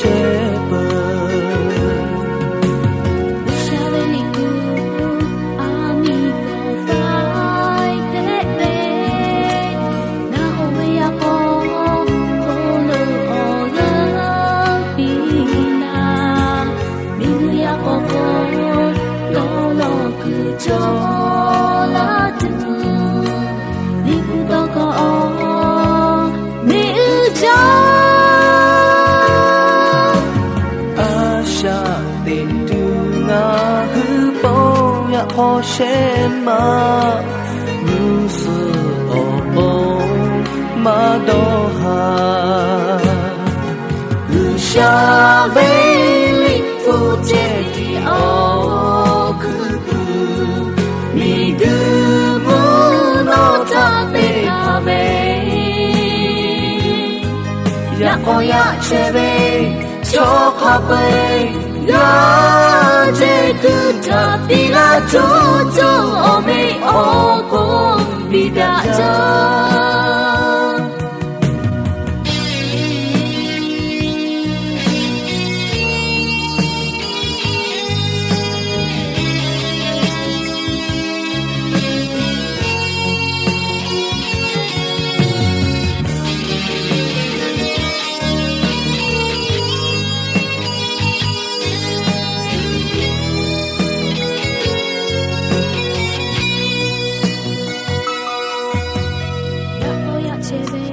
chehˇ peuˬ. G'uiˬsha ve Liꞈ hpu a miˍ k'awꞈ faiˇ hpehꞈ ve, ngaˬ oˇ ve yaꞈ k'aw hk'aw lo awˬ g'euˆ piˇ laˇ. Miˬguiˬ yaꞈ k'aw hk'aw dawˇ law kuiˬ cawˬ laˇ tuˬ, Liꞈ hpu tawˇ hkawˇ awˬ miˬ uiˍ jaˇ. A shaꞈ teꞈ tuˬ ngaˬ hui pon yaꞈ k'aw shehˆ maˇ, g'uˇ suhˍ awˬ pon maˇ dawˇ haˍ. G'uiˬsha ve Liꞈ hpu ceh tiꞈ awˬ hkuiˉ puiˍ, miˬguiˬ mvuhˇ naw htaꞈ te taˍ ve, yaꞈ k'aw yaꞈ chehˇ ve chaw hk'a peu-eˬ, g'aˇ ceh kuiˬ htaꞈ piˇ laˇ, co co awˬ meꞈ awˬ hk'oˆ piˇ daꞈ jaˇ. Yaꞈ k'aw yaꞈ chehˇ ve,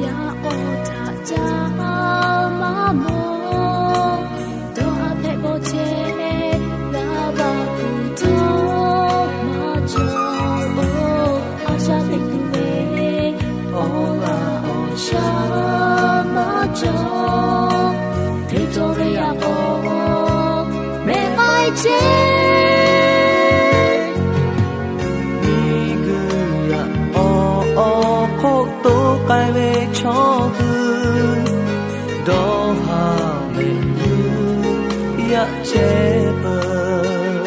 yaꞈ k'aw htaꞈ caˇ maˇ mawˬ. Dawˇ haˍ hpehꞈ bawˬ chehˇ, g'a vaꞈ kuiˬ cawˬ maˇ cawˬ. A shaꞈ teꞈ tuˬ ve awˬ g'aˇ awˬ shaˉ maˇ cawˬ. Hteˇ cawˬ ve yaꞈ k'aw mehˆ k'ai chehˇ. Miˬguiˬ yaꞈ k'aw awˬ hk'oˆ to k'ai ve chaw hui, dawˇ haˍ mehˆ g'uiˬ yaꞈ chehˇ peuˬ.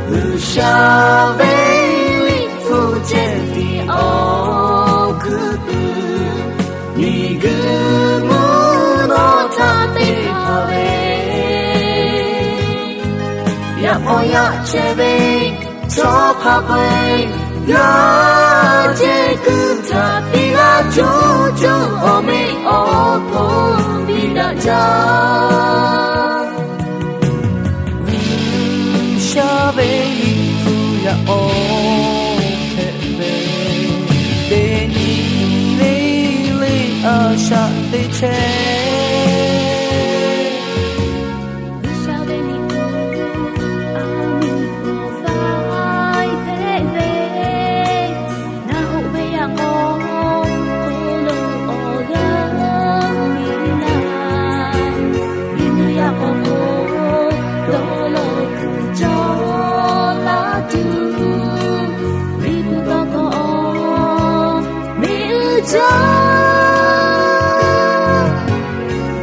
G'uiˬsha ve Liꞈ hpu ceh tiꞈ awˬ hkuiˉ puiˍ, miˬguiˬ mvuhˇ naw htaꞈ te taˍ ve, yaꞈ k'aw yaꞈ chehˇ ve chaw hk'a peu-eˬ, g'aˇ ceh kuiˬ htaꞈ piˇ laˇ, co co awˬ meꞈ awˬ hk'oˆ piˇ daꞈ jaˇ. G'uiˬsha ve Liꞈ hpu yaꞈ k'aw hpehꞈ ve, teˇ nyi le le a shaꞈ teꞈ chehˇ. G'uiˬsha ve Liꞈ hpu a miˍ k'awꞈ faiˇ hpehꞈ ve, ngaˬ oˇ ve yaꞈ k'aw hk'aw lo awˬ g'euˆ piˇ laˇ. Miˬguiˬ yaꞈ k'aw hk'aw dawˇ law kuiˬ cawˬ laˇ tuˬ, Liꞈ hpu tawˇ hkawˇ awˬ miˬ uiˍ jaˇ.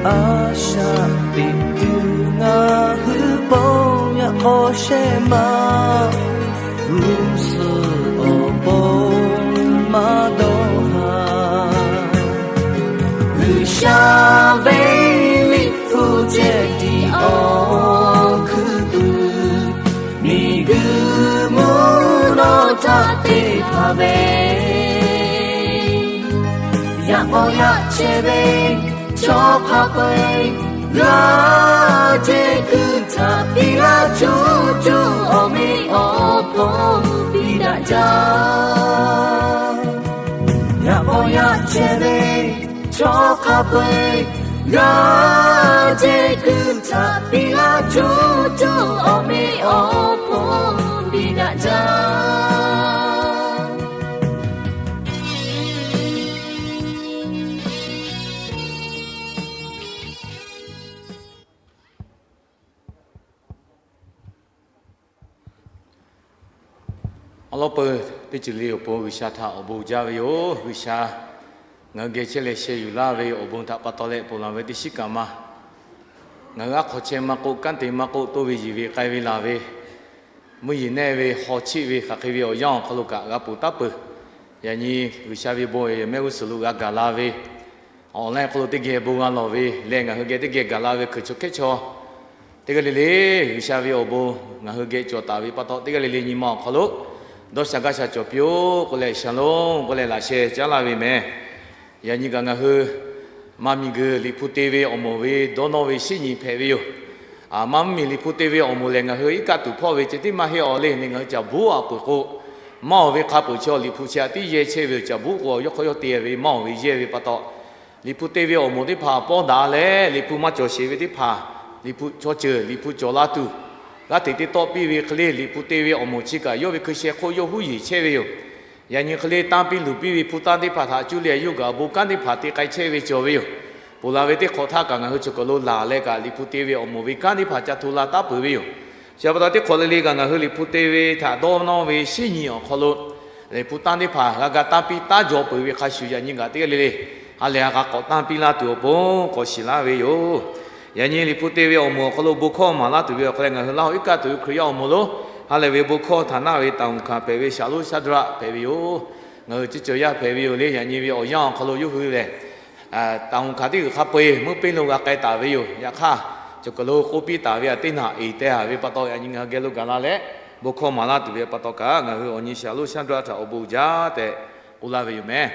A shaꞈ teꞈ tuˬ ngaˬ hui pon yaꞈ k'aw shehˆ maˇ, g'uˇ suhˍ awˬ pon maˇ dawˇ haˍ. G'uiˬsha ve Liꞈ hpu ceh tiꞈ awˬ hkuiˉ puiˍ, miˬguiˬ mvuhˇ naw htaꞈ te taˍ ve, yaꞈ k'aw yaꞈ chehˇ ve chaw hk'a peu-eˬ, g'aˇ ceh kuiˬ htaꞈ piˇ laˇ, co co awˬ meꞈ awˬ hk'oˆ piˇ daꞈ jaˇ. Yaꞈ k'aw yaꞈ chehˇ ve chaw hk'a peu-eˬ, g'aˇ ceh kuiˬ htaꞈ piˇ laˇ, co co awˬ meꞈ awˬ hk'oˆ piˇ daꞈ jaˇ. Awˬ lawn peuˬ, teˇ ceuˬ le awˬ pon G'uiˬsha htaꞈ awˬ bon jaˇ ve yoˬ. G'uiˬsha ngaˬ hui geh chehˇ leh sheh yuˬ laˇ ve awˬ bon htaꞈ pa taw leh ponˬ laˬ ve teˇ shiˉ kaꞈ ma, ngaˬ hui aˉ hk'aw chehˇ maˇ k'oˆ, kanˉ te maˇ k'oˆ, toˇ ve yiˬ ve k'ai ve laˬ ve, mvuhˇ yeˬ neˇ ve haw cheˆ ve hk'aˬ hk'e ve awˬ yanˇ awˬ hk'aw lo kaꞈ g'a ponˬ taˉ peuˬ. Yaꞈ nyi G'uiˬsha ve bon mehˆ g'uˇ suhˍ lo g'a gaˬ la ve, Awˬ lawn hk'aw lo teˇ geh bon g'a lawˬ ve leh ngaˬ hui geh teˇ geh gaˬ la ve hkui chaw hkehˉ chaw, teˇ g'aˇ le le G'uiˬsha ve awˬ bon ngaˬ hui geh cawˬ taˍ ve pa taw, teˇ g'aˇ le le nyi ma awˬ hk'aw lo dawˇ sha gaˇ sha cawˬ piˇ-oˆ k'oˆ leh, shalom k'oˆ leh laꞈ sheh caˉ laˇ ve meh. Yaꞈ nyi kaꞈ ngaˬ hui maˇ miˬguiˬ Liꞈ hpu te ve awˬ moˍ ve dawˇ nawˇ ve shinˉ nyi hpehꞈ ve yoˬ. Maˇ mvuhˇmiˬ Liꞈ hpu te ve awˬ moˍ lehˬ, ngaˬ hui iˉ kaˆ tuˬ hpawˇ ve ceh tiˉ maˇ heˆ awˬ le. Ngaˬ hui caˍ buˉ aꞈ peuˬ k'o, maˇ awˬ ve hk'a peuˬ chi Liꞈ hpu chi aꞈ tiˉ yehˇ chehˇ ve yoˬ. Caˍ buˉ k'o yawˇ hk'aw yawˇ te ve maˇ awˬ ve yehˇ ve pa taw, Liꞈ hpu te ve awˬ moˍ teˇ hpaˍ pawˇ daꞈ leh, Liꞈ hpu maˇ cawˬ sheˍ ve teˇ hpaˍ, Liꞈ hpu chaw ceuˬ Liꞈ hpu cawˬ la tuˬ, g'aˇ hteꞈ te tawˆ piˇ ve hk'e le, Liꞈ hpu te ve awˬ moˍ chi kaꞈ yawˇ ve hkui sheh hk'oˆ yawˇ huˉ yeˬ chehˇ ve yoˬ. Yaꞈ nyi hk'e le tanˇ piˇ luˬ piˇ ve hpu tanˇ teˇ hpaˍ htaꞈ cuˇ leh yawˇ hui kaꞈ bon kanˉ teˇ hpaˍ te k'ai chehˇ ve cawˬ ve yoˬ. Ponˬ laˬ ve teˇ hk'awꞈ htaˇ kaꞈ ngaˬ hui chaw kaˬ lo laˬ leh kaꞈ, Liꞈ hpu te ve awˬ moˍ ve kanˉ teˇ hpaˍ ca hto la taˉ peuˬ ve yoˬ. Chi pa taw teˇ hk'awꞈ le le kaꞈ ngaˬ hui Liꞈ hpu te ve htaꞈ dawˇ nawˇ ve shinˉ nyi awˬ hk'aw lo, Liꞈ hpu tanˇ teˇ hpaˍ g'a ga tanˇ piˇ taˉ jaw peuˬ ve hk'a shuˍ, yaꞈ nyi kaꞈ teˇ g'aˇ le le ha lehˬ ha k'a k'awꞈ tanˇ piˇ laˇ tuˬ awˬ pon k'awꞈ shiˍ laˇ ve yoˬ. Yaꞈ nyi Liꞈ hpu te ve awˬ moˍ awˬ hk'aw lo bon hkawˇ maˍ laˇ tuˬ ve awˬ hk'aw leh, ngaˬ hui Laˇ huˍ iˉ kaˆ tuˬ ve Hkriꞈ yaˇ awˬ moˍ lo ha lehˬ ve bon hkawˇ htaꞈ naˆ ve taˍ uˍ hkanˍ hpehꞈ ve Shaˍlonˍ Shaˍdraˆ hpehꞈ ve yoˬ. Ngaˬ hui ceˇ cawˬ yaˇ hpehꞈ ve yoˬ le. Yaꞈ nyi ve awˬ yanˇ awˬ hk'aw lo yawˇ hui lehˬ, taˍ uˍ hkanˍ teˇ g'uiˬ hk'a peu-eˬ meuˇ pehnˇ lo g'a k'ai taˍ ve yoˬ. Yaꞈ hk'aˇ, chaw kaˬ lo k'oˆ piˇ taˍ ve aꞈ teˇ naꞈ eˍ teh haˍ ve pa taw, yaꞈ nyi ngaˬ hui geh lo gaˬ la leh bon hkawˇ maˍ laˇ tuˬ ve pa taw kaꞈ, ngaˬ hui awˬ nyi Shaˍlonˍ Shaˍdraˆ htaꞈ awˬ bon uiˍ jaˇ tehꞈ k'oˆ laˇ ve yoˬ meh.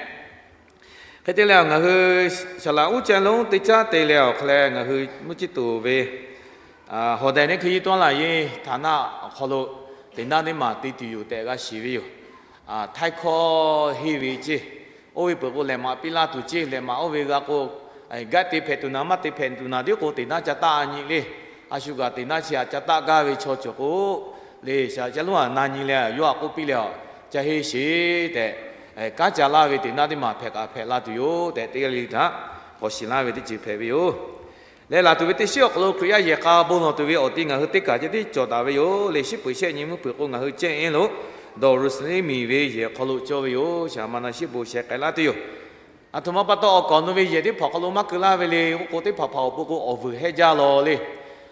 Hk'e te leh, ngaˬ hui Shaˍlaꞈ uˉ ceh lonˉ teˇ caˉ te leh awˬ hk'aw leh, ngaˬ hui mvuhˇ ciˇ tuˬ ve hawˬ dehˍ neˇ hkui yi tawˇ laˬ ye htaꞈ naˆ awˬ hk'aw lo teꞈ naˆ teˇ maˬ te tuˬ yoˬ tehꞈ g'a shiˍ ve yoˬ. Htaiˇ hkawˇ henˇ ve ceˇ, oˇ ve peuˬ k'o lehˬ maꞈ piˇ laˇ tuˬ ceˇ. Lehˬ maꞈ oˇ ve g'a k'o, gaˆ te hpehꞈ tuˬ naˍ maˇ te hpehꞈ tuˬ naˍ tiˉ k'o teꞈ naˆ ca taˆ a nyi le. A shu kaꞈ teꞈ naˆ chi aꞈ ca taˆ gaˇ ve chaw cawˬ k'o, le shaˍ ca lonˉ aꞈ na nyi leh yawˇ aꞈ k'oˆ piˇ leh, ca henˇ sheˍ tehꞈ, kanˉ ca laˇ ve teꞈ naˆ teˇ maˬ hpehꞈ kaꞈ hpehꞈ la tuˬ yoˬ tehꞈ, teˇ g'aˇ le le htaꞈ k'awꞈ shiˍ laˇ ve teˇ ceuˬ hpehꞈ ve yoˬ. Leh laˬ tuˬ ve teˇ shinˉ awˬ hk'aw lo Hkriꞈ yaˇ yehˬ k'a bon lawˬ tuˬ ve awˬ ti ngaˬ hui teˇ kaˬ ceh tiˉ cawˬ taˍ ve yoˬ. Leh shiˉ peuˬ shehˆ nyi mvuhˇ peuˬ k'o, ngaˬ hui cehˇ enˉ lo dawˬ Yeˍruˆsaˍlehnˍ miˬ ve yehˬ hk'aw lo cawˇ ve yoˬ. Shaˍ ma na shiˉ bon sheh k'ai laˇ tuˬ yoˬ. Aˬ htoꞈ ma pa taw awˬ kaˍ awˬ nu ve yehˬ teˇ hpaˍ hk'aw lo maˇ keu laˇ ve le k'oˆ k'o, teˇ hpaˍ hpaˍ awˬ pon k'o awˬ vuiˬ hehnˇ jaˇ law le.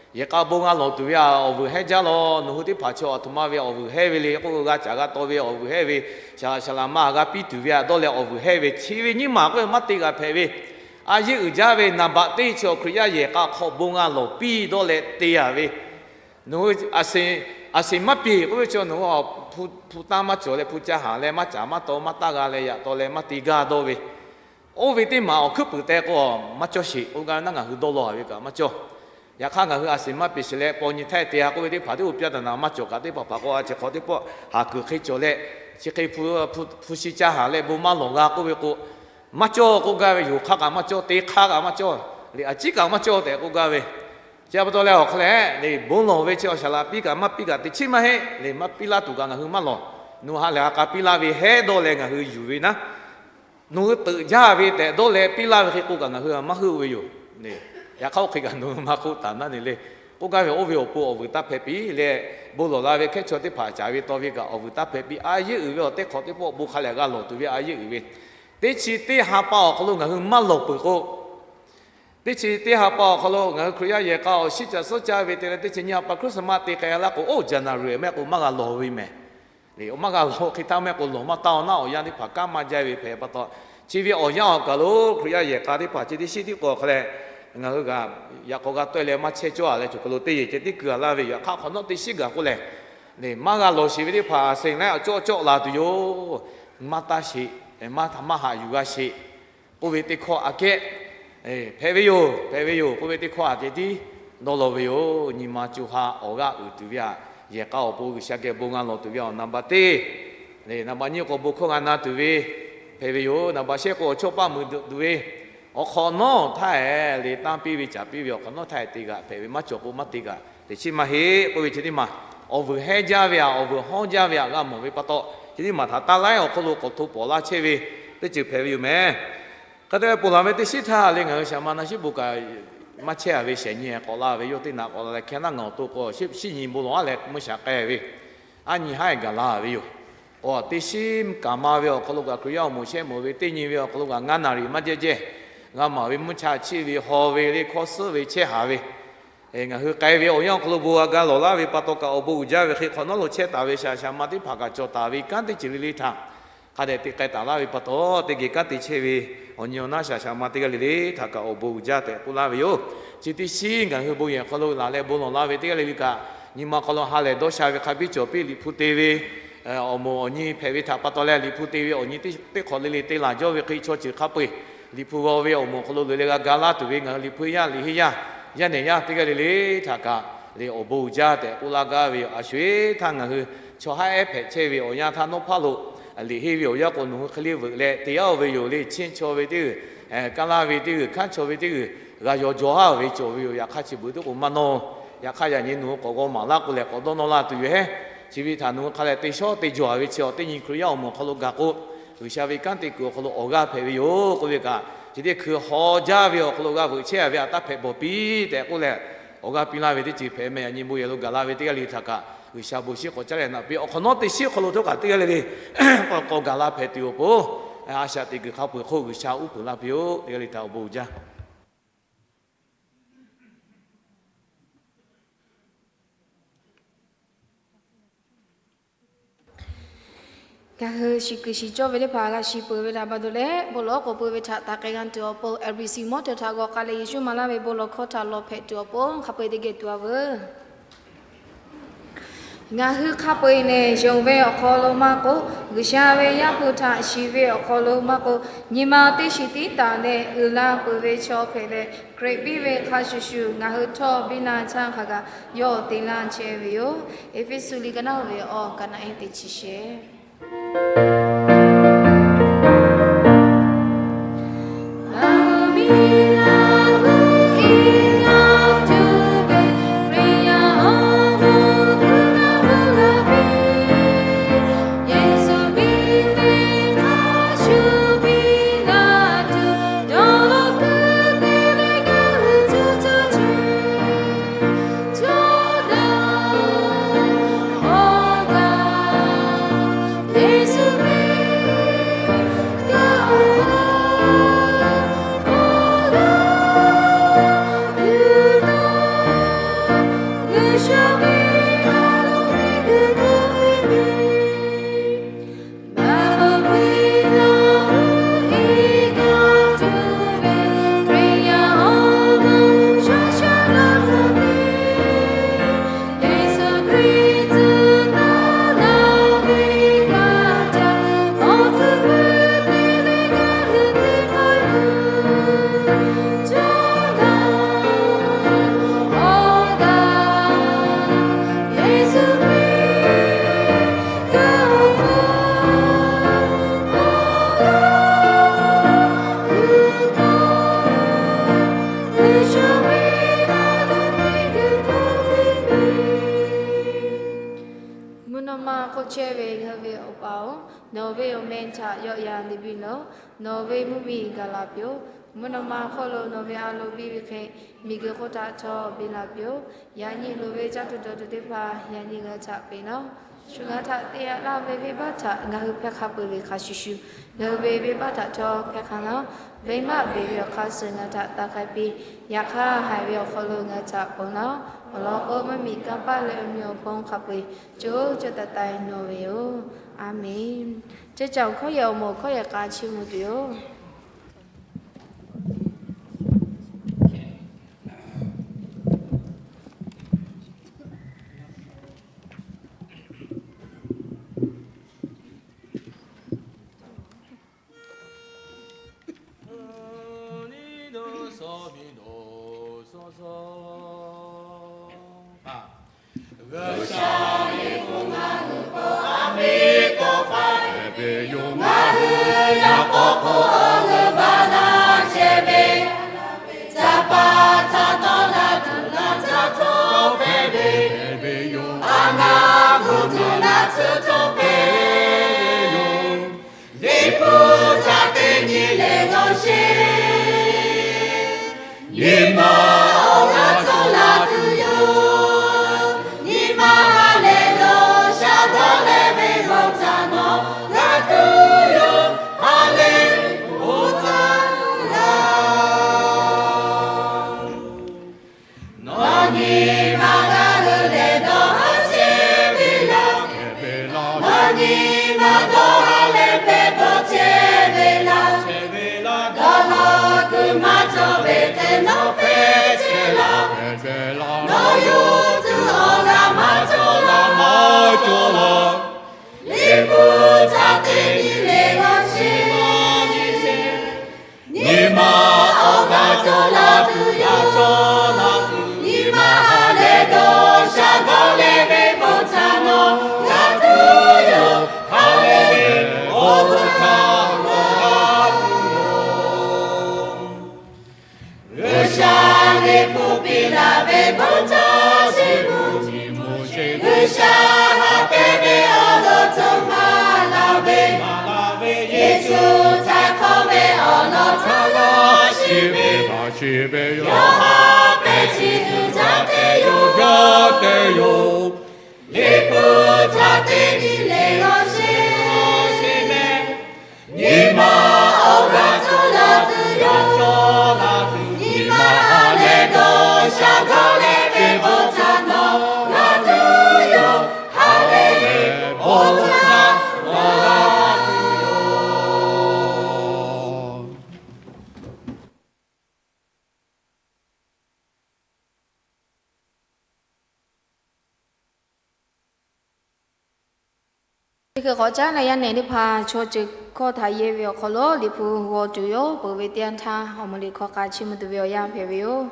Yehˬ k'a bon g'a lawˬ tuˬ ve aꞈ awˬ vuiˬ hehnˇ jaˇ law. Nawˬ hui teˇ hpaˍ chaw aˬ htoꞈ ma ve awˬ vuiˬ hehnˇ ve le k'oˆ k'o, g'a caˍ g'a taw ve awˬ vuiˬ hehnˇ ve, shaˍ laꞈ shaˍ laꞈ ma g'a piˇ tuˬ ve aꞈ dawˇ leh awˬ vuiˬ hehnˇ ve, chi ve nyiˇ maˬ k'oˆ ve maˇ te g'a hpehꞈ ve, a yeˇ uiˍ jaˇ ve naˍ baꞈ teˇ chi awˬ Hkriꞈ yaˇ yehˬ k'a hk'aw bon g'a lawˬ piˇ dawˇ leh te a ve, nawˬ hui aˬ seˍ maˇ peˍ k'oˆ ve chaw nawˬ hui hpu tanˇ maˇ cawˬ leh hpu ca haˍ leh maˇ caˍ maˇ taw maˇ taˇ g'a leh yaꞈ taw leh maˇ te gaˇ dawˇ ve, oˇ ve teˇ maˬ awˬ hkuiˉ puiˍ teh k'o, maˇ cawˇ sheˍ k'oˆ gaˇ ve naˉ ngaˬ hui dawˇ law a ve kaꞈ maˇ cawˇ. Yaꞈ hk'aˇ ngaˬ hui aˬ seˍ maˇ peˍ sheˍ leh paw nyi htaiˇ te a k'oˆ ve teˇ hpaˍ teˇ oˇ pyaˇ taˍ naˍ maˇ cawˬ kaꞈ, teˇ hpaˍ hpaˍ k'o a ciˬ hk'awꞈ teˇ pawˆ haˍ kuiˬ hk'e cawˬ leh, chi hk'e hpu shi ca haˍ leh bon maˇ lawˬ g'a k'oˆ ve k'o, maˇ cawˇ k'oˆ gaˇ ve, yoˬ hk'aˇ kaꞈ maˇ cawˇ, te hk'aˇ kaꞈ maˇ cawˇ, le a ciˉ kaꞈ maˇ cawˇ tehꞈ k'oˆ gaˇ ve. Chi pa taw leh awˬ hk'aw leh, le bon lawˬ ve chi awˬ shaˍ laꞈ piˇ kaꞈ maˇ piˇ kaꞈ teꞈ chiˉ maˇ heˆ. Le maˇ piˇ laˇ tuˬ kaꞈ ngaˬ hui maˇ lawˬ. Nawˬ ha lehˬ ha k'a piˇ laˇ ve hehnˇ dawˇ leh ngaˬ hui yuˬ ve naˉ, nawˬ hui teuꞈ jaˇ ve tehꞈ dawˇ leh piˇ laˇ ve hk'e k'oˆ kaꞈ ngaˬ hui maˇ heuˆ ve yoˬ. Yaꞈ hk'aˇ oˇ hk'e kaꞈ nawˬ hui maˇ k'oˆ taˍ naˉ ne le. K'oˆ gaˇ ve oˇ ve awˬ pon awˬ vuiˬ taˇ hpehꞈ piˇ leh, bon lawˬ la ve hkehˉ chaw teˇ hpaˍ caˍ ve taw ve kaꞈ awˬ vuiˬ taˇ hpehꞈ piˇ. A yeˇ uiˍ ve awˬ teˇ hk'awꞈ teˇ pawˆ bon hk'a lehˬ g'a lawˬ tuˬ ve a yeˇ uiˍ ve, teˇ chi teˇ ha pa awˬ hk'aw lo ngaˬ hui maˇ lawˬ peuˬ k'o, teˇ chi teˇ ha pa awˬ hk'aw lo ngaˬ hui Hkriꞈ yaˇ yehˬ k'a awˬ shiˉ ca suhˉ caˇ ve te leh teˇ chi nyiˇ ha pa Christmas te k'ai laˇ k'o, oˇ January mehˆ k'o maˇ g'a lawˬ ve mehˬ. Le maˇ g'a lawˬ hk'e htaˇ mehˆ k'o lawˬ maˇ taˇ-oˬ naˉ awˬ yanˇ teˇ hpaˍ kanˉ maˇ jaˇ ve hpehꞈ pa taw, chi ve awˬ yanˇ awˬ kaˬ lo Hkriꞈ yaˇ yehˬ k'a teˇ hpaˍ chi teˇ shiˉ tiˉ k'o hk'a leh, ngaˬ hui kaꞈ yaꞈ k'aw g'a tawˆ e leh maˇ chehˇ cawˇ a leh chaw hk'aw lo teˇ yehˬ ceh tiˉ keu a laˇ ve yoˬ. Yaꞈ hk'aˇ hk'awꞈ nawˉ teˇ shiˉ gaˬ k'oˆ lehˬ, le maˇ g'a lawˬ sheˍ ve teˇ hpaˍ aˬ seˍ leh awˬ cawˇ cawˆ laˬ tuˬ yoˬ. Maˇ taˇ sheˍ, maˇ haꞈ yuˬ g'a sheˍ k'oˆ ve teˇ hkawˇ aꞈ kehˉ hpehꞈ ve yoˬ. Hpehꞈ ve yoˬ k'oˆ ve teˇ hkawˇ aꞈ kehˉ tiˉ dawˇ law ve yoˬ. Nyi ma co ha awˬ g'aˇ uiˍ tuˬ ve aꞈ, yehˬ k'a awˬ pon G'uiˬsha geh bon g'a lawˬ tuˬ ve aꞈ naˍ baꞈ teˇ, le naˍ baꞈ nyiˇ k'o bon hkawˇ g'a na tuˬ ve hpehꞈ ve yoˬ. Naˍ baꞈ shehˆ k'o awˬ chawˇ paˆ meuꞈ tuˬ ve, awˬ hk'awꞈ nawˉ htaˇ le tanˇ piˇ ve caˍ piˇ ve awˬ hk'awꞈ nawˉ htaˇ te g'aꞈ hpehꞈ ve maˇ cawˬ k'o maˇ te g'aꞈ teꞈ chiˉ maˇ heˆ k'oˆ ve chi teˇ maˬ, awˬ vuiˬ hehnˇ jaˇ ve aꞈ awˬ vuiˬ hawˉ jaˇ ve aꞈ g'a mawˬ ve pa taw, chi teˇ maˬ htaꞈ taˇ laiˉ awˬ hk'aw lo k'awꞈ hto pawˍ laˇ chehˇ ve teˇ ceuˬ hpehꞈ ve yoˬ mehˬ. Hk'e te leh ponˬ laˬ ve teˇ shiˉ htaˇ le ngaˬ hui shaˍ ma na shiˉ bon kaꞈ maˇ chehˇ a ve shehˍ nyi k'awꞈ la ve yoˬ. Teˇ naꞈ k'awꞈ la leh hkeh naˉ ngaˬ awˬ to k'o shiˉ nyi bon lawˬ a leh mvuhˇ shaˍ k'ai ve, aˉ nyi haˉ e gaˬ la ve yoˬ. Awˬ teˇ shiˉ kaꞈ ma ve awˬ hk'aw lo kaꞈ Hkriꞈ yaˇ awˬ moˍ shehˆ moˍ ve teˇ nyi ve awˬ hk'aw lo kaꞈ ngaˇ naˍ riˍ maˇ jehˇ jehˇ g'a maˍ ve mvuhˇ cha chiˆ ve haw ve le hkawˇ suhˉ ve chehˇ haˍ ve, ngaˬ hui k'ai ve awˬ yanˇ awˬ hk'aw lo bon g'a ga lawˬ laˇ ve pa taw kaꞈ awˬ bon uiˍ jaˇ ve hk'e hk'awꞈ nawˉ lo chehˇ taˍ ve shaˍ shaˍ ma teˇ hpaˍ kaꞈ cawˬ taˍ ve kanˉ teˇ ceuˬ le le htaꞈ hk'a dehꞈ te k'ai taˍ laˇ ve pa taw, teˇ geh kanˉ te chehˇ ve awˬ nyi awˬ naˉ shaˍ shaˍ ma teˇ g'aˇ le le htaꞈ kaꞈ awˬ bon uiˍ jaˇ tehꞈ k'oˆ laˇ ve yoˬ. Chi teˇ shiˉ ngaˬ hui bon yehˬ hk'aw lo laˬ leh bon lawˬ la ve teˇ g'aˇ le le kaꞈ, nyi ma hk'aw lo ha lehˬ dawˇ sha ve hk'a biˇ cawˬ piˇ Liꞈ hpu te ve awˬ moˍ awˬ nyi hpehꞈ ve htaꞈ pa taw leh, Liꞈ hpu te ve awˬ nyi teˇ hk'awꞈ le le te laˬ jawˇ ve hk'e, chaw ceuˬ hk'a peu-eˬ Liꞈ hpu g'aw ve awˬ moˍ hk'aw lo loꞈ leh g'a ga laˇ tuˬ ve ngaˬ hui Liꞈ hpu yaˇ, Liꞈ henˇ yaˇ, yaˇ nehˬ yaˇ teˇ g'aˇ le le htaꞈ kaꞈ le awˬ bon uiˍ jaˇ tehꞈ k'oˆ laˇ gaˇ ve yoˬ. A sho-eˬ htaˇ ngaˬ hui chaw haˉ ehˉ hpehꞈ chehˇ ve awˬ yanˇ htaˇ nawˉ hpaˇ lo liꞈ henˇ ve awˬ yanˇ k'o, nawˬ hui hk'e le veuꞈ leh te yaˇ-oˬ ve yoˬ le. Chiˇ chaw ve teˇ g'uiˬ, kaˇ laˇ ve teˇ g'uiˬ, hkanˉ chaw ve teˇ g'uiˬ g'a yaw jaw haˉ ve cawˬ ve yoˬ. Yaꞈ hk'aˇ chi beuꞈ teˇ k'o maˇ nawˇ. Yaꞈ hk'aˇ yaꞈ nyi nawˬ hui k'awꞈ g'aw maˍ laˇ k'o lehˬ, k'awꞈ dawˇ nawˇ laˇ tuˬ yoˬ hehˉ. Chi ve htaꞈ nawˬ hui hk'a lehˬ te shawˉ te jawˬ-a ve chi awˬ teˇ nyi Hkriꞈ yaˇ awˬ moˍ awˬ hk'aw lo gaˬ k'o, G'uiˬsha ve kanˉ te kuiˬ awˬ hk'aw lo awˬ g'aˇ hpehꞈ ve yoˬ k'oˆ ve kaꞈ, chi teˇ hkui haw jaˇ ve awˬ hk'aw lo g'a veuꞈ chehˇ-a ve aꞈ taˇ hpehꞈ bawˬ piˇ tehꞈ k'oˆ leh, awˬ g'aˇ piˇ laˇ ve teˇ ceuˬ hpehꞈ meh. Yaꞈ nyi bon yehˬ lo gaˬ la ve teˇ g'aˇ le le htaꞈ kaꞈ G'uiˬsha bon shinˉ k'awꞈ caˉ leh naꞈ piˇ. Awˬ hk'awꞈ nawˉ teˇ shiˉ hk'aw lo htawˇ kaꞈ teˇ g'aˇ le le k'awꞈ k'awꞈ gaˬ la hpehꞈ tuˬ awˬ pon, a shaꞈ teꞈ kuiˬ hk'a peu-eˬ hk'oˆ G'uiˬsha uˉ peunˍ laˇ piˇ-oˆ. Teˇ g'aˇ le le htaꞈ awˬ bon uiˍ jaˇ. Ngaˬ hui shiˍ kuiˬ shiˍ cawˇ ve teˇ hpaˍ g'a shiˍ peuˬ ve htaꞈ pa taw leh, bon lawˬ k'oˍ pui ve htaꞈ taˍ k'ai g'a tuˬ awˬ pon, F B C mawˉ teuˬ htaꞈ g'aw k'ai leh, Yeˍsuˆ maˍ laˇ ve bon lawˬ hkawˇ htaꞈ lawˬ hpehꞈ tuˬ awˬ pon hk'a peu-eˬ teˇ geh tuˬ-a veuˬ. Ngaˬ hui hk'a peu-eˬ lehˬ, yonˍ ve awˬ hk'aw lo maˇ k'oˆ, G'uiˬsha ve Yaˇ hpu htaꞈ shiˍ ve awˬ hk'aw lo maˇ k'oˆ, nyi ma teˇ shiˍ tiˉ taˍ leh uiˍ la peuˬ ve chaw hpehꞈ leh, Hkriꞈ piˇ ve hk'a shuˍ shuˍ ngaˬ hui htawˇ biˇ la caˇ hk'a gaˬ yawˇ te laˇ chehˇ ve yoˬ. Eˇfeˇsuꞈ liꞈ ka naˆ uiˍ ve awˬ ka naˆ ehˉ teˇ chi shehˍ. Mvuhˇ naw ma hk'oˆ chehˇ ve ngaˬ hui ve Awˬ pa-oˬ, nawˬ ve awˬ meh htaꞈ yawˆ yan liꞈ biˇ lawˬ. Nawˬ ve mvuhˇ miˬ gaˬ la piˇ-oˆ. Mvuhˇ naw ma hk'oˆ lo nawˬ ve a loˍ biˇ ve hk'e, miˬguiˬ hk'oˆ htaꞈ htawˇ biˇ la piˇ-oˆ. Yaꞈ nyi loˍ ve caˇ tuˬ dawˬ tuˬ teˇ hpaˍ yaꞈ nyi ngaˬ hui htaꞈ peꞈ lawˬ. Shu ngaˬ hui htaꞈ te yaꞈ laˇ ve venˇbaˆ htaꞈ ngaˬ hui hpehˇ hk'a peu-eˬ ve hk'a shuˍ shuˍ, ngaˬ hui ve venˇbaˆ htaꞈ htawˇ hpehˇ hk'a laˇ. Venˇbaˆ beˬ ve awˬ hk'aˇ suh ngaˬ hui htaꞈ taˍ k'ai piˇ. Yaꞈ hk'aˇ, haiˬ ve awˬ hk'aw lo ngaˬ hui htaꞈ ponˬ laˇ. Awˬ lawn k'o, mvuhˇ miˬ kanˇ paˆ leh awˬ meꞈ awˬ hponˇ hk'a peu-eˬ co co taiˍ taiˍ nawˬ ve yoˬ. A menˬ. Ceuˇ caˬ awˬ hkawˇ yehˬ awˬ moˍ hkawˇ yehˬ k'a chiˇ mvuh tuˬ yoˬ. G'uiˬsha ve bon ngaˬ hui hk'oˆ a miˉ tawˇ faˍ ve yoˬ. Ngaˬ hui yaꞈ k'aw hk'oˆ awˬ g'euˆ baˬ laˇ chehˇ ve, caˇ paˍ htaꞈ tawˆ la tuˬ laˇ caˇ htawˇ hpehꞈ ve yoˬ. A naˍ gu tuˬ laˇ tcuhˉ htawˇ hpehꞈ ve yoˬ. Liꞈ hpu htaꞈ teˇ nyi leh dawˇ sheˍ. Nyi ma awˬ g'aˇ tcuhˉ la tuˬ yoˬ. Nyi ma ha lehˬ lo sha dawˇ leh ve g'awˇ htaꞈ nawˬ g'a tuˬ yoˬ. Ha lehˬ oˇ htaˇ g'a Nawˬ nyi ma g'a hui leh dawˇ haˉ chehˇ ve laˇ. Nawˬ nyi ma dawˇ haˉ leh hpehꞈ Hk'e te nawˬ hpehꞈ chehˇ laˇ, nawˬ yawˇ tuˬ awˬ g'aˇ maˇ cawˬ laˇ, maˇ cawˬ laˇ. Liꞈ hpu htaꞈ te nyi leh g'aw sheˍ. Nyi ma awˬ g'aˇ cawˬ laˇ tuˬ yoˬ. Nyi ma ha lehˬ dawˇ sha g'aw leh ve bon htaꞈ nawˬ g'a tuˬ yoˬ. Ha lehˬ ve bon htaꞈ nawˬ g'a tuˬ yoˬ. G'uiˬsha liꞈ hpu piˇ laˇ ve bon htaꞈ shiˍ mvuh. G'uiˬsha haꞈ pehnˇ ve awˬ lawn htaꞈ maˍ laˇ ve, Yeˍsuˆ htaꞈ hk'awꞈ ve awˬ lawn htaꞈ g'a shiˍ ve, g'a shiˍ ve yoˬ. Yawˇ haꞈ pehnˇ chi uiˍ jaˇ te yoˬ, jaˇ te yoˬ. Liꞈ hpu htaꞈ te nyi leh g'aw sheˍ. Nyi ma awˬ g'aˇ cawˬ laˇ tuˬ yoˬ. Nyi ma ha lehˬ dawˇ sha g'aw leh ve bon htaꞈ nawˬ g'a tuˬ yoˬ. Ha lehˬ ve bon htaꞈ nawˬ g'a tuˬ yoˬ. Teˇ hkui k'awꞈ caˉ na yaˇ nehˬ teˇ hpaˍ chaw ceuˬ hkawˇ htaꞈ yehˇ ve awˬ hk'aw lo Liꞈ hpu g'aw tuˬ yoˬ. Peuˬ ve teˇ yanˇ htaˇ awˬ moˍ liꞈ hkawˇ k'a chiˇ mvuh tuˬ ve awˬ yanˇ hpehꞈ ve yoˬ.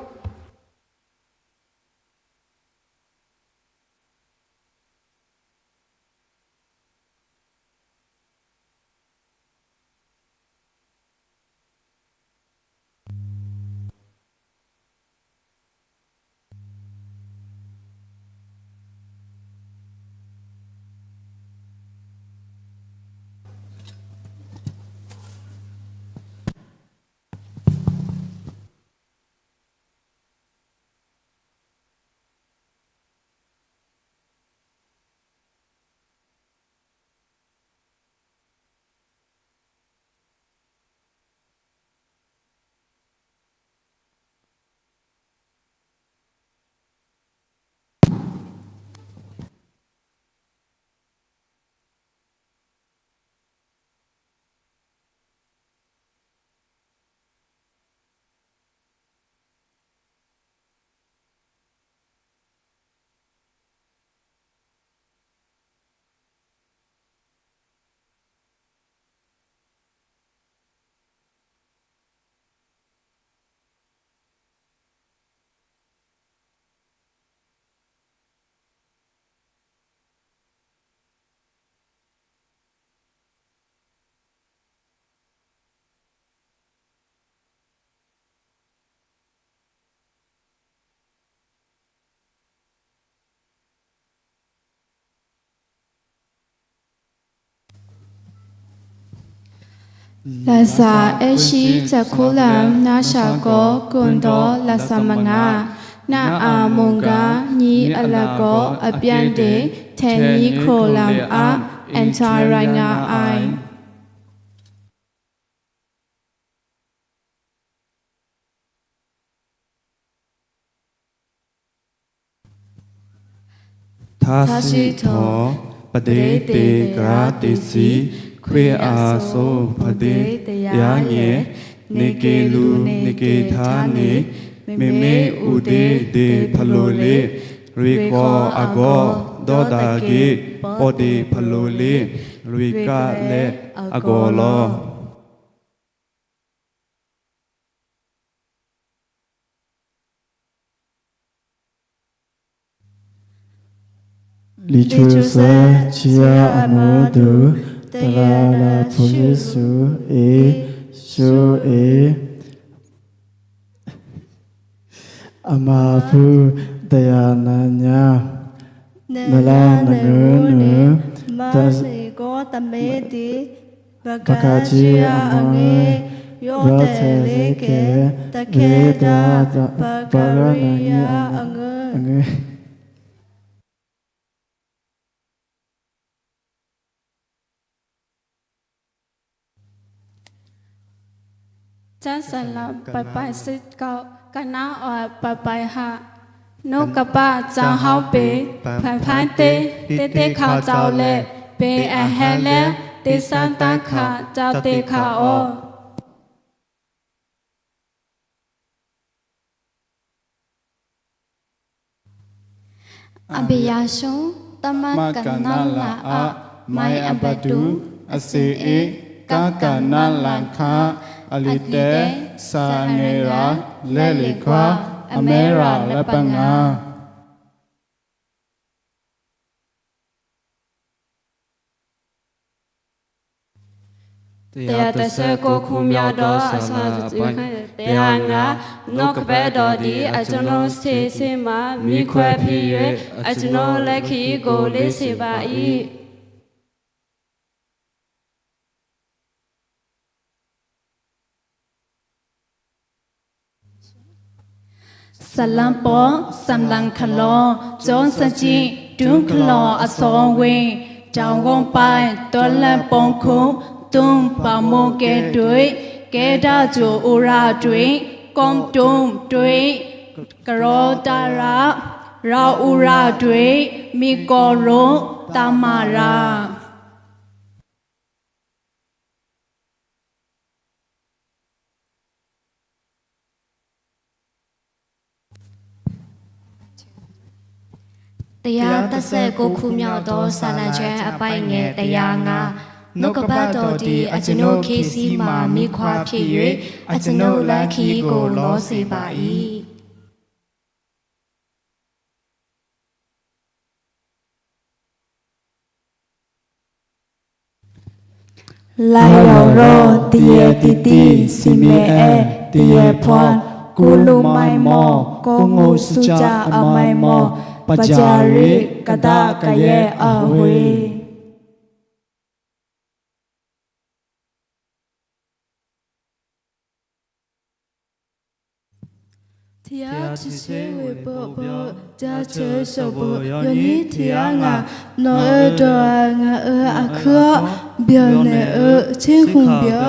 Laˍzaˍ ehˉ shiˉ ca hkuˉ laˇ naˇ shaˍ k'aw, kuiˬ dawˇ laˍzaˍ maˍ ngaˇ, naˆ aˍ moˍ gaˇ nyi aˬ laˬ k'awˇ, အပြင်းဒဏ် ထင်ကြီးခုန်လာအား အန္တရာယ်ငါ ထါစံထီၣ် ပဒ့တ့ၢ်ကရၢတ့ၢ်စံ ခွ့အါသိ ပဒ့တယါညဲၣ် နက့ၤလူၤနက့ၤထါန့ၣ် မ့မ့ၢ်အိၣ်တ့ၢ်ဒ့ၣ်ဖးလိာ်လ့ ရွေးကောက်အဂီၢ် ဒီးတၢ်ဂ့ၢ် ပီၣ်တ့ၢ်ဖးလိာ်လ့ ရွေးကောက်လ့အဂီၢ်လီၤ. Liꞈ hpu suhˉ chi yaˇ a meuˇ tuˬ, တဂၤလၢ်လၢ် Hpu Yeˍsuˆ e, shu e, a ma hpu တရားနာ nyaˇ, mvuhˇ leh naˬ ngeuˉ nuˬ, ta shiˍ kawˇ ta mehˉ te, pawˇ hk'a chi a ma, yawˇ tehꞈ le kehˬ, ta hkehˉ daꞈ, pawˇ g'aˇ naˬ nyi a ngeuˉ. Caˇ saˍ laꞈ paiˍ paiˍ suh kaꞈ, ka naˉ awˬ paiˍ paiˍ haꞈ, noˉ ka paˆ caˇ haoˉ peˍ, hpaˍ hpaˇ teˇ, teˇ teˇ hk'aˇ cawˬ leh, peˍ aˬ heh leh, teˇ saˉ taˇ hkaꞈ caˇ te hkaꞈ awˬ. အဘျုးအဖှိၣ် တမ ကန လ အ, မ အဘတု, အ စ့ အ့, က က န လ ခ, အလံ တဲ, စ အ ငဲ ရ, လဲ လံ ခွါ, အမဲ ရ လ ပ ငါ. တရာတဆယ့်ကိုးခုမြောက်သော အဆၢဒိၣ် တရာငါး, နှုတ်ကပတ်တော်သည် အကျွန်ုပ် ခြေဆင်းမှ မီးခွက်ဖြစ်၍ အကျွန်ုပ် လမ်းခရီးကို လင်းစေပါ၏။ စာလံ ပေါ့, စာလံ ခလော, ကျောင်းစာကြည့်, တုံးကလီအစောဝင်, တောင်ကုန်းပိုင်း, တော်လှန်ပုံခု, တုံးပာ်မူကဲတွင်, ကဲတၢ်ကျိုးဥရတွင်, ကုန်းတုံးတွင်, ကရောတရ, ရောဥရတွင်, မီးကီရိ, တၢ်မၤရၤ. တရားတစ်ဆယ့်ကိုးခုမြောက်သော စာလံကျမ်း အပိုဒ်ငယ်တစ်ရာငါး, နှုတ်ကပတ်တော်သည် အကျွန်ုပ်ခြေဆင်းမှ မီးခွက်ဖြစ်၍ အကျွန်ုပ်လမ်းခရီးကို လင်းစေပါ၏။ လါယွၤရော တယဲၢ်တံၢ်တံၢ် စံးမဲအဲ တယဲၢ်ဖီ ကူလူမၢၢ်မီၢ် ကိးငိုစူၢ်ကၢ်အမၢၢ်မီၢ် ပယၢ်ရံ ကဒၣ်ကယဲၢ်အဝ့ၢ် ထံအထံဆှံဝေၢ်ပိာ်ဘိ တၢ်ဆၢစီဘိ ယွၤနံၣ်ထံအါငါ နီၢ်အၢဒီး ငါအၢအခီ ဘျီန့ၣ်အၢ ဆ့ၣ်ဃုာ်ဘျီ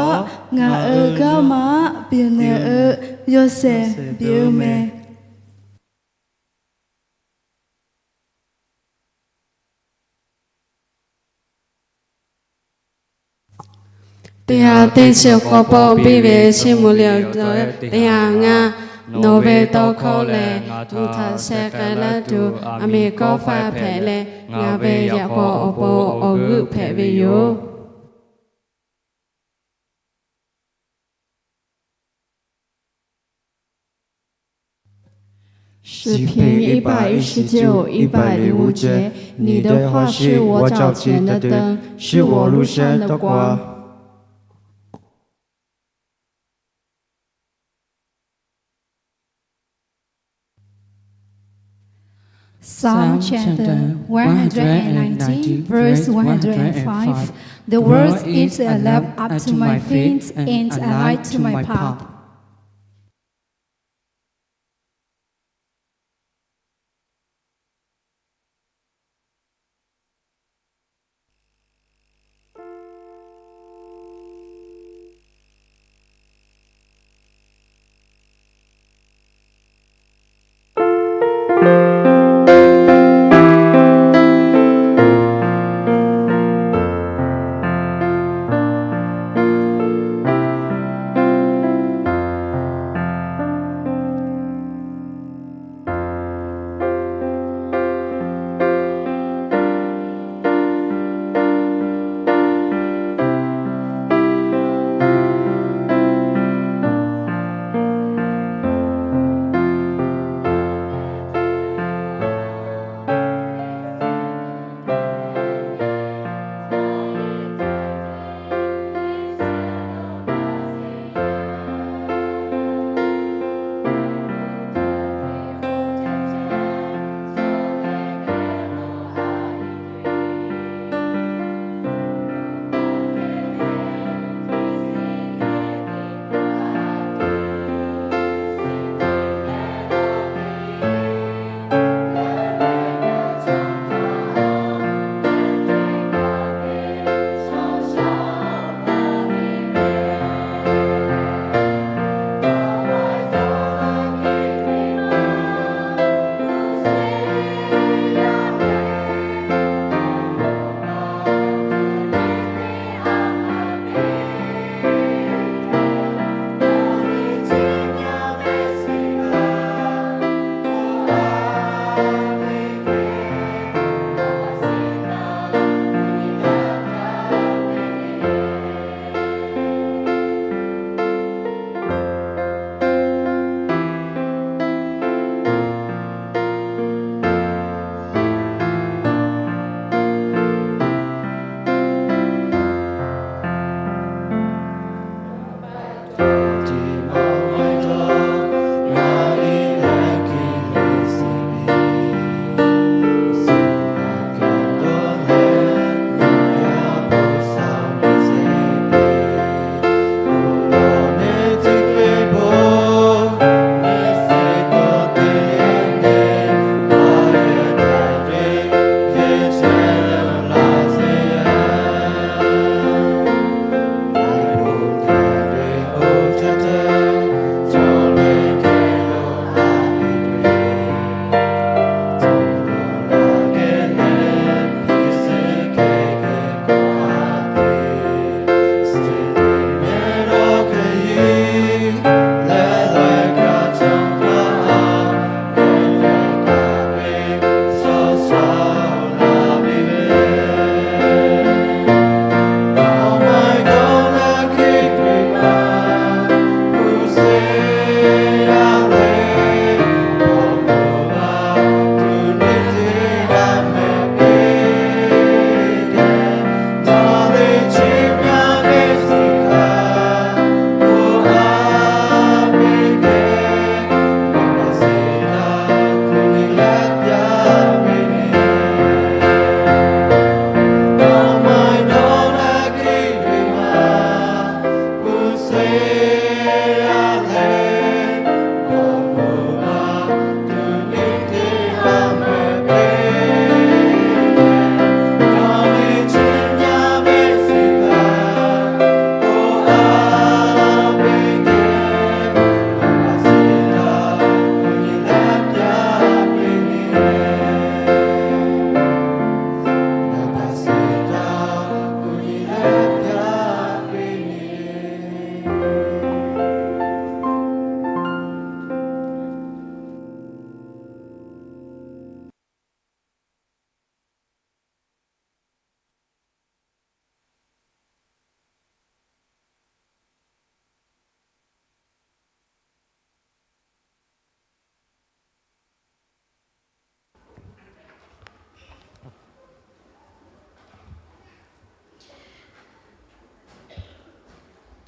ငါအၢကမၣ် ဘျီန့ၣ်အၢ ယိၤစဲး ဘျီမဲာ် တယၢ်သ့ၣ်ဆၢကိးပိ ဘၣ်ဝဲဆ့မူလ့ၣ်အဒီ တယၢ်ငါ နီၢ်ဝဲတီခီလဲၣ် ငါထူၣ်ထၢ်ဆဲးကျၢလၢတူၢ် အမ့ၢ်ကီဖးဖဲလဲၣ် ငါဝဲယၤကီၢ်အပီၣ် အဂုၢ်ဖဲးဝဲယိာ် စံးဖ့ အ့ပၢ်အ့ၡံးကၠိ အ့ပၢ်လံဝူကၠဲ နံၣ်ဒဲဟီၣ်ဆှံ ဝီကၠီၣ်ကၠံနတၢၢ် ဆှံဝီၤလူၤဆှၢနကွၢ် Psalm chapter one hundred and nineteen, verse one hundred and five. The word is a lamp unto my feet and a light to my path.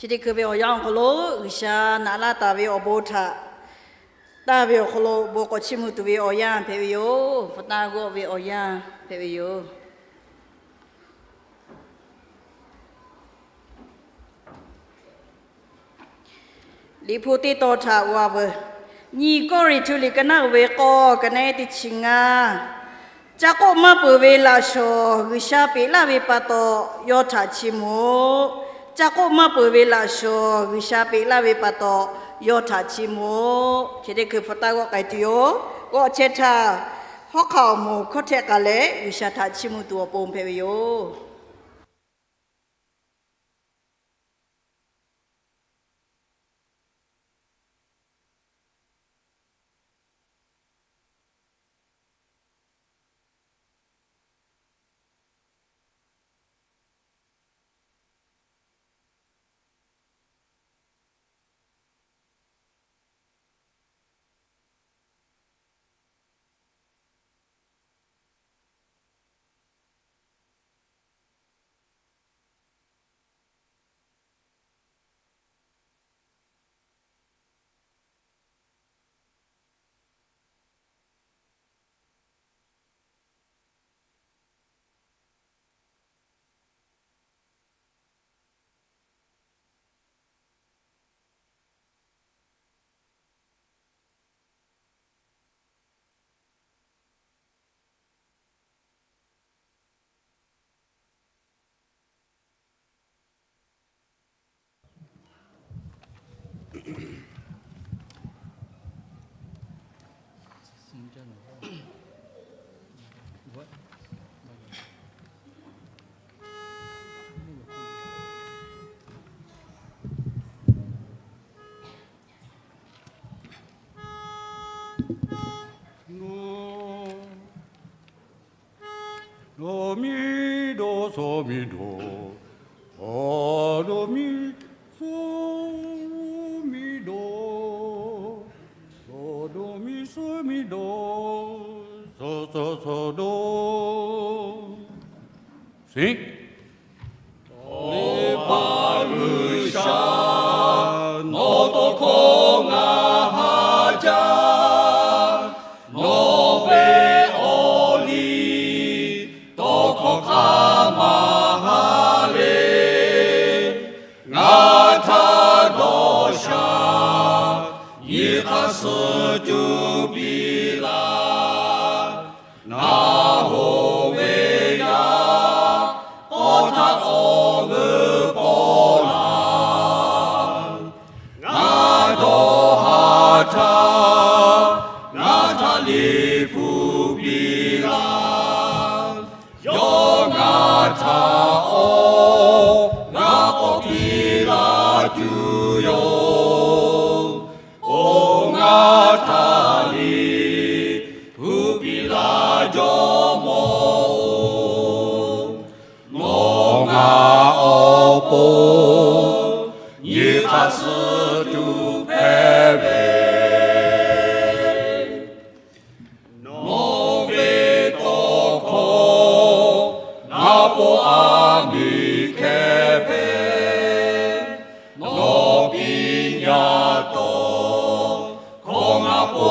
Chi teˇ hkui ve awˬ yanˇ awˬ hk'aw lo G'uiˬsha naꞈ laˇ taˍ ve awˬ bon htaꞈ taˇ ve awˬ hk'aw lo bon k'awꞈ chiˇ mvuh tuˬ ve awˬ yanˇ hpehꞈ ve yoˬ. Hpu taˇ g'awˆ ve awˬ yanˇ hpehꞈ ve yoˬ. Liꞈ hpu teˇ tawn htaꞈ g'a veuˬ. Nyiˇ Kawˇrenˍhtuˆ liꞈ ka naˆ uiˍ ve k'awˇ, ka naˆ teˇ chi ngaˇ. Ca k'oˆ maˇ peuˬ ve laꞈ shawnˍ G'uiˬsha peꞈ laˇ ve pa taw, yawˇ htaꞈ chiˇ mvuh-oˬ. Ca k'oˆ maˇ peuˬ ve laꞈ shawnˍ G'uiˬsha peꞈ laˇ ve pa taw, yawˇ htaꞈ chiˇ mvuh-oˬ. Chi teˇ hkui hpu taˇ g'awˆ k'ai tuˬ yoˬ. G'awˆ chehˇ htaˇ, hawˉ hk'aˆ awˬ moˍ hkawˇ htehˆ k'a leh G'uiˬsha htaꞈ chiˇ mvuh tuˬ awˬ pon hpehꞈ ve yoˬ. Do mi do so mi do, do do mi so mi do, do do mi so mi do, so so so do. Sing. Awˬ pa G'uiˬsha, nawˬ tawˇ hkawˇ ngaˬ ha jaˇ. Nawˬ ve awˬ liˇ tawˇ hkawˇ hk'a maˇ ha le. Ngaˬ htaꞈ dawˇ sha, nyi hk'aˇ suh cuˇ piˇ laˇ. Ngaˬ hoꞈ ve yaˇ k'awˇ htaˇ awˬ g'euˆ paw laˇ. Ngaˬ dawˇ ha htaˇ, ngaˬ htaꞈ liꞈ hpu piˇ laˇ. Yawˇ ngaˬ htaꞈ awˬ g'aˇ k'awꞈ piˇ laˇ tuˬ yoˬ. Oˇ ngaˬ htaꞈ liꞈ hpu piˇ laˇ, Jawˇmawˇ-oˬ. Nawˬ ngaˬ awˬ pon nyi hk'aˇ suh tuˬ hpehꞈ ve. Nawˬ ve tawˇ hkawˇ ngaˬ po a miˬ hkeh hpehꞈ. Nawˬ piˇ nyaˇ tawˇ hkawˇ ngaˬ po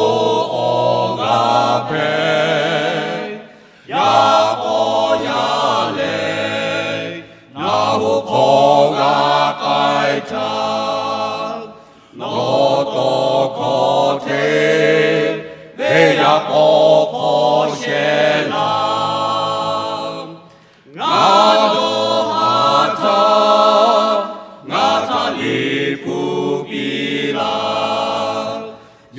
awˬ g'aˇ hpehꞈ. Yaꞈ k'aw yaˇ lehˬ, ngaˬ hoꞈ hk'aw g'a k'ai htaˇ, nawˬ tawˇ hkawˇ hteˇ ve yaꞈ k'aw hk'aw shehˍ laˇ. Ngaˬ dawˇ ha htaˇ, ngaˬ htaꞈ liꞈ hpu piˇ laˇ.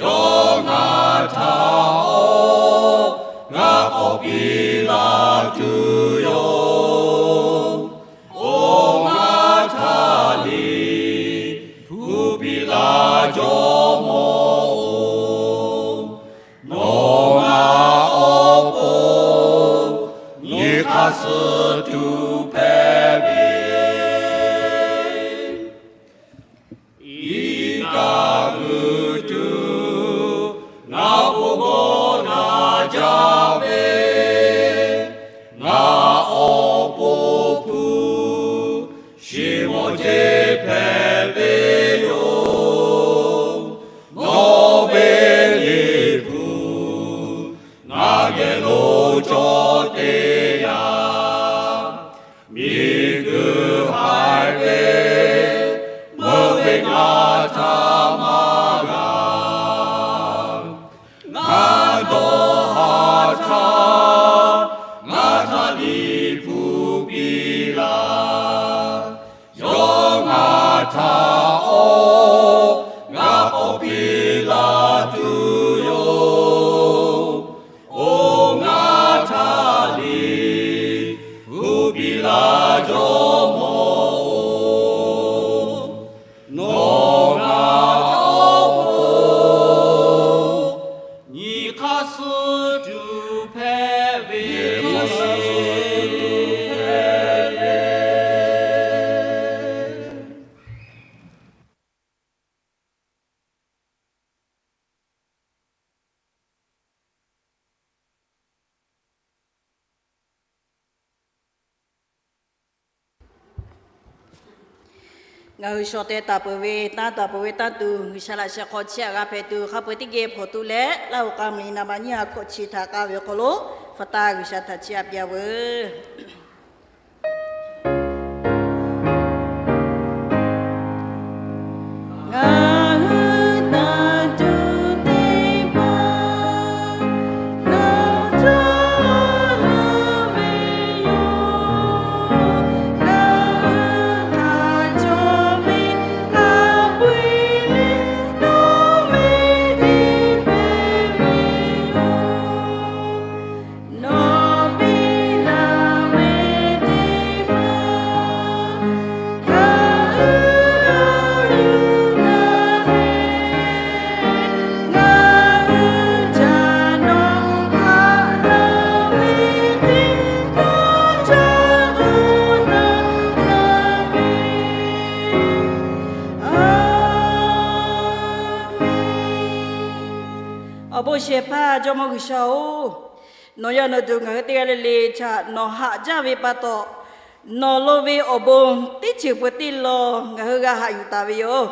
Yawˇ ngaˬ htaꞈ awˬ g'aˇ k'awꞈ piˇ laˇ tuˬ yoˬ. Oˇ ngaˬ htaꞈ liꞈ hpu piˇ laˇ, Jawˇmawˇ-oˬ. Nawˬ ngaˬ awˬ pon nyi hk'aˇ suh tuˬ hpehꞈ ve. Iˉ kaˆ g'uiˬ tuˬ ngaˬ po g'awˇ na jaˇ ve, ngaˬ awˬ pon hpu shiˍ mawˬ jeˇ hpehꞈ te yaˇ, miˬguiˬ haiˬ ve meuˇ ve ngaˬ htaꞈ maˇ g'a. Ngaˬ dawˇ haˍ htaˇ, ngaˬ htaꞈ liꞈ hpu piˇ laˇ. Yawˇ ngaˬ htaꞈ awˬ g'a k'awꞈ piˇ laˇ tuˬ yoˬ. Oˇ ngaˬ htaꞈ liꞈ hpu piˇ laˇ Jawˇmawˇ-oˬ, nawˬ ngaˬ awˬ pon nyi hk'aˇ suh tuˬ hpehꞈ ve, nyi hk'aˇ suh tuˬ hpehꞈ ve. Ngaˬ hui shawˍ teh taˍ peuˬ ve, tanˇ taˍ peuˬ ve tanˇ tuˬ, G'uiˬsha laꞈ sheh hk'aw chiˇ aꞈ g'a hpehꞈ tuˬ, hk'a peu-eˬ teˇ geh hpawnˬ tuˬ leh, Laˇ huˍ k'a mvuhˇmiˬ naˍ baꞈ nyiˇ ha hkawꞈ chi htaꞈ k'a ve awˬ hk'aw lo, hpu taˇ G'uiˬsha htaꞈ chiˇ aꞈ piˇ-a veuˬ. Ngaˬ hui tanˇ tuˬ teˇ hpaˍ, nawˬ cawˬ laˇ ve yoˬ. Ngaˬ hui htaꞈ cawˬ ve hk'a peu-eˬ lehˬ, nawˬ ve teˇ hpehꞈ ve yoˬ. Nawˬ piˇ laˇ ve teˇ hpaˍ, ngaˬ hui a yuˬ taˍ leh, ngaˬ hui htaꞈ nawˬ htaꞈ laˬ ve teˇ hpaˍ ca k'oˆ taˍ laˇ ve. A meˍ. Awˬ bon shehˍ hpaˇ Jawˇmawˇ G'uiˬsha-oˬ, nawˬ yaˇ nawˬ duˬ ngaˬ hui teˇ g'aˇ le le htaꞈ nawˬ haꞈ jaˇ ve pa taw, nawˬ lo ve awˬ bon teˇ ceuˬ peuˬ teˇ law ngaˬ hui g'a haꞈ yuˬ taˍ ve yoˬ.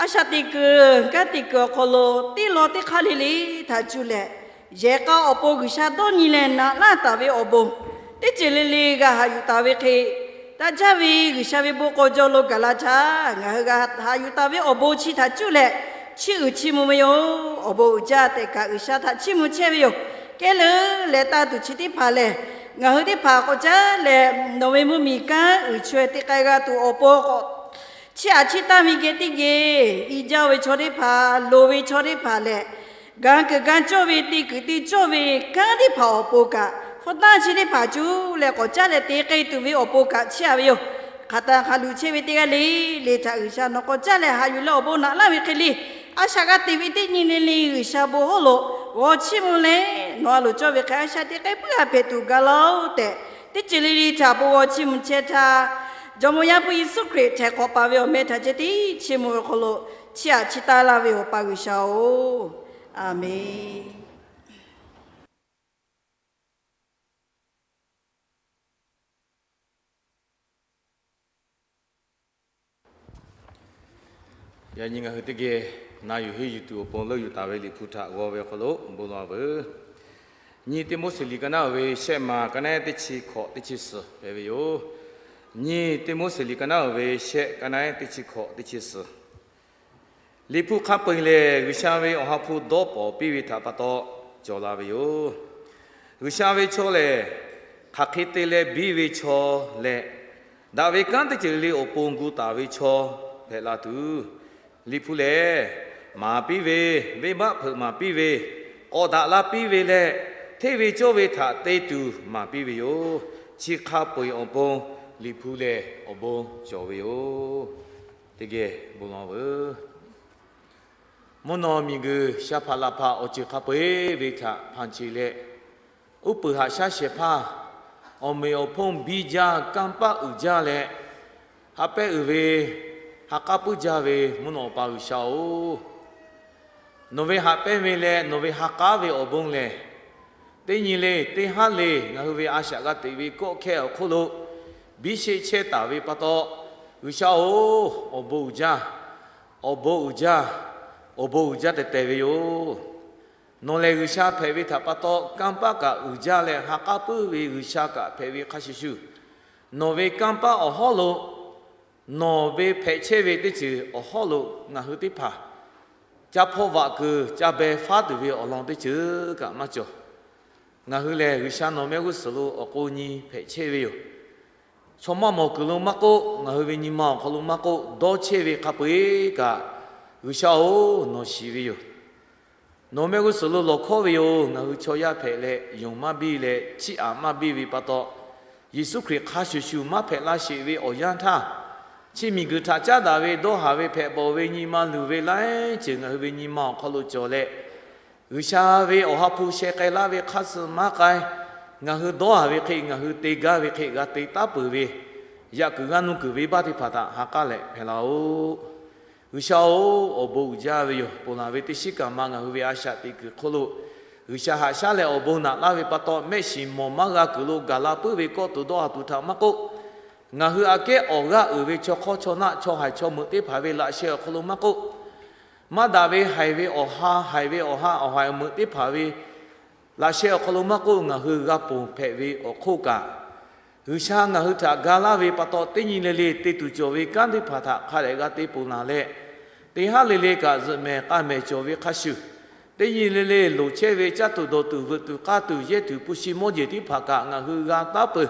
A shaꞈ teꞈ kuiˬ, kanˉ teꞈ kuiˬ awˬ hk'aw lo teˇ law teˇ hk'aˇ le le htaꞈ cuˇ leh, yehˬ k'a awˬ pon G'uiˬsha dawˇ nyi leh naꞈ laˇ taˍ ve awˬ bon teˇ ceuˬ le le g'a haꞈ yuˬ taˍ ve hk'e, daꞈ jaˇ ve G'uiˬsha ve bon k'aw jaw lo gaˬ la htaˇ, ngaˬ hui g'a haꞈ yuˬ taˍ ve awˬ bon chi htaꞈ cuˇ leh chiˇ uiˍ chiˇ mvuh ve yoˬ. Awˬ bon uiˍ jaˇ tehꞈ kaꞈ G'uiˬsha htaꞈ chiˇ mvuh chehˇ ve yoˬ. Kehˉ leuˉ leh tanˇ tuˬ chi teˇ hpaˍ lehˬ, ngaˬ hui teˇ hpaˍ k'awꞈ caˉ leh nawˬ ve mvuhˇmiˬ kanˉ uiˍ chaweh te k'ai g'a tuˬ awˬ pon k'awꞈ chiˇ aꞈ chiˇ tanˇ ve geh teˇ geh, i jaˇ ve chaw teˇ hpaˍ, loˍ ve chaw teˇ hpaˍ lehˬ, ga kuiˬ ga cawˇ ve, te kuiˬ te cawˇ ve kanˉ teˇ hpaˍ awˬ pon kaꞈ, hpu tanˇ chi teˇ hpaˍ cuˇ leh k'awꞈ caˉ leh te k'ai tuˬ ve awˬ pon kaꞈ chiˇ aꞈ ve yoˬ. Hk'aˬ htaˇ hk'a luˬ chehˇ ve teˇ g'aˇ le le htaꞈ G'uiˬsha nawˬ k'awꞈ caˉ leh haꞈ yuˬ leh awˬ bon naꞈ laˇ ve hk'e le, a shaꞈ g'a teꞈ ve teˇ nyi le le G'uiˬsha bon hawˉ lo g'aw chiˇ mvuh leh, nawˬ a loˍ cawˇ ve hk'e a shaꞈ teꞈ k'ai puiˉ g'a hpehꞈ tuˬ gaˬ laˇ-oˆ tehꞈ, teˇ ceuˬ le le htaꞈ bon g'aw chiˇ mvuh chehˇ htaˇ, Jawˇmawˇ Yaˇ hpu Yeˍsuˆ Hkriꞈ htaiˍ hk'awꞈ paˍ ve awˬ meh htaꞈ ceh tiˉ chiˇ mvuh ve hk'aw lo chiˇ aꞈ chiˇ taˇ laˇ ve awˬ pa G'uiˬsha-oˬ, a meˍ. Yaꞈ nyi ngaˬ hui teˇ geh na yuˬ henˇ yuˬ tuˬ awˬ pon leuˆ yuˬ taˍ ve Liꞈ hpu htaꞈ g'aw ve awˬ hk'aw lo bon lawˬ-a veuˬ. Nyi Tiˆmoˉseˍ liꞈ ka naˉ uiˍ ve shehˆ ma ka naˉ teˇ chi hkawꞈ teˇ chi suhˍ hpehꞈ ve yoˬ. Nyi Tiˆmoˉseˍ liꞈ ka naˉ uiˍ ve shehˆ ka naˉ teˇ chi hkawꞈ teˇ chi suhˍ. Liꞈ hpu hk'a peu-eˬ lehˬ, G'uiˬsha ve Awˬ ha hpu dawˇ pawnˍ piˇ ve htaꞈ pa taw cawˬ la ve yoˬ. G'uiˬsha ve chaw lehˬ, hk'aˬ hk'e te leh biˇ ve chaw leh, daꞈ ve kanˉ teˇ ceuˬ le awˬ pon gu taˍ ve chaw hpehꞈ la tuˬ, Liꞈ hpu lehˬ, maˍ piˇ ve, venˇbaˆ hpeuꞈ maˍ piˇ ve, k'awꞈ daꞈ la piˇ ve leh, hteˇ ve cawˇ ve htaꞈ te tuˬ maˍ piˇ ve yoˬ. Chi hk'a peu-eˬ awˬ pon Liꞈ hpu lehˬ awˬ bon cawˬ ve yoˬ. Teˇ geh bon lawˬ veuˬ. Mvuhˇ naw miˬguiˬ sha hpaꞈ laˬ hpaꞈ awˬ ceuˬ hk'a peu-eˬ ve htaꞈ hpanˍ ce leh, uˉ peunˍ haꞈ shaˉ shehˍ hpaˇ, awˬ meꞈ awˬ hponˇ biˇ jaˇ, kanˇ paˆ uiˍ jaˇ leh, ha pehˉ uiˍ ve, ha k'aˉ puiˉ jaˇ ve mvuhˇ naw Awˬ pa G'uiˬsha-oˬ, nawˬ ve haꞈ pehnˇ ve leh nawˬ ve ha k'aˉ ve awˬ bon lehˬ, teˇ nyi le teˇ haˉ le ngaˬ hui ve a shaꞈ g'a teꞈ ve kawˆ hkehˇ awˬ hk'oˆ lo biˇ sheˆ chehˇ taˍ ve pa taw, G'uiˬsha-oˬ, awˬ bon uiˍ jaˇ, awˬ bon uiˍ jaˇ, awˬ bon uiˍ jaˇ tehꞈ tehꞈ ve yoˬ. Nawˬ lehˬ G'uiˬsha hpehꞈ ve htaꞈ pa taw, kanˇ paˆ kaꞈ uiˍ jaˇ leh ha k'aˉ puiˉ ve G'uiˬsha kaꞈ hpehꞈ ve hk'a shuˍ shuˍ, nawˬ ve kanˇ paˆ awˬ hawˉ lo nawˬ ve hpehꞈ chehˇ ve teˇ ceuˬ awˬ hawˉ lo ngaˬ hui teˇ hpaˍ ca hpawˇ vaꞈ kuiˬ ca beh faˉ tuˬ ve awˬ lawn teˇ ceuˬ kaꞈ maˇ cawˬ. Ngaˬ hui lehˬ G'uiˬsha nawˬ mehˆ g'uˇ suhˍ lo awˬ k'o nyi hpehꞈ chehˇ ve yoˬ. Chaw maˇ mawˬ kuiˬ lo maˇ k'oˆ, ngaˬ hui ve nyi ma awˬ hk'aw lo maˇ k'oˆ, dawˇ chehˇ ve hk'a peu-eˬ kaꞈ, G'uiˬsha-oˬ, nawˬ shiˍ ve yoˬ. Nawˬ mehˆ g'uˇ suhˍ lo lawˬ hkawˇ ve yoˬ. Ngaˬ hui chaw yaˇ hpehꞈ leh yonˍ maˇ biˇ leh chiˇ aꞈ maˇ biˇ ve pa taw, Yeˍsuˆ Hkriꞈ hk'a shuˍ shuˍ maˇ hpehꞈ la sheˍ ve awˬ yanˇ htaˇ, chi miˬguiˬ htaꞈ caˉ daꞈ ve dawˇ haˍ ve hpehꞈ bawˬ ve nyi ma luˬ ve laiˉ ceuˬ ngaˬ hui ve nyi ma awˬ hk'aw lo cawˬ leh, G'uiˬsha ve awˬ ha hpu sheh k'ai laˇ ve hk'aˇ suh maˇ k'ai. Ngaˬ hui dawˇ haˍ ve hk'e ngaˬ hui te gaˇ ve hk'e g'a te taˉ peuˬ ve, yaꞈ kuiˬ g'a nuˇ kuiˬ venˇbaˆ teˇ hpaˍ htaꞈ ha k'aˉ leh hpehꞈ laˇ-oˆ. G'uiˬsha-oˬ, awˬ bon uiˍ jaˇ ve yoˬ. Ponˬ laˬ ve teˇ shiˉ kaꞈ ma ngaˬ hui ve a shaꞈ teꞈ kuiˬ hk'oˆ lo G'uiˬsha haꞈ shaˉ leh awˬ bon naꞈ laˇ ve pa taw, mehˆ shiˍ mawˬ maˇ g'a kuiˬ lo gaˬ la puiˉ ve kawˆ tuˬ dawˇ haˍ tuˬ htaꞈ maˇ k'oˆ, ngaˬ hui aꞈ kehˉ awˬ g'aˇ uiˍ ve chaw hk'awˇ chaw naˆ chaw haiˬ chaw meuꞈ teˇ hpaˍ ve laꞈ sheh awˬ hk'aw lo maˇ k'oˆ, maˇ daꞈ ve haiˬ ve awˬ ha, haiˬ ve awˬ ha awˬ haiˬ awˬ meuꞈ teˇ hpaˍ ve laꞈ sheh awˬ hk'aw lo maˇ k'oˆ, ngaˬ hui g'a ponˬ hpehꞈ ve awˬ hk'oˆ kaꞈ, G'uiˬsha ngaˬ hui htaꞈ ga laˇ ve pa taw, teˇ nyi le le te tuˬ cawˬ ve kanˉ teˇ hpaˍ htaꞈ hk'a dehꞈ g'a te ponˬ laˬ leh, teˇ haˉ le le kaꞈ zuhꞈ mehˍ k'a mehˍ cawˬ ve hk'a shuˍ, teˇ nyi le le loˍ chehˇ ve caˇ tuˬ dawˬ tuˬ veuꞈ tuˬ k'aˇ tuˬ yehˇ tuˬ hpu shi mawˇ jeˬ teˇ hpaˍ kaꞈ ngaˬ hui g'a taˉ peuˬ.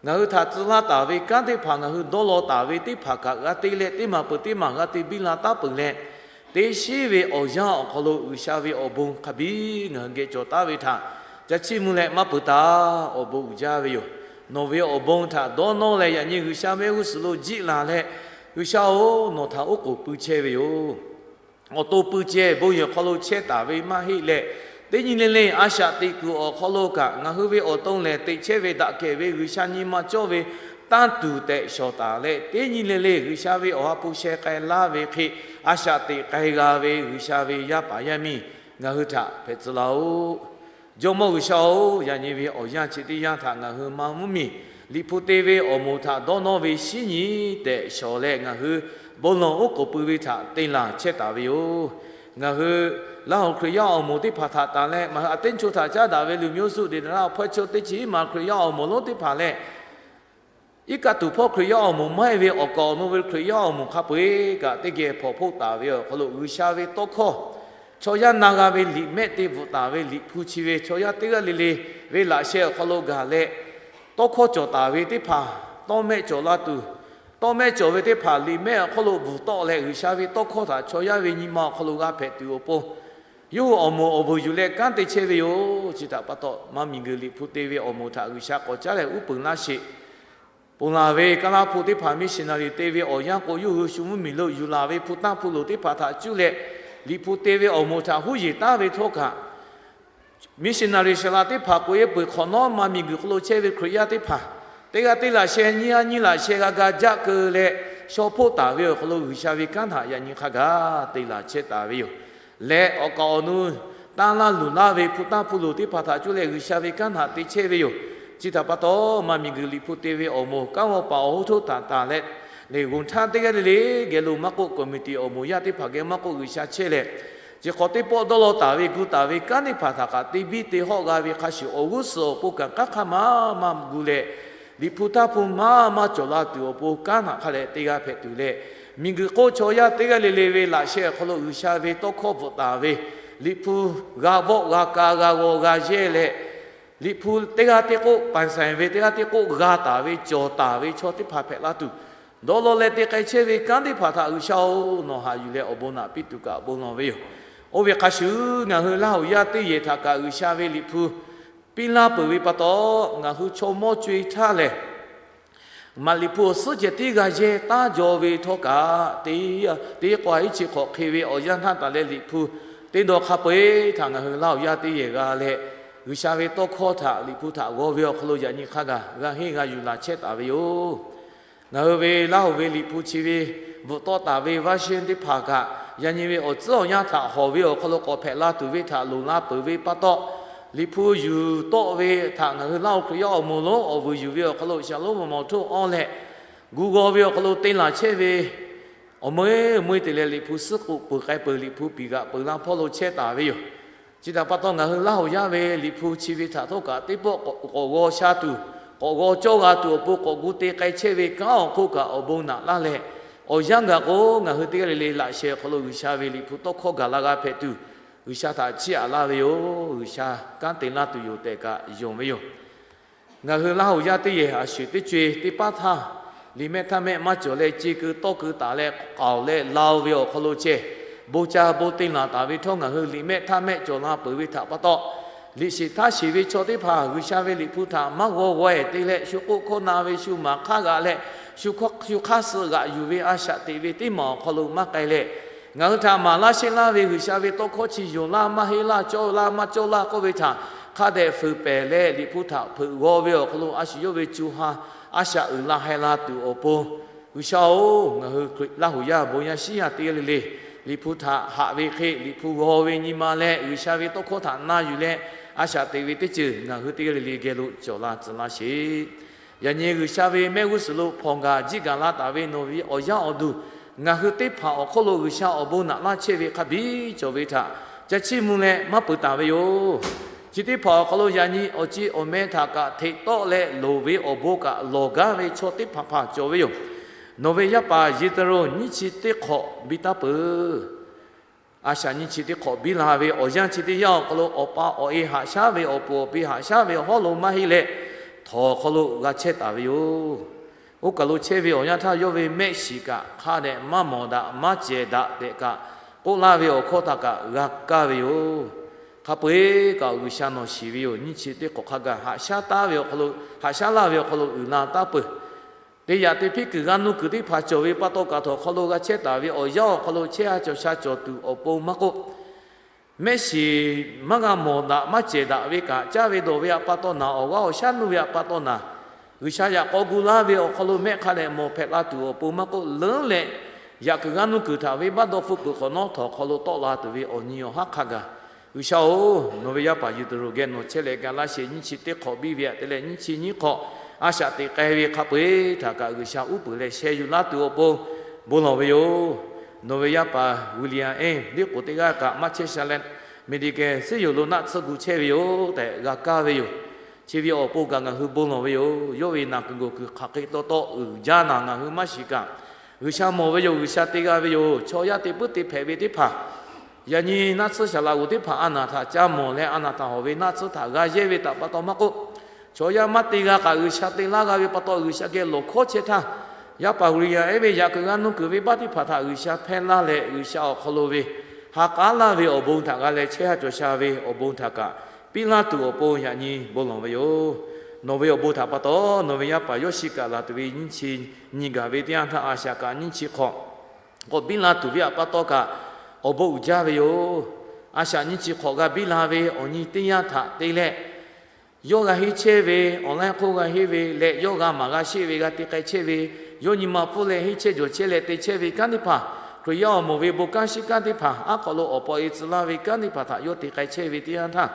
Ngaˬ hui htaꞈ tcuh laˇ taˍ ve kanˉ teˇ hpaˍ, ngaˬ hui dawˇ law taˍ ve teˇ hpaˍ kaꞈ g'a te leh, teˇ maˬ peuˬ teˇ maˬ g'a te biˇ la taˉ peuˬ leh, teˇ shiˉ ve awˬ yanˇ awˬ hk'aw lo G'uiˬsha ve awˬ bon hk'a biˇ ngaˬ hui geh cawˬ taˉ ve htaꞈ ca chiˇ mvuh leh maˇ peuˬ taˍ. Awˬ bon uiˍ jaˇ ve yoˬ. Nawˬ ve awˬ bon htaꞈ dawˇ nawˇ leh yaꞈ nyi G'uiˬsha mehˆ g'uˇ suhˍ lo jiˆ laˬ leh, G'uiˬsha-oˬ, nawˬ htaꞈ oˉ k'oˍ pui chehˇ ve yoˬ. Awˬ to pui ceh bon yehˬ hk'aw lo chehˇ taˍ ve maˇ heˆ leh, teˇ nyi le le a shaꞈ teꞈ kuiˬ awˬ hk'aw lo kaꞈ ngaˬ hui ve awˬ to lehˬ teꞈ chehˇ ve daꞈ kehˬ ve G'uiˬsha nyi ma cawˇ ve tanˇ tuˬ tehꞈ shawˍ taˍ leh, teˇ nyi le le G'uiˬsha ve awˬ ha hpu sheh k'ai laˇ ve hk'e a shaꞈ teꞈ k'ai g'a ve G'uiˬsha ve yaˇ paˍ yaˇ miˇ ngaˬ hui htaꞈ hpehꞈ tcuh laˇ-oˆ. Jawˇmawˇ G'uiˬsha-oˬ, yaꞈ nyi ve awˬ yanˇ chi teˇ yanˇ htaꞈ ngaˬ hui maˇ mvuhˇmiˬ Liꞈ hpu te ve awˬ moˍ htaꞈ dawˇ nawˇ ve shinˉ nyi tehꞈ shawˍ leh, ngaˬ hui bon lawˬ oˉ k'oˍ pui ve htaꞈ te laˬ chehˇ taˍ ve yoˬ. Ngaˬ hui Laˇ huˍ Hkriꞈ yaˇ awˬ moˍ teˇ hpaˍ htaꞈ tanˬ leh, ngaˬ hui aꞈ teˇ ncho htaꞈ caˉ daꞈ ve luˬ myoˇ suˆ deˍ daꞈ laˇ awˬ hpawehˇ chaw teˇ chi hiˉ ma Hkriꞈ yaˇ awˬ moˍ lonˉ teˇ hpaˍ leh, iˉ kaˆ tuˬ hpawˇ Hkriꞈ yaˇ awˬ moˍ maˇ heˆ ve awˬ kaˍ awˬ nu ve Hkriꞈ yaˇ awˬ moˍ hk'a peu-eˬ kaꞈ teˇ geh hpawnˬ hpoˆ taˍ ve awˬ hk'aw lo G'uiˬsha ve tawˇ hkawˇ, chaw yaˇ na g'a ve liꞈ mehˆ te bvuhꞈ taˍ ve Liꞈ hpu chi ve chaw yaˇ teˇ g'aˇ le le ve laꞈ sheh awˬ hk'aw lo gaˬ leh, tawˇ hkawˇ cawˬ taˍ ve teˇ hpaˍ tawˇ mehˆ cawˬ la tuˬ, tawˇ mehˆ cawˬ ve teˇ hpaˍ liꞈ mehˆ awˬ hk'aw lo bvuhꞈ tawˆ leh G'uiˬsha ve tawˇ hkawˇ htaꞈ chaw yaˇ ve nyi ma awˬ hk'aw lo g'a hpehꞈ tuˬ awˬ pon, yawˇ hui awˬ moˍ awˬ vuiˬ yuˬ leh kanˉ te chehˇ ve yoˬ. Chi htaꞈ pa taw, maˇ miˬguiˬ Liꞈ hpu te ve awˬ moˍ htaꞈ G'uiˬsha k'awꞈ caˉ leh uˉ peunˍ laˇ sheˍ. Ponˬ laˬ ve Kaˇlaˇ hpu teˇ hpaˍ missionary te ve awˬ yanˇ k'o, yawˇ hui shu mvuhˇmiˬ lo yuˬ laˬ ve hpu tanˇ hpu loˍ teˇ hpaˍ htaꞈ cuˇ leh, Liꞈ hpu te ve awˬ moˍ htaꞈ huˉ yeˬ taˉ ve htawˇ kaꞈ, missionary shaˍ laꞈ teˇ hpaˍ k'oꞈ e peuˬ hk'awꞈ nawˉ, maˇ miˬguiˬ hk'aw lo chehˇ ve Hkriꞈ yaˇ teˇ hpaˍ teˇ g'aˇ teˇ laꞈ sheh nyiˇ g'aˇ nyiˇ laꞈ sheh g'a ga jaˆ keu leh, shaw hpoˆ taˍ ve awˬ hk'aw lo G'uiˬsha ve kanˉ htaꞈ yaꞈ nyi hk'a gaˬ te laˬ chehˇ taˍ ve yoˬ. Leh awˬ kaˍ awˬ nu tanˇ laˇ luˬ laˇ ve hpu tanˇ hpu loˍ teˇ hpaˍ htaꞈ cuˇ leh G'uiˬsha ve kanˉ htaꞈ te chehˇ ve yoˬ. Chi htaꞈ pa taw, maˇ miˬguiˬ Liꞈ hpu te ve awˬ moˍ kanˉ g'aw paˍ awˬ hoˉ htoˇ tanˍ taˍ leh, lehˬ g'oˬ htaˇ teˇ g'aˇ le le geh lo maˇ k'oˆ, committee awˬ moˍ yaˇ teˇ hpaˍ geh maˇ k'oˆ, G'uiˬsha chehˇ leh, chi hk'awꞈ teˇ pawˆ dawˇ law taˍ ve gu taˍ ve kanˉ teˇ hpaˍ htaꞈ kaꞈ te biˇ te hawˆ g'a ve hk'a shuˍ, awˬ g'uˇ suhˍ awˬ pon kaꞈ k'aˉ hk'aˇ maˇ maˇ gu leh, Liꞈ hpu tanˇ hpu maˇ maˇ cawˬ la tuˬ awˬ pon kanˉ htaꞈ hk'a leh te g'a hpehꞈ tuˬ leh, miˬguiˬ hk'oˆ chaw yaˇ teˇ g'aˇ le le ve laꞈ sheh awˬ hk'aw lo G'uiˬsha ve tawˇ hkawˇ bvuhꞈ taˍ ve Liꞈ hpu g'a vawˆ g'a ka g'a g'aw g'a yehˇ leh, Liꞈ hpu teˇ g'aˇ teˇ k'oˆ ပိုင်ဆိုင် ve, teˇ g'aˇ teˇ k'oˆ g'a taˍ ve cawˬ taˍ ve chaw teˇ hpaˍ hpehꞈ la tuˬ, dawˇ law leh te k'ai chehˇ ve kanˉ teˇ hpaˍ htaꞈ G'uiˬsha-oˬ, nawˬ haꞈ yuˬ leh awˬ bon naꞈ piˇ tuˬ kaꞈ bon lawˬ ve yoˬ. Oˇ ve hk'a shuˍ, ngaˬ hui Laˇ huˍ yaˇ teˇ yehˬ htaꞈ kaꞈ G'uiˬsha ve Liꞈ hpu piˇ laˇ peuˬ ve pa taw, ngaˬ hui chaw mawˇ co-e htaˇ lehˬ, maꞈ Liꞈ hpu awˬ suhˉ ceh tiˉ g'a yehˇ taˉ jaw ve htawˇ kaꞈ, teˇ, teˇ k'awˇ iˉ chi hk'awꞈ hk'e ve awˬ yanˇ htaˇ taˍ leh Liꞈ hpu teˇ dawˇ hk'a peu-eˬ htaꞈ ngaˬ hui Laˇ huˍ yaˇ teˇ yehˬ g'a leh, G'uiˬsha ve tawˇ hkawˇ htaꞈ Liꞈ hpu htaꞈ g'aw ve awˬ hk'aw lo yaꞈ nyi hk'a gaˬ g'a henˇ g'a yuˬ laˬ chehˇ taˍ ve yoˬ. Ngaˬ hui ve Laˇ huˍ ve Liꞈ hpu chi ve bvuhꞈ tawˆ taˍ ve vaˇ shehnˇ teˇ hpaˍ kaꞈ, yaꞈ nyi ve awˬ tcuhˉ awˬ yanˇ htaꞈ hawˬ ve awˬ hk'aw lo k'awꞈ hpehꞈ la tuˬ ve htaꞈ loˍ la peuˬ ve pa taw, Liꞈ hpu yuˬ tawˆ ve htaꞈ ngaˬ hui Laˇ huˍ Hkriꞈ yaˇ awˬ moˍ lonˉ awˬ vuiˬ yuˬ ve awˬ hk'aw lo shaˍ lonˉ maw maw htoˇ awˇ leh, gu g'aw ve awˬ hk'aw lo te laˬ chehˇ ve awˬ meuˇ meuˇ te leh Liꞈ hpu suhˉ k'oꞈ peuˬ k'ai peuˬ, Liꞈ hpu piˍ g'aꞈ peuˬ laˇ hpawˇ lo chehˇ taˍ ve yoˬ. Chi htaꞈ pa taw, ngaˬ hui Laˇ huˍ yaˇ ve Liꞈ hpu chi ve htaꞈ htawˇ kaꞈ teˇ pawˆ k'awꞈ g'aw sha tuˬ, k'awꞈ g'aw cawˇ g'a tuˬ awˬ pon k'awꞈ gu te k'ai chehˇ ve kanˉ awˬ hk'oˆ kaꞈ awˬ bon naꞈ laˇ leh, awˬ yanˇ gaˬ k'o, ngaˬ hui teˇ g'aˇ le le laꞈ sheh awˬ hk'aw lo G'uiˬsha ve Liꞈ hpu tawˇ hkawˇ gaˬ la g'a hpehꞈ tuˬ, G'uiˬsha htaꞈ chiˇ aꞈ laˇ ve yoˬ. G'uiˬsha kanˉ te laˇ tuˬ yoˬ tehꞈ kaꞈ yonˍ ve yoˬ. Ngaˬ hui Laˇ huˍ yaˇ teˇ yehˬ a shuˍ teˇ co-e teˇ paˉ htaˇ, liꞈ mehˆ htaˇ mehˆ maˇ cawˬ leh, ce keu tawˇ keu taˍ leh k'aoˍ leh lao ve awˬ hk'aw lo ceh, bon ca bon te laˬ taˍ ve htawˇ, ngaˬ hui liꞈ mehˆ htaˇ mehˆ cawˬ la peuˬ ve htaꞈ pa taw, liꞈ shiˍ htaˇ shiˍ ve chaw teˇ hpaˍ G'uiˬsha ve Liꞈ hpu htaꞈ maˇ g'aw g'aweh te leh, shu k'oˆ hkawˇ na ve shu maˍ hk'aˇ g'aꞈ leh, shu hk'aˇ suh g'aꞈ yuˬ ve a shaꞈ teꞈ ve teˇ maˬ awˬ hk'aw lo maˇ k'ai leh, ngaˬ hui htaꞈ maˍ laˇ sheˆ laˇ ve G'uiˬsha ve tawˇ hkawˇ chi yonˍ laˇ maˇ heˆ laˇ, cawˇ laˇ maˇ cawˇ laˇ k'oˆ ve htaꞈ hk'a dehꞈ fuiˍ pehˍ leh, Liꞈ hpu htaꞈ hpeuꞈ g'aw ve awˬ hk'aw lo a shu yawˇ ve co ha a shaꞈ uiˍ la heh la tuˬ awˬ pon, G'uiˬsha-oˬ, ngaˬ hui Laˇ huˍ yaˇ bon yaˇ shiˉ yaˇ teˇ g'aˇ le le, Liꞈ hpu htaꞈ haꞈ ve hk'e, Liꞈ hpu g'aw ve nyi ma leh G'uiˬsha ve tawˇ hkawˇ htaꞈ na yuˬ leh a shaꞈ teꞈ ve teˇ ceuˬ ngaˬ hui teˇ g'aˇ le le geh lo cawˬ la tcuh laˇ sheˍ. Yaꞈ nyi G'uiˬsha ve mehˆ g'uˇ suhˍ lo hpawnˬ gaˬ jiˇ gaˬ la taˍ ve nawˬ ve awˬ yanˇ awˬ duˬ, ngaˬ hui teˇ hpaˍ awˬ hk'oˆ lo G'uiˬsha awˬ bon naꞈ laˇ chehˇ ve hk'a biˇ cawˬ ve htaꞈ ca chiˇ mvuh leh maˇ peuˬ taˍ ve yoˬ. Chi teˇ hpaˍ awˬ hk'aw lo yaꞈ nyi awˬ ci awˬ meh htaꞈ kaꞈ hteꞈ tawˆ leh loˍ ve awˬ bon kaꞈ lawˬ gaˇ ve chaw teˇ hpaˍ hpaˍ cawˬ ve yoˬ. Nawˬ ve yaˇ paˍ Yeˍtaˍroˍ nyiˇ chi teˇ hk'awꞈ biˇ taˇ peuˬ. A shaꞈ nyiˇ chi teˇ hk'awꞈ biˇ la ve awˬ yanˇ chi teˇ yanˇ awˬ hk'aw lo awˬ pa awˬ e haꞈ shaˉ ve awˬ puˍ awˬ pi haꞈ shaˉ ve awˬ hawˉ lo maˇ heˆ leh, htawnˍ awˬ hk'aw lo g'a chehˇ taˍ ve yoˬ. Oˇ kaˬ lo chehˇ ve awˬ yanˇ htaˇ yawˇ ve mehˆ shiˍ kaꞈ hk'a dehꞈ maˇ mawˬ daꞈ maˇ cehˬ daꞈ tehꞈ kaꞈ k'oˆ laˇ ve awˬ hkawˇ htaꞈ kaꞈ g'a kaˇ ve yoˬ. Hk'a peu-eˬ kaꞈ G'uiˬsha nawˬ shiˍ ve yoˬ. Nyiˇ chi teˇ hk'awꞈ hk'a gaˬ haꞈ shaˉ taˉ ve awˬ hk'aw lo, haꞈ shaˉ laˇ ve awˬ hk'aw lo uiˍ la taˉ peuˬ. Teˇ yaꞈ teˇ hpiˉ kuiˬ g'aˇ nuˇ kuiˬ teˇ hpaˍ cawˬ ve pa taw kaꞈ htawnˍ hk'aw lo g'a chehˇ taˍ ve awˬ yanˇ awˬ hk'aw lo chehˇ ha cawˬ sha cawˬ tuˬ awˬ pon maˇ k'oˆ, mehˆ shiˍ maˇ g'a mawˬ daꞈ maˇ cehˬ daꞈ ve kaꞈ caˇ ve dawˬ ve htaꞈ pa taw naˍ, awˬ g'aˇ awˬ shaˉ nuˇ ve htaꞈ pa taw naˍ, G'uiˬsha yaꞈ k'aw gu laˇ ve awˬ hk'aw lo mehˆ hk'a dehꞈ mawˬ hpehꞈ la tuˬ awˬ pon maˇ k'oˆ, leuˉ leh yaꞈ kuiˬ g'aˇ nuˇ kuiˬ htaꞈ venˇbaˆ dawˇ hpfuhˆ peuˬ hk'awꞈ nawˉ htawnˍ hk'aw lo tawˆ la tuˬ ve awˬ nyi awˬ haˉ hk'a gaˬ, G'uiˬsha-oˬ, nawˬ ve yaˇ paˍ Yeˍtaˍroˍ geh nawˬ chehˇ leh ga laˇ sheˍ. Nyiˇ chi teˇ hk'awꞈ biˇ ve htaꞈ te leh nyiˇ chi nyiˇ hk'awꞈ a shaꞈ teꞈ k'ai ve hk'a peu-eˬ htaꞈ kaꞈ G'uiˬsha uˉ peunˍ leh sheh yuˬ laˇ tuˬ awˬ pon bon lawˬ ve yoˬ. Nawˬ ve yaˇ paˍ William Eng liꞈ k'oˍ teˇ g'aˇ kaꞈ maˇ chehˇ sha leh, Medicaid suhˉ yoˬ lo naˆ tsuhˇ gu chehˇ ve yoˬ tehꞈ g'a kaˇ ve yoˬ. Chi ve awˬ pon kaꞈ ngaˬ hui bon lawˬ ve yoˬ. Yawˇ ve naˬ kuiˬ gawˬ kuiˬ hk'aˬ hk'e taw taw uiˍ jaˇ naˬ ngaˬ hui maˇ shiˍ kaꞈ, G'uiˬsha mawˬ ve yoˬ. G'uiˬsha te g'a ve yoˬ. Chaw yaˇ te puiˉ te hpehꞈ ve teˇ hpaˍ, yaꞈ nyi naˆ tsuhˇ shaˍ laꞈ g'oˍ teˇ hpaˍ a naˬ htaꞈ ca mawˬ leh a naˬ htaꞈ hawˬ ve naˆ tsuhˇ htaꞈ g'a yehˇ ve htaꞈ pa taw maˇ k'oˆ, chaw yaˇ maˇ te g'a kaꞈ G'uiˬsha te laˇ g'a ve pa taw G'uiˬsha geh lawˬ hkawˉ chehˇ htaˇ, yaˇ paˍ William Eng ve yaꞈ kuiˬ g'aˇ nuˇ kuiˬ venˇbaˆ teˇ hpaˍ htaꞈ G'uiˬsha hpehˇ laˇ leh G'uiˬsha awˬ hk'aw lo ve ha k'aˉ laˇ ve awˬ bon htaꞈ g'a leh chehˇ ha cawˬ sha ve awˬ bon htaꞈ kaꞈ piˇ laˇ tuˬ awˬ pon yaꞈ nyi bon lawˬ ve yoˬ. Nawˬ ve awˬ bon htaꞈ pa taw nawˬ ve yaˇ paˍ yawˇ shiˍ kaꞈ laˬ tuˬ ve nyiˇ chi nyi gaˬ ve teˇ yanˇ htaˇ a shaꞈ kaꞈ nyiˇ chi hk'awꞈ k'awꞈ biˇ la tuˬ ve htaꞈ pa taw kaꞈ awˬ bon uiˍ jaˇ ve yoˬ. A shaꞈ nyiˇ chi hk'awꞈ g'a biˇ la ve awˬ nyi teˇ yanˇ htaꞈ te leh, yawˇ g'a henˇ chehˇ ve awˬ laiˉ hk'oˆ g'a henˇ ve leh yawˇ g'a maˍ g'a sheˆ ve g'a te k'ai chehˇ ve, yawˇ nyi ma pfuhˇ leh henˇ chehˇ jawˬ chehˇ leh te chehˇ ve kanˉ teˇ hpaˍ, Hkriꞈ yaˇ awˬ moˍ ve bon kanˉ shiˉ kanˉ teˇ hpaˍ aˉ hk'aw lo awˬ pa e tcuh laˇ ve kanˉ teˇ hpaˍ htaꞈ yawˇ te k'ai chehˇ ve teˇ yanˇ htaˇ,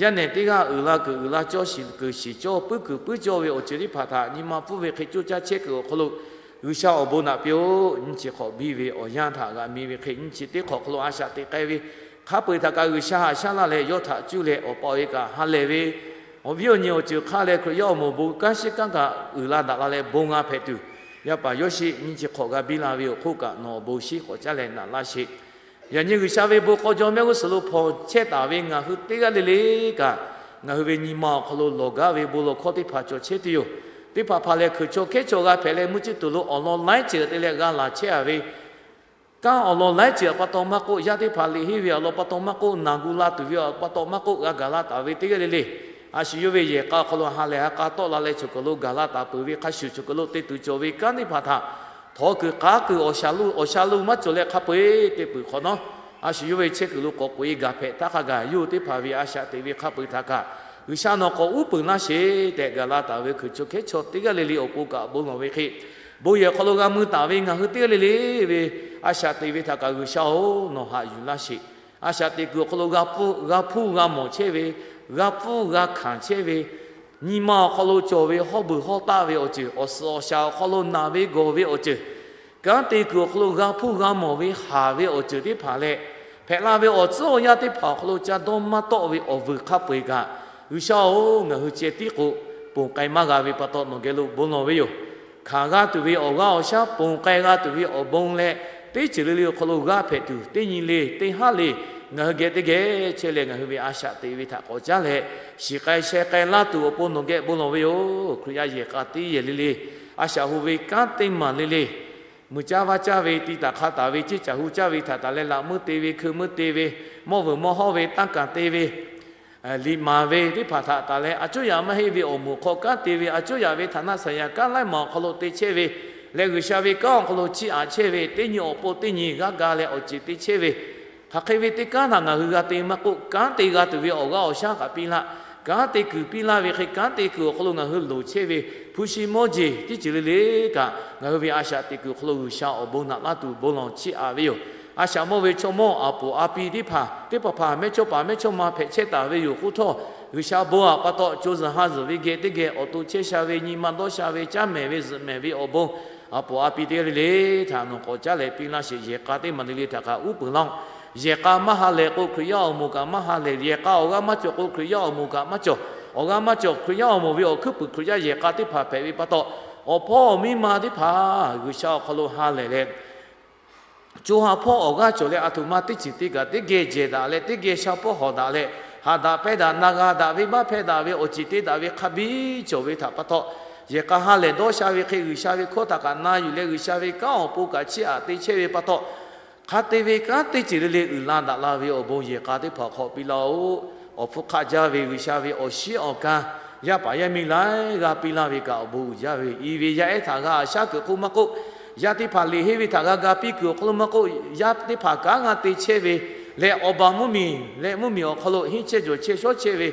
yaˇ nehˬ teˇ g'aˇ uiˍ la kuiˬ uiˍ la cawˇ, shiˍ kuiˬ shiˍ cawˇ, puiˉ kuiˬ puiˉ cawˇ ve awˬ ceuˬ teˇ hpaˍ htaꞈ nyi ma pfuhˇ ve hk'e coˇ caˇ chehˇ kuiˬ awˬ hk'aw lo G'uiˬsha awˬ bon naꞈ piˇ-oˆ. Nyiˇ chi hk'awꞈ biˇ ve awˬ yanˇ htaꞈ g'a mi ve hk'e nyiˇ chi teˇ hk'awꞈ hk'aw lo a shaꞈ teꞈ k'ai ve hk'a peu-eˬ htaꞈ kaꞈ G'uiˬsha haꞈ shaˉ laˇ leh yawˇ htaꞈ cuˇ leh awˬ pa awˬ e kaꞈ ha lehˬ ve awˬ viˉ awˬ nyi awˬ ceuˬ hk'aˇ leh Hkriꞈ yaˇ awˬ moˍ bon kanˉ shiˉ kanˉ kaꞈ uiˍ la daꞈ la leh bon g'a hpehꞈ tuˬ, yaˇ paˍ yawˇ shiˍ nyiˇ chi hk'awꞈ g'a biˇ la ve awˬ hk'oˆ kaꞈ nawˬ awˬ bon shiˉ k'awꞈ caˉ leh naꞈ laˇ sheˍ. Yaꞈ nyi G'uiˬsha ve bon k'aw jaw mehˆ g'uˇ suhˍ lo hpawnˬ chehˇ taˍ ve ngaˬ hui teˇ g'aˇ le le kaꞈ, ngaˬ hui ve nyi ma awˬ hk'aw lo lawˬ gaˇ ve bon lawˬ hkawˇ teˇ hpaˍ cawˬ chehˇ tuˬ yoˬ. Teˇ hpaˍ hpaˍ lehˬ, hkui chaw hkehˉ chaw g'a hpehꞈ leh mvuhˇ ciˇ tuˬ lo awˬ lawn laiˉ ceuˬ te leh g'a laˬ chehˇ a ve kanˉ awˬ lawn laiˉ ceuˬ awˬ pa taw maˇ k'oˆ, yaˇ teˇ hpaˍ liꞈ henˇ ve awˬ lawn pa taw maˇ k'oˆ, naˬ gu la tuˬ ve awˬ pa taw maˇ k'oˆ, g'a gaˬ la taˍ ve teˇ g'aˇ le le, a shu yawˇ ve yehˬ k'a awˬ hk'aw lo ha lehˬ ha k'a tawˆ la leh choˬ kaˬ lo gaˬ la taˍ peuˬ ve hk'a shuˍ, choˬ kaˬ lo te tuˬ cawˬ ve kanˉ teˇ hpaˍ htaꞈ htawnˍ kuiˬ k'aˉ kuiˬ awˬ sha lo maˇ cawˬ leh hk'a peu-eˬ te peuˬ hk'awꞈ nawˉ, a shu yawˇ ve chehˇ kuiˬ lo k'awꞈ k'oꞈ e gaˬ hpehꞈ htaˇ hk'a gaˬ yawˇ hui teˇ hpaˍ ve a shaꞈ teꞈ ve hk'a peu-eˬ htaꞈ kaꞈ G'uiˬsha nawˬ k'awꞈ uˉ peunˍ laˇ sheˍ tehꞈ gaˬ la taˍ ve hkui chaw hkehˉ chaw teˇ g'aˇ le le awˬ pon kaꞈ bon lawˬ ve hk'e, bon yehˬ awˬ hk'aw lo g'a mui taˍ ve ngaˬ hui teˇ g'aˇ le le ve a shaꞈ teꞈ ve htaꞈ kaꞈ G'uiˬsha-oˬ, nawˬ haꞈ yuˬ laˇ sheˍ. A shaꞈ teꞈ kuiˬ awˬ hk'aw lo g'a hpuˇ g'a mawˬ chehˇ ve, g'a hpuˇ g'a hkanˍ chehˇ ve, nyi ma awˬ hk'aw lo cawˬ ve hawˇ beuˬ hawˇ taˆ ve awˬ ceuˬ, awˬ suhˍ awˬ shaˍ awˬ hk'aw lo naˬ ve gawˬ ve awˬ ceuˬ, kanˉ te kuiˬ awˬ hk'aw lo g'a hpuˇ g'a mawˬ ve haˍ ve awˬ ceuˬ teˇ hpaˍ leh, hpehꞈ la ve awˬ tcuhˉ awˬ yanˇ teˇ hpaˍ awˬ hk'aw lo ca dawˇ maˇ tawˆ ve awˬ vuiˬ hk'a peu-eˬ kaꞈ, G'uiˬsha-oˬ, ngaˬ hui ceh tiˉ k'o, ponˬ k'ai maˇ g'a ve pa taw nawˬ geh lo bon lawˬ ve yoˬ. Hkanˍ g'a tuˬ ve awˬ g'aˇ awˬ shaˉ, ponˬ k'ai g'a tuˬ ve awˬ bon leh, teˇ ceuˬ le le awˬ hk'aw lo g'aˇ hpehꞈ tuˬ, teˇ nyi le teˇ haˉ le ngaˬ hui geh teˇ geh chehˇ leh, ngaˬ hui ve a shaꞈ teꞈ ve htaꞈ k'awꞈ caˉ leh, shiˍ k'ai sheh k'ai laˇ tuˬ awˬ pon nawˬ geh bon lawˬ ve yoˬ. Hkriꞈ yaˇ yehˬ k'a teˇ yehˬ le le, a shaꞈ hu ve kanˉ teˇ maˬ le le, muiˬ caˇ vaˇ caˇ ve, ti taˍ hk'a taˍ ve, ceˇ caˬ hu caˇ ve htaꞈ taˍ leh, laꞈ meuˇ te ve, hkui meuˇ te ve, mawˇ vuiˬ mawˇ hawˇ ve, tanˇ kaˍ te ve, liꞈ maˍ ve teˇ hpaˍ htaꞈ taˍ leh, a cuˉ yaꞈ maˇ heˆ ve awˬ moˍ hk'aw kanˉ te ve, a cuˉ yaꞈ ve htaꞈ naˆ saˍ yaˍ kanˉ laiˉ maˬ awˬ hk'aw lo te chehˇ ve, leh G'uiˬsha ve kanˉ awˬ hk'aw lo chiˇ aꞈ chehˇ ve, teˇ nyi awˬ pon teˇ nyi g'aˇ ga leh awˬ ceˬ te chehˇ ve, hk'aˬ hk'e ve teˇ kanˉ htaꞈ ngaˬ hui g'a te maˇ k'oˆ, kanˉ te g'a tuˬ ve awˬ g'aˇ awˬ shaˉ kaꞈ piˇ laˇ. Kanˉ te kuiˬ piˇ laˇ ve hk'e, kanˉ te kuiˬ awˬ hk'aw lo ngaˬ hui loˍ chehˇ ve hpu shi mawˇ jeˬ teˇ ceuˬ le le kaꞈ, ngaˬ hui ve a shaꞈ teꞈ kuiˬ awˬ hk'aw lo G'uiˬsha awˬ bon naꞈ laˇ tuˬ bon lawˬ chiˇ aꞈ ve yoˬ. A shaꞈ mawˇ ve chaw mawˇ aˬ poˍ a pi teˇ hpaˍ teˇ hpaˍ hpaˍ mehˇchawˇ paˍ mehˇchawˇma hpehꞈ chehˇ taˍ ve yoˬ k'oˆ htawˇ, G'uiˬsha bon aꞈ pa taw co zuhˬ ha zuhˬ ve geh teˇ geh awˬ to chehˇ sha ve, nyi ma dawˇ sha ve, caˇ mehˍ ve zuhꞈ mehˍ ve awˬ bon aˬ poˍ a pi teˇ g'aˇ le le htaꞈ nawˬ k'awꞈ caˉ leh piˇ laˇ sheˍ. Yehˬ k'a teˇ maˬ le le htaꞈ kaꞈ uˉ peunˍ laˇ-oˆ. Yehˬ k'a maˇ ha lehˬ k'o, Hkriꞈ yaˇ awˬ moˍ kaꞈ maˇ ha lehˬ. Yehˬ k'a awˬ g'aˇ maˇ cawˬ k'o, Hkriꞈ yaˇ awˬ moˍ kaꞈ maˇ cawˬ. Awˬ g'aˇ maˇ cawˬ, Hkriꞈ yaˇ awˬ moˍ ve awˬ hkuiˉ puiˍ Hkriꞈ yaˇ yehˬ k'a teˇ hpaˍ hpehꞈ ve pa taw, awˬ hpawˇ awˬ miˇ ma teˇ hpaˍ G'uiˬsha awˬ hk'aw lo ha lehˬ leh, co ha hpawˇ awˬ g'aˇ cawˬ leh, a htoꞈ ma teˇ ceuˬ te kaꞈ teˇ geh jehˬ daꞈ leh, teˇ geh sha pawˇ hawˍ daꞈ leh, haꞈ daꞈ pehnˇ daꞈ, na g'a daꞈ, venˇbaˆ hpehˇ daꞈ ve, awˬ ceˬ te daꞈ ve hk'a biˇ cawˬ ve htaꞈ pa taw, yehˬ k'a ha lehˬ dawˇ sha ve hk'e, G'uiˬsha ve hkawˇ htaꞈ kaꞈ na yuˬ leh, G'uiˬsha ve kanˉ awˬ pon kaꞈ chiˇ aꞈ te chehˇ ve pa taw, hk'a te ve kanˉ teˇ ceuˬ le le uiˍ la daꞈ la ve awˬ bon yehˬ k'a teˇ hpaˍ hk'aw piˇ laˇ-oˆ. Awˬ hpfuhˇ hk'aˆ jaˇ ve G'uiˬsha ve awˬ shiˉ awˬ ka, yaˇ paˍ yaˇ miˇ laiˉ g'aˇ piˇ laˇ ve kaꞈ awˬ bon uiˍ jaˇ ve, i ve yaˇ ehˉ htaꞈ g'a aꞈ shaˉ kuiˬ k'oˆ maˇ k'oˆ, yaˇ teˇ hpaˍ liꞈ henˇ ve htaꞈ g'a ga piˇ kuiˬ awˬ hk'aw lo maˇ k'oˆ, yaˇ teˇ hpaˍ kanˉ g'a te chehˇ ve, leh awˬ baˬ mvuhˇmiˬ leh mvuhˇmiˬ awˬ hk'aw lo henˇ chehˇ jawˬ chehˇ shawˉ chehˇ ve,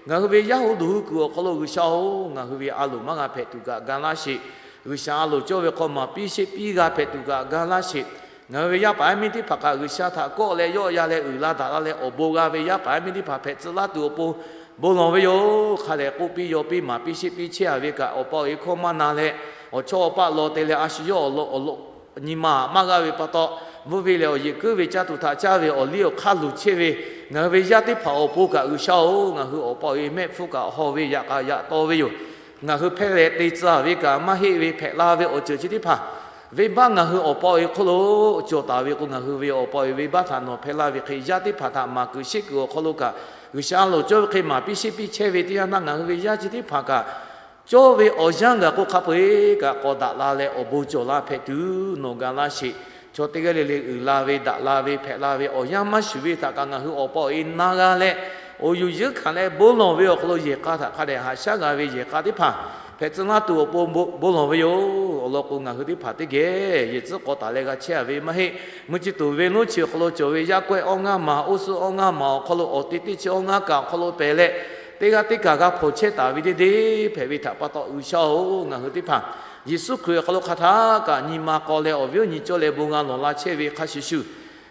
ngaˬ hui ve yaˇ hu duˬ hu kuiˬ awˬ hk'aw lo G'uiˬsha-oˬ, ngaˬ hui ve a loˍ maˇ g'a hpehꞈ tuˬ kaꞈ ga laˇ sheˍ. G'uiˬsha a loˍ cawˇ ve hk'aw maˍ piˇ sheˆ piˇ g'a hpehꞈ tuˬ kaꞈ ga laˇ sheˍ. Ngaˬ hui ve yaˇ paˍ yaˇ miˇ teˇ hpaˍ kaꞈ G'uiˬsha htaꞈ kawˆ leh yawˆ ya leh uiˍ la daꞈ la leh awˬ bon g'a ve yaˇ paˍ yaˇ miˇ teˇ hpaˍ hpehꞈ tcuh laˇ tuˬ awˬ pon bon lawˬ ve yoˬ. Hk'a lehˬ k'oˆ piˇ yaw piˇ maˍ piˇ sheˆ piˇ chehˇ a ve kaꞈ, awˬ pa awˬ e hkawˇ maˇ na leh, awˬ chawˇ awˬ paˆ law te leh a shu yawˇ awˬ lawn awˬ lawn nyi ma maˇ g'aˇ ve pa taw, mvuhˇ ve lehˬ awˬ yeꞈ kuiˉ ve caˇ tuˬ htaꞈ caˇ ve awˬ liˇ awˬ hk'aˇ luˬ chehˇ ve ngaˬ hui ve yaˇ teˇ hpaˍ awˬ pon kaꞈ G'uiˬsha-oˬ, ngaˬ hui awˬ pa awˬ e mehˆ hpfuhˇ kaꞈ haw ve yaꞈ k'a yaꞈ taw ve yoˬ. Ngaˬ hui hpehˇ leh te tcuh ve kaꞈ maˇ heˆ ve hpehꞈ la ve awˬ ceuˬ chi teˇ hpaˍ, venˇbaˆ ngaˬ hui awˬ pa awˬ e hk'oˆ lo cawˬ taˍ ve k'o, ngaˬ hui ve awˬ pa awˬ e venˇbaˆ htaꞈ nawˬ hpehˇ laˇ ve hk'e, yaˇ teˇ hpaˍ htaꞈ maˍ kuiˬ sheˆ kuiˬ awˬ hk'aw lo kaꞈ G'uiˬsha a loˍ cawˇ ve hk'e maˍ piˇ sheˆ piˇ chehˇ ve teˇ yanˇ htaˇ, ngaˬ hui ve yaˇ chi teˇ hpaˍ kaꞈ cawˇ ve awˬ yanˇ gaˬ k'o hk'a peu-eˬ kaꞈ k'awꞈ daꞈ la leh awˬ bon cawˬ la hpehꞈ tuˬ nawˬ ga laˇ sheˍ. Chaw teˇ g'aˇ le le uiˍ la ve daꞈ la ve hpehꞈ la ve awˬ yanˇ maˇ shuˍ ve htaꞈ kaꞈ ngaˬ hui awˬ pa awˬ e na g'a leh, awˬ yuˬ yeunˇ hkanˍ leh bon lawˬ ve awˬ hk'aw lo yehˬ k'a htaꞈ hk'a dehꞈ haꞈ shaˉ g'a ve yehˬ k'a teˇ hpaˍ hpehꞈ tcuh laˇ tuˬ awˬ pon bon lawˬ ve yoˬ. Awˬ lawn k'o, ngaˬ hui teˇ hpaˍ teˇ geh yehˬ tcuhˉ k'aw taˍ leh g'a chehˇ a ve maˇ heˆ. Mvuhˇ chi tuˬ ve lonˉ chi awˬ hk'aw lo cawˬ ve yaˇ kawehˇ awˇ ngaˇ maˍ, oˇ suhˉ awˇ ngaˇ maˍ awˬ hk'aw lo awˬ te teˇ chi awˇ ngaˇ kaꞈ awˬ hk'aw lo pehˍ leh, teˇ g'aˇ teˇ kaˬ g'a hpawnˬ chehˇ taˍ ve deˇ deˇ hpehꞈ ve htaꞈ pa taw, G'uiˬsha-oˬ, ngaˬ hui teˇ hpaˍ Yeˍsuˆ Hkriꞈ awˬ hk'aw lo hk'aˬ htaˇ kaꞈ nyi ma k'aw leh awˬ viˉ awˬ nyi cawˇ leh bon g'a lawˬ la chehˇ ve hk'a shuˍ shuˍ,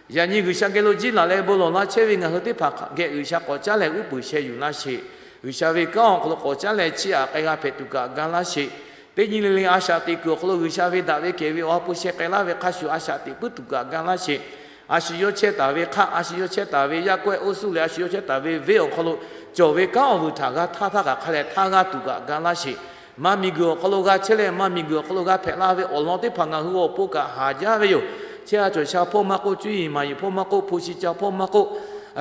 yaꞈ nyi G'uiˬsha geh lo jiˇ laˬ leh bon lawˬ la chehˇ ve ngaˬ hui teˇ hpaˍ geh G'uiˬsha k'awꞈ caˉ leh uˉ peunˍ sheh yuˬ laˇ sheˍ. G'uiˬsha ve kanˉ awˬ hk'aw lo k'awꞈ caˉ leh chiˇ aꞈ k'ai g'a hpehꞈ tuˬ kaꞈ ga laˇ sheˍ. Teˇ nyi le le a shaꞈ teꞈ kuiˬ awˬ hk'aw lo G'uiˬsha ve daꞈ ve kehˬ ve awˬ ha hpu sheh k'ai laˇ ve hk'a shuˍ a shaꞈ teꞈ puiˉ tuˬ kaꞈ ga laˇ sheˍ. A shu yawˇ chehˇ taˍ ve hk'aˆ, a shu yawˇ chehˇ taˍ ve yaˇ kawehˇ oˇ suhˉ leh a shu yawˇ chehˇ taˍ ve venˇ awˬ hk'aw lo cawˬ ve kanˉ awˬ vuiˬ htaꞈ g'a htaˇ htaˇ kaꞈ hk'a leh htaˇ g'a tuˬ kaꞈ ga laˇ sheˍ. Maˇ miˬguiˬ awˬ hk'aw lo g'a chehˇ leh, maˇ miˬguiˬ awˬ hk'aw lo g'a hpehꞈ la ve awˬ lawn teˇ hpaˍ ngaˬ hui awˬ pon kaꞈ haˍ jaˇ ve yoˬ. Chehˇ a cawˬ sha hpawˇ maˇ k'oˆ, cuˇ yiˍ maˍ yiˍ hpawˇ maˇ k'oˆ, hpu shi ca hpawˇ maˇ k'oˆ,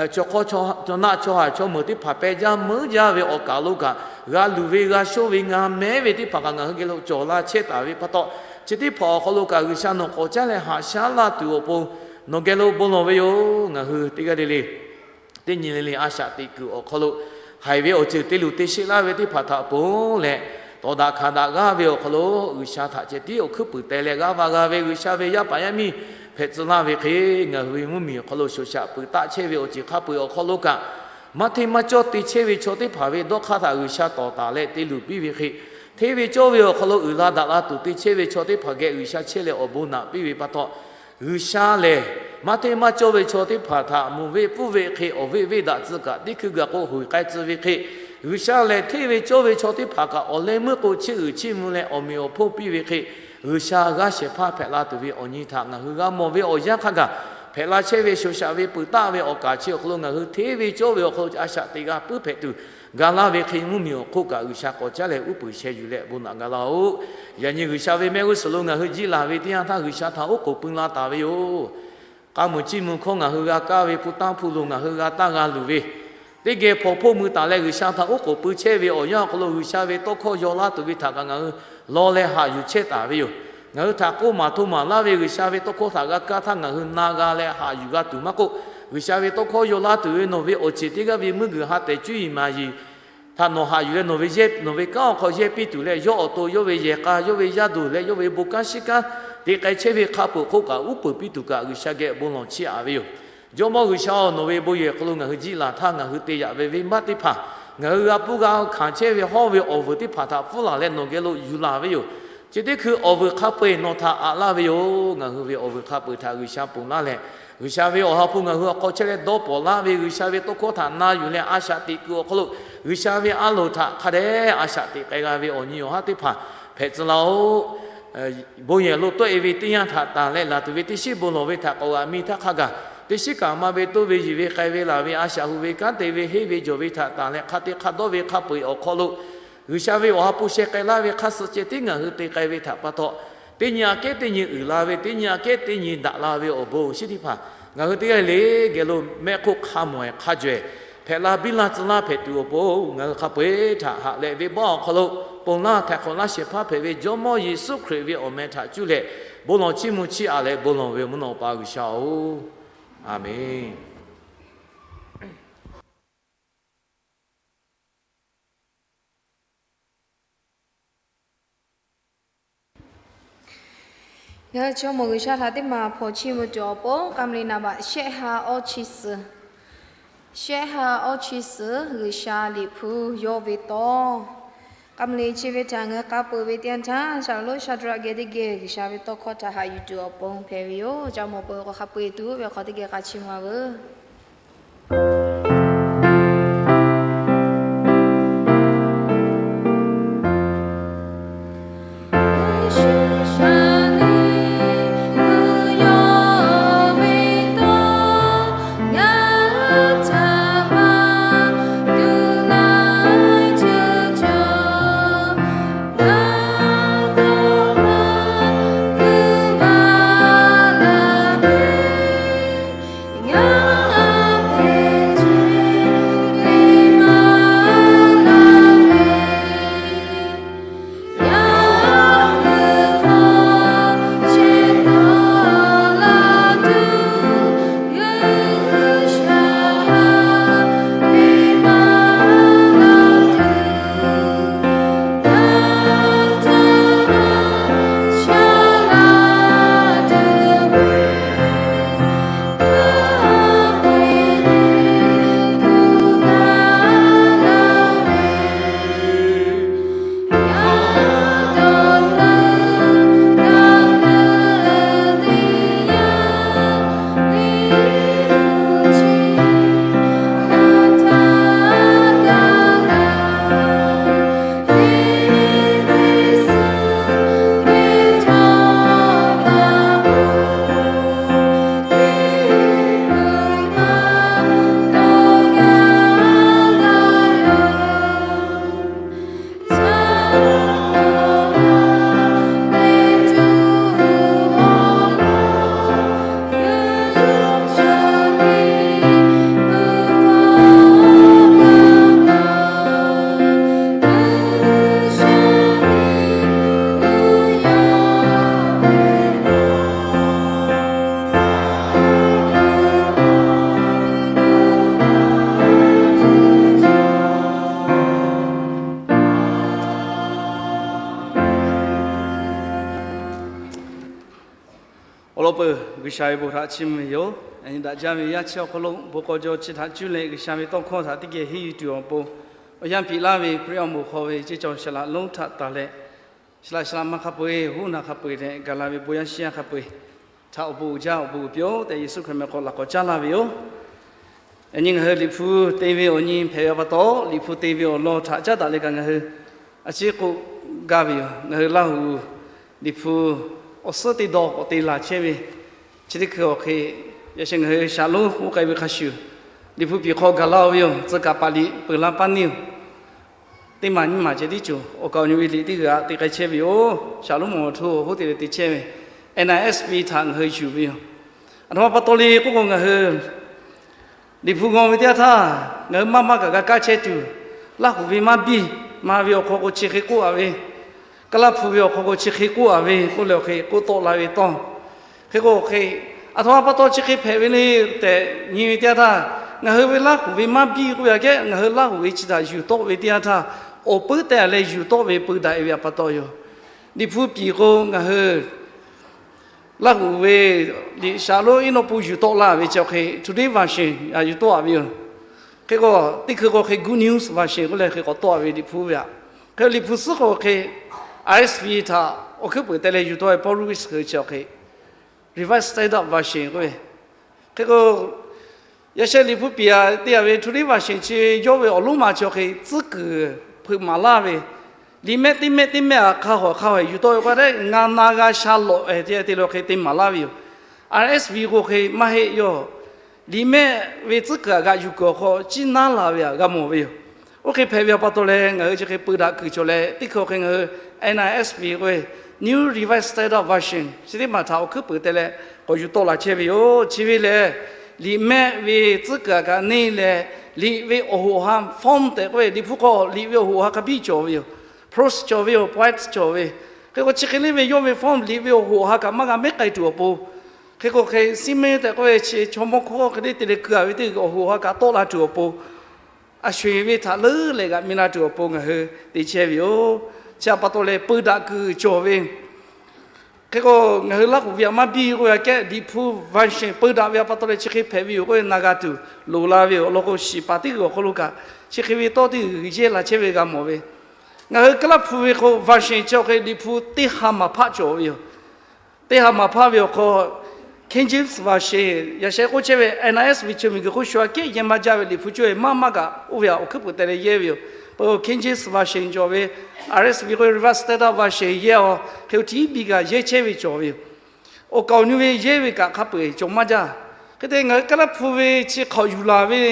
chaw hk'awˇ chaw naˆ chaw haˍ chaw meuˍ teˇ hpaˍ peh jaˇ meuˉ jaˇ ve awˬ kaˬ lo kaꞈ, g'a luˬ ve g'a shonˇ ve g'a mehˉ ve teˇ hpaˍ kaꞈ ngaˬ hui geh lo cawˬ la chehˇ taˍ ve pa taw, chi teˇ hpaˍ awˬ hk'aw lo kaꞈ G'uiˬsha nawˬ k'awꞈ caˉ leh haꞈ shaˉ laˇ tuˬ awˬ pon nawˬ geh lo bon lawˬ ve yoˬ. Ngaˬ hui teˇ g'aˇ le le teˇ nyi le le a shaꞈ teꞈ kuiˬ awˬ hk'aw lo haiˬ ve awˬ ceuˬ te luˬ te sheˆ laˇ ve teˇ hpaˍ htaꞈ ponˬ leh, tawˍ daꞈ hkanˍ daꞈ g'aˇ ve awˬ hk'aw lo G'uiˬsha htaꞈ ceh tiˉ awˬ hkuiˉ puiˍ teh leh g'aˇ va g'a ve G'uiˬsha ve yaˇ paˍ yaˇ miˇ hpehꞈ tcuh laˇ ve hk'e, ngaˬ hui ve mvuhˇmiˬ awˬ hk'aw lo shoˍ shaꞈ peuˬ taˆ chehˇ ve awˬ ceuˬ hk'a peu-eˬ awˬ hk'aw lo kaꞈ, maˇ hteˇ maˇ cawˇ te chehˇ ve chaw teˇ hpaˍ ve dawˇ hk'aˇ htaꞈ G'uiˬsha tawˍ taˍ leh te luˬ piˇ ve hk'e, hteˇ ve cawˇ ve awˬ hk'aw lo uiˍ la daꞈ la tuˬ te chehˇ ve chaw teˇ hpaˍ geh G'uiˬsha chehˇ leh awˬ bon naꞈ piˇ ve pa taw, G'uiˬsha lehˬ maˇ hteˇ maˇ cawˇ ve chaw teˇ hpaˍ htaꞈ mvuhˇ veˆ pfuhˇ veˆ hk'e awˬ veˆ venˇ daꞈ tcuh kaꞈ teˇ hkui gaˬ k'o hoꞈ k'ai tcuh ve hk'e, G'uiˬsha lehˬ hteˇ ve cawˇ ve chaw teˇ hpaˍ kaꞈ awˬ leh meuˇ k'o chiˇ uiˍ chiˇ mvuh leh awˬ meꞈ awˬ hponˇ piˇ ve hk'e, G'uiˬsha g'aˇ shehˍ hpaˇ hpehꞈ la tuˬ ve awˬ nyi htaꞈ ngaˬ hui g'a mawˬ ve awˬ yanˇ hk'a gaˬ hpehꞈ la chehˇ ve shoˍ shaꞈ ve peuˬ taˆ ve awˬ kaˍ chi awˬ hk'aw lo ngaˬ hui hteˇ ve cawˇ ve awˬ hk'aw lo a shaꞈ teꞈ g'a puiˉ hpehꞈ tuˬ, ga laˇ ve hk'e mvuhˇmiˬ awˬ hk'oˆ kaꞈ G'uiˬsha k'awꞈ caˉ leh uˉ peunˍ sheh yuˬ leh bon naꞈ ga laˇ-oˆ. Yaꞈ nyi G'uiˬsha ve mehˆ g'uˇ suhˍ lo ngaˬ hui jiˆ laˬ ve teˇ yanˇ htaˇ G'uiˬsha htaꞈ oˉ k'oˍ pui la taˍ ve yoˬ. K'a muiˬ chiˇ mvuh hkawˇ ngaˬ hui g'a kaˇ ve hpu tanˇ hpu lo ngaˬ hui g'a taˇ g'a luˬ ve, teˇ geh hpawnˬ hpoˇ mui taˍ leh G'uiˬsha htaꞈ oˉ k'oˍ pui chehˇ ve awˬ yanˇ awˬ hk'aw lo G'uiˬsha ve tawˇ hkawˇ yaw laˇ tuˬ ve htaꞈ kaꞈ ngaˬ hui law leh haꞈ yuˬ chehˇ taˍ ve yoˬ. Ngaˬ hui htaꞈ k'oˆ maˍ hto maˍ laˇ ve G'uiˬsha ve tawˇ hkawˇ htaꞈ g'a kaˇ htaˇ ngaˬ hui na g'a leh haꞈ yuˬ g'a tuˬ maˇ k'oˆ, G'uiˬsha ve tawˇ hkawˇ yaw laˇ tuˬ ve nawˬ ve awˬ ceˬ teˇ g'aˇ ve meuˇ g'uiˬ ha tehˬ cuˇ yiˍ maˍ yiˍ htaꞈ nawˬ haꞈ yuˬ leh nawˬ ve yehˇ, nawˬ ve kanˉ awˬ hk'aw yehˇ piˇ tuˬ leh, yawˇ awˬ to yawˇ ve yehˬ k'a, yawˇ ve yaˇ duˬ leh yawˇ ve bon kanˉ shiˉ kanˉ te k'ai chehˇ ve hk'a peu-eˬ hk'oˆ kaꞈ uˉ peunˍ piˇ tuˬ kaꞈ G'uiˬsha geh bon lawˬ chiˇ aꞈ ve yoˬ. Jawˇmawˇ G'uiˬsha-oˬ, nawˬ ve bon yehˬ hk'aw lo ngaˬ hui jiˆ laˬ htaˇ ngaˬ hui te yaꞈ ve venˇbaˆ teˇ hpaˍ, ngaˬ hui g'a pfuhˇ g'a hkanˍ chehˇ ve hawˇ ve awˬ vuiˬ teˇ hpaˍ htaꞈ pfuhˇ laˬ leh nawˬ geh lo yuˬ laˬ ve yoˬ. Chi teˇ hkui awˬ vuiˬ hk'a peu-eˬ nawˬ htaꞈ aꞈ laˇ ve yoˬ. Ngaˬ hui ve awˬ vuiˬ hk'a peu-eˬ htaꞈ G'uiˬsha ponˬ laˇ leh, G'uiˬsha ve Awˬ ha hpu ngaˬ hui awˬ hk'aw chehˇ leh dawˇ pawˍ laˇ ve G'uiˬsha ve tawˇ hkawˇ htaꞈ na yuˬ leh a shaꞈ teꞈ kuiˬ awˬ hk'aw lo G'uiˬsha ve a loˍ htaꞈ hk'a dehꞈ a shaꞈ teꞈ k'ai g'a ve awˬ nyi awˬ haˉ teˇ hpaˍ hpehꞈ tcuh laˇ-oˆ. Bon yehˬ lo tawˆ-e ve teˇ yanˇ htaꞈ tanˬ leh laˬ tuˬ ve teˇ shiˉ bon lawˬ ve htaꞈ k'awꞈ g'aꞈ mi htaˇ hk'a gaˬ, teˇ shiˉ kaꞈ maˇ ve toˇ ve yiˬ ve k'ai ve laˬ ve a shaꞈ hu ve kanˉ te ve henˇ ve jawˬ ve htaꞈ tanˬ leh hk'a te hk'a dawˇ ve hk'a peu-eˬ awˬ hk'aw lo G'uiˬsha ve Awˬ ha hpu sheh k'ai laˇ ve hk'aˇ suh ceh tiˉ ngaˬ hui te k'ai ve htaꞈ pa taw, teˇ nyi aꞈ kehˉ teˇ nyi uiˍ la ve, teˇ nyi aꞈ kehˉ teˇ nyi daꞈ la ve awˬ bon awˬ shinˉ teˇ hpaˍ ngaˬ hui teˇ g'aˇ le geh lo mehˆ hk'oˆ hk'a mawˬ-ehˍ hk'a jawˬ-ehˍ hpehꞈ la biˇ laˇ tcuh laˇ hpehꞈ tuˬ awˬ pon ngaˬ hui hk'a peu-eˬ htaꞈ haꞈ leh venˇbaˆ awˬ hk'aw lo ponˬ laˇ htaiˍ hk'awꞈ laˇ shehˍ hpaˇ hpehꞈ ve Jawˇmawˇ Yeˍsuˆ Hkriꞈ ve awˬ meh htaꞈ cuˇ leh bon lawˬ chiˇ mvuh chiˇ aꞈ leh bon lawˬ ve mvuhˇ naw pa G'uiˬsha-oˬ, Aˍmenˬ. Ngaˬ hui Jawˇmawˇ G'uiˬsha htaꞈ teˇ maˬ hpawnˬ chiˇ mvuh tuˬ awˬ pon k'a mle naˍ baꞈ shehˆ ha awˇ chi suhˍ, shehˆ ha awˇ chi suhˍ G'uiˬsha Liꞈ hpu yawˇ ve tawˇ, k'a mle chi ve htaꞈ ngaˬ hui k'a peuˬ ve teˇ yanˇ htaˇ, shaˍlonˍ Shaˍdraˆ geh teˇ geh G'uiˬsha ve tawˇ hkawˇ htaꞈ haꞈ yuˬ tuˬ awˬ pon hpehꞈ ve yoˬ. Jawˇmawˇ peu k'o hk'a peu-eˬ tuˬ ve awˬ hk'aw teˇ geh k'a chiˇ mvuh-a veuˬ. Awˬ lawn peuˬ, G'uiˬsha ve bon htaꞈ chiˇ mvuh ve yoˬ. Yaꞈ nyi daꞈ jaˇ ve yaˇ chi awˬ hk'aw lo bon k'aw jaw chi htaꞈ cuˇ leh G'uiˬsha ve tawˇ hkawˇ htaꞈ teˇ geh henˇ yuˬ tuˬ awˬ pon, awˬ yanˇ piˇ laˇ ve Hkriꞈ yaˇ awˬ moˍ hk'aw ve ceˇ cawˬ shaˍ laꞈ lonˉ htaꞈ tanˬ leh, shaˍ laꞈ shaˍ laꞈ ma hk'a peu-eˬ, hoˉ naˬ hk'a peu-eˬ leh gaˬ la ve bon yaˇ shiˉ yaˇ hk'a peu-eˬ htaꞈ awˬ bon uiˍ jaˇ, awˬ bon uiˍ piˇ-oˬ tehꞈ Yeˍsuˆ Hkriꞈ meh k'aw laꞈ k'awꞈ caˉ laˇ ve yoˬ. Yaꞈ nyi ngaˬ hui Liꞈ hpu te ve awˬ nyi hpehꞈ ve pa taw, Liꞈ hpu te ve awˬ lawn htaꞈ caˉ daꞈ leh kaꞈ ngaˬ hui a ciˉ k'oˆ gaˇ ve yoˬ. Ngaˬ hui Laˇ huˍ Liꞈ hpu awˬ suhˉ teˇ dawˇ k'awꞈ te laˬ chehˇ ve, chi teˇ hkui awˬ hk'e Yaꞈ sheh ngaˬ hui shaˍlonˉ k'oˆ k'ai ve hk'a shuˍ, Liꞈ hpu piˍ hk'aw gaˬ laˇ-oˬ ve yoˬ. Tcuh kaˍ paˍ liꞈ peuˬ la paˇ neˇ-oˬ, teˇ maˬ nyiˇ maˬ ceh tiˉ cawˬ. Awˬ kaˍ awˬ nu ve liꞈ teˇ g'aˇ te k'ai chehˇ ve yoˬ. Shaˍlonˉ mawˬ hto hoˉ te leh te chehˇ ve N I S V htaꞈ ngaˬ hui yuˬ ve yoˬ. Aˬ htoꞈ ma pa taw le k'oˆ k'o, ngaˬ hui Liꞈ hpu g'aw ve teˇ yanˇ htaˇ, ngaˬ hui maˇ maˇ kaꞈ g'a kaˇ chehˇ tuˬ, Laˇ huˍ ve maˇ biˇ, ma ve awˬ hk'aw k'o chi hk'e k'oˆ-a ve, Kaˇlaˇ hpu ve awˬ hk'aw k'o chi hk'e k'oˆ-a ve k'oˆ leh awˬ hk'e k'oˆ tawˆ la ve tawˇ. Hk'e k'o hk'e, aˬ htoꞈ ma pa taw chi hk'e hpehꞈ ve le tehꞈ nyi ve teˇ yanˇ htaˇ, ngaˬ hui ve Laˇ huˍ ve maˇ biˇ k'oˆ ve aꞈ kehˉ, ngaˬ hui Laˇ huˍ ve chi htaꞈ yuˬ tawˆ ve teˇ yanˇ htaˇ, awˬ puiˉ teh leh yuˬ tawˆ ve peu daꞈ-e ve pa taw yoˬ. Liꞈ hpu piˍ k'o ngaˬ hui Laˇ huˍ ve liꞈ shaˍlonˉ iˉ nawˇ pun yuˬ tawˆ la ve chi awˬ hk'e Today Version yuˬ tawˆ-a ve yoˬ. Hk'e k'o, teˇ hkui k'o hk'e Good News Version k'oˆ leh hk'e k'awꞈ tawˆ-a ve Liꞈ hpu ve aꞈ. Hk'e Liꞈ hpu suhˉ k'o hk'e R S V htaꞈ awˬ hkuiˉ peuˍ teh leh yuˬ tawˆ ve Paul Lewis hui chi awˬ hk'e Revised Standard Version k'oˆ ve. Hk'e k'o, yaꞈ sheh Liꞈ hpu piˍ aꞈ te-a ve Today Version chi yawˇ ve awˬ lonˉ ma chi awˬ hk'e tcuhˉ kuiˬ hpeuꞈ maˍ laˇ ve, liꞈ mehˆ teˇ mehˆ teˇ mehˆ aꞈ hk'a hawˍ hk'a hawˍ yuˬ tawˆ ve k'o, ngaˬ na g'a sha lawꞈ-e te leh awˬ hk'e te maˍ laˇ ve yoˬ. R S V k'o hk'e maˇ heˆ, yawˇ liꞈ mehˆ ve tcuhˉ kuiˬ aꞈ g'aꞈ yuˬ kuiˬ awˬ hk'aw ciˉ naˉ la ve aꞈ g'a mawˬ ve yoˬ. Oˇ hk'e hpehꞈ ve pa taw leh, ngaˬ hui chi hk'e peu daꞈ kuiˬ cawˬ leh, teˇ hkui awˬ hk'e ngaˬ hui N I S V k'oˆ ve New Revised Standard Version chi teˇ maˬ htaꞈ awˬ hkuiˉ peuˍ teh leh k'awꞈ yuˬ tawˆ la chehˇ ve yoˬ. Chi ve lehˬ, liꞈ mehˆ ve tcuhˉ kuiˬ aꞈ kaꞈ neˇ leh, liꞈ ve awˬ hoꞈ awˬ ha form tehꞈ k'oˆ ve, Liꞈ hpu hk'aw liꞈ ve awˬ hoꞈ awˬ ha hk'a biˇ cawˬ ve yoˬ. Prose cawˬ ve yoˬ, poet cawˬ ve. Hk'e k'o chi hk'e le ve yawˇ ve form liꞈ ve awˬ hoꞈ awˬ ha kaꞈ maˇ g'a mehˉ k'ai tuˬ awˬ pon, hk'e k'o hk'e siˉ mehˉ tehꞈ k'oˆ ve chi chaw mawˇ hkawˇ hk'e le te leh keu-a ve teˇ awˬ hoꞈ awˬ ha kaꞈ tawˆ la tuˬ awˬ pon, a sho-eˬ ve htaꞈ leuˉ leh g'aꞈ mi la tuˬ awˬ pon ngaˬ hui te chehˇ ve yoˬ. Chi htaꞈ pa taw leh peu daꞈ kuiˬ cawˬ ve. Hk'e k'o, ngaˬ hui Laˇ huˍ ve aꞈ maˇ biˇ k'oˆ ve aꞈ kehˉ, Liꞈ hpu version peu daꞈ ve pa taw leh chi hk'e hpehꞈ ve yoˬ k'oˆ ve na g'a tuˬ loˍ la ve yoˬ. Awˬ lawn k'o, shiˍ paˍ teˇ g'uiˬ awˬ hk'aw lo kaꞈ chi hk'e ve tawˇ teˇ g'uiˬ yehˇ la chehˇ ve g'a mawˬ ve. Ngaˬ hui Kaˇlaˇ hpu ve k'o version chi awˬ hk'e Liꞈ hpu teˇ ha maˍ hpaˆ cawˬ ve yoˬ. Teˇ ha maˍ hpaˆ ve awˬ hk'aw, King James version, yaꞈ sheh k'oˆ chehˇ ve N I S V chi miˬ guiˬ hk'oˆ shu aꞈ kehˉ yehˇ maˇ jaˇ ve Liꞈ hpu cawˬ ve maˇ maˇ kaꞈ oˇ ve aꞈ awˬ hkuiˉ peuˍ teh leh yehˇ ve yoˬ. Peuˬ King James version cawˬ ve, R S V k'oˆ ve Revised Standard Version yehˇ-aw, hk'e-oˬ tiˉ biˇ kaꞈ yehˇ chehˇ ve cawˬ ve yoˬ. Awˬ kaˍ awˬ nu ve yehˇ ve kaꞈ hk'a peu-eˬ cawˬ maˇ jaˇ. Hk'e te ngaˬ hui Kaˇlaˇ hpu ve chi hk'awꞈ yuˬ laˬ ve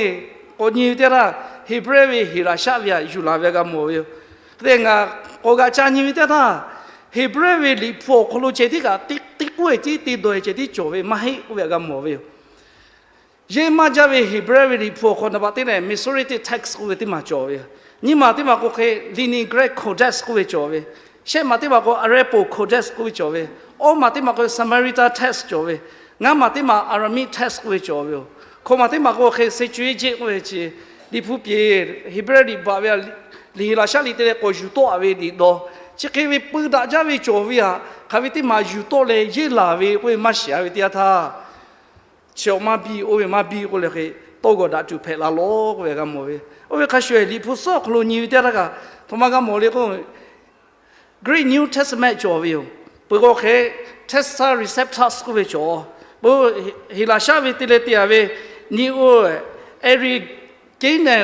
k'awꞈ nyi ve teˇ htaˇ, Heˍbrehˇ ve Heˍlaˍsaˆ ve aꞈ yuˬ laˬ ve g'a mawˬ ve yoˬ. Hk'e te ngaˬ k'awꞈ g'aꞈ ca nyi ve teˇ htaˇ, Heˍbrehˇ ve Liꞈ hpu awˬ hk'aw lo ceh tiˉ kaꞈ teˇ k'oˆ-e tiˉ teˇ dawˬ-e ceh tiˉ cawˬ ve maˇ heˆ k'oˆ ve aꞈ g'a mawˬ ve yoˬ. Yehˇ maˇ jaˇ ve Heˍbrehˇ ve Liꞈ hpu awˬ hk'aw naˍ baꞈ teˇ lehˬ Masoretic text k'oˆ ve teˇ maˬ cawˬ ve yoˬ. Nyiˇ maˬ teˇ maˬ k'o hk'e Leningrad Codex k'oˆ ve cawˬ ve, shehˆ maˬ teˇ maˬ k'o Arepo Codex k'oˆ ve cawˬ ve, awˇ maˬ teˇ maˬ k'o Samaritan text cawˬ ve, ngaˇ maˬ teˇ maˬ Aramaic text k'oˆ ve cawˬ ve yoˬ. Hkawꞈ maˬ teˇ maˬ k'o hk'e Septuagint k'oˆ ve chi, Liꞈ hpu piˍ Heˍbrehˇ liꞈ bvuhꞈ ve, Heˍlaˍsaˆ liꞈ te leh k'awꞈ yuˬ tawˆ-a ve liꞈ dawˇ, chi hk'e ve peu daꞈ jaˇ ve cawˬ ve aꞈ, hk'aˬ ve teˇ maˬ yuˬ tawˆ leh yehˇ laˬ ve k'oˆ ve maˇ shiˍ-a ve teˇ yanˇ htaˇ, chi awˬ maˇ biˇ oˇ ve maˇ biˇ k'oˆ leh hk'e tawˇ g'awˬ daꞈ tuˬ hpehꞈ la lawˬ k'oˆ ve g'a mawˬ ve. Oˇ ve hk'a shuˍ-eˬ Liꞈ hpu suhˉ awˬ hk'aw lo nyi ve teˇ yanˇ htaˇ kaꞈ htoꞈ ma g'a mawˬ le k'o, Greek New Testament cawˬ ve yoˬ. Peuˬ k'o hk'e Textus Receptus k'oˆ ve cawˬ. Peuˬ Heˍlaˍsaˆ ve te leh te-a ve Neo-Origenes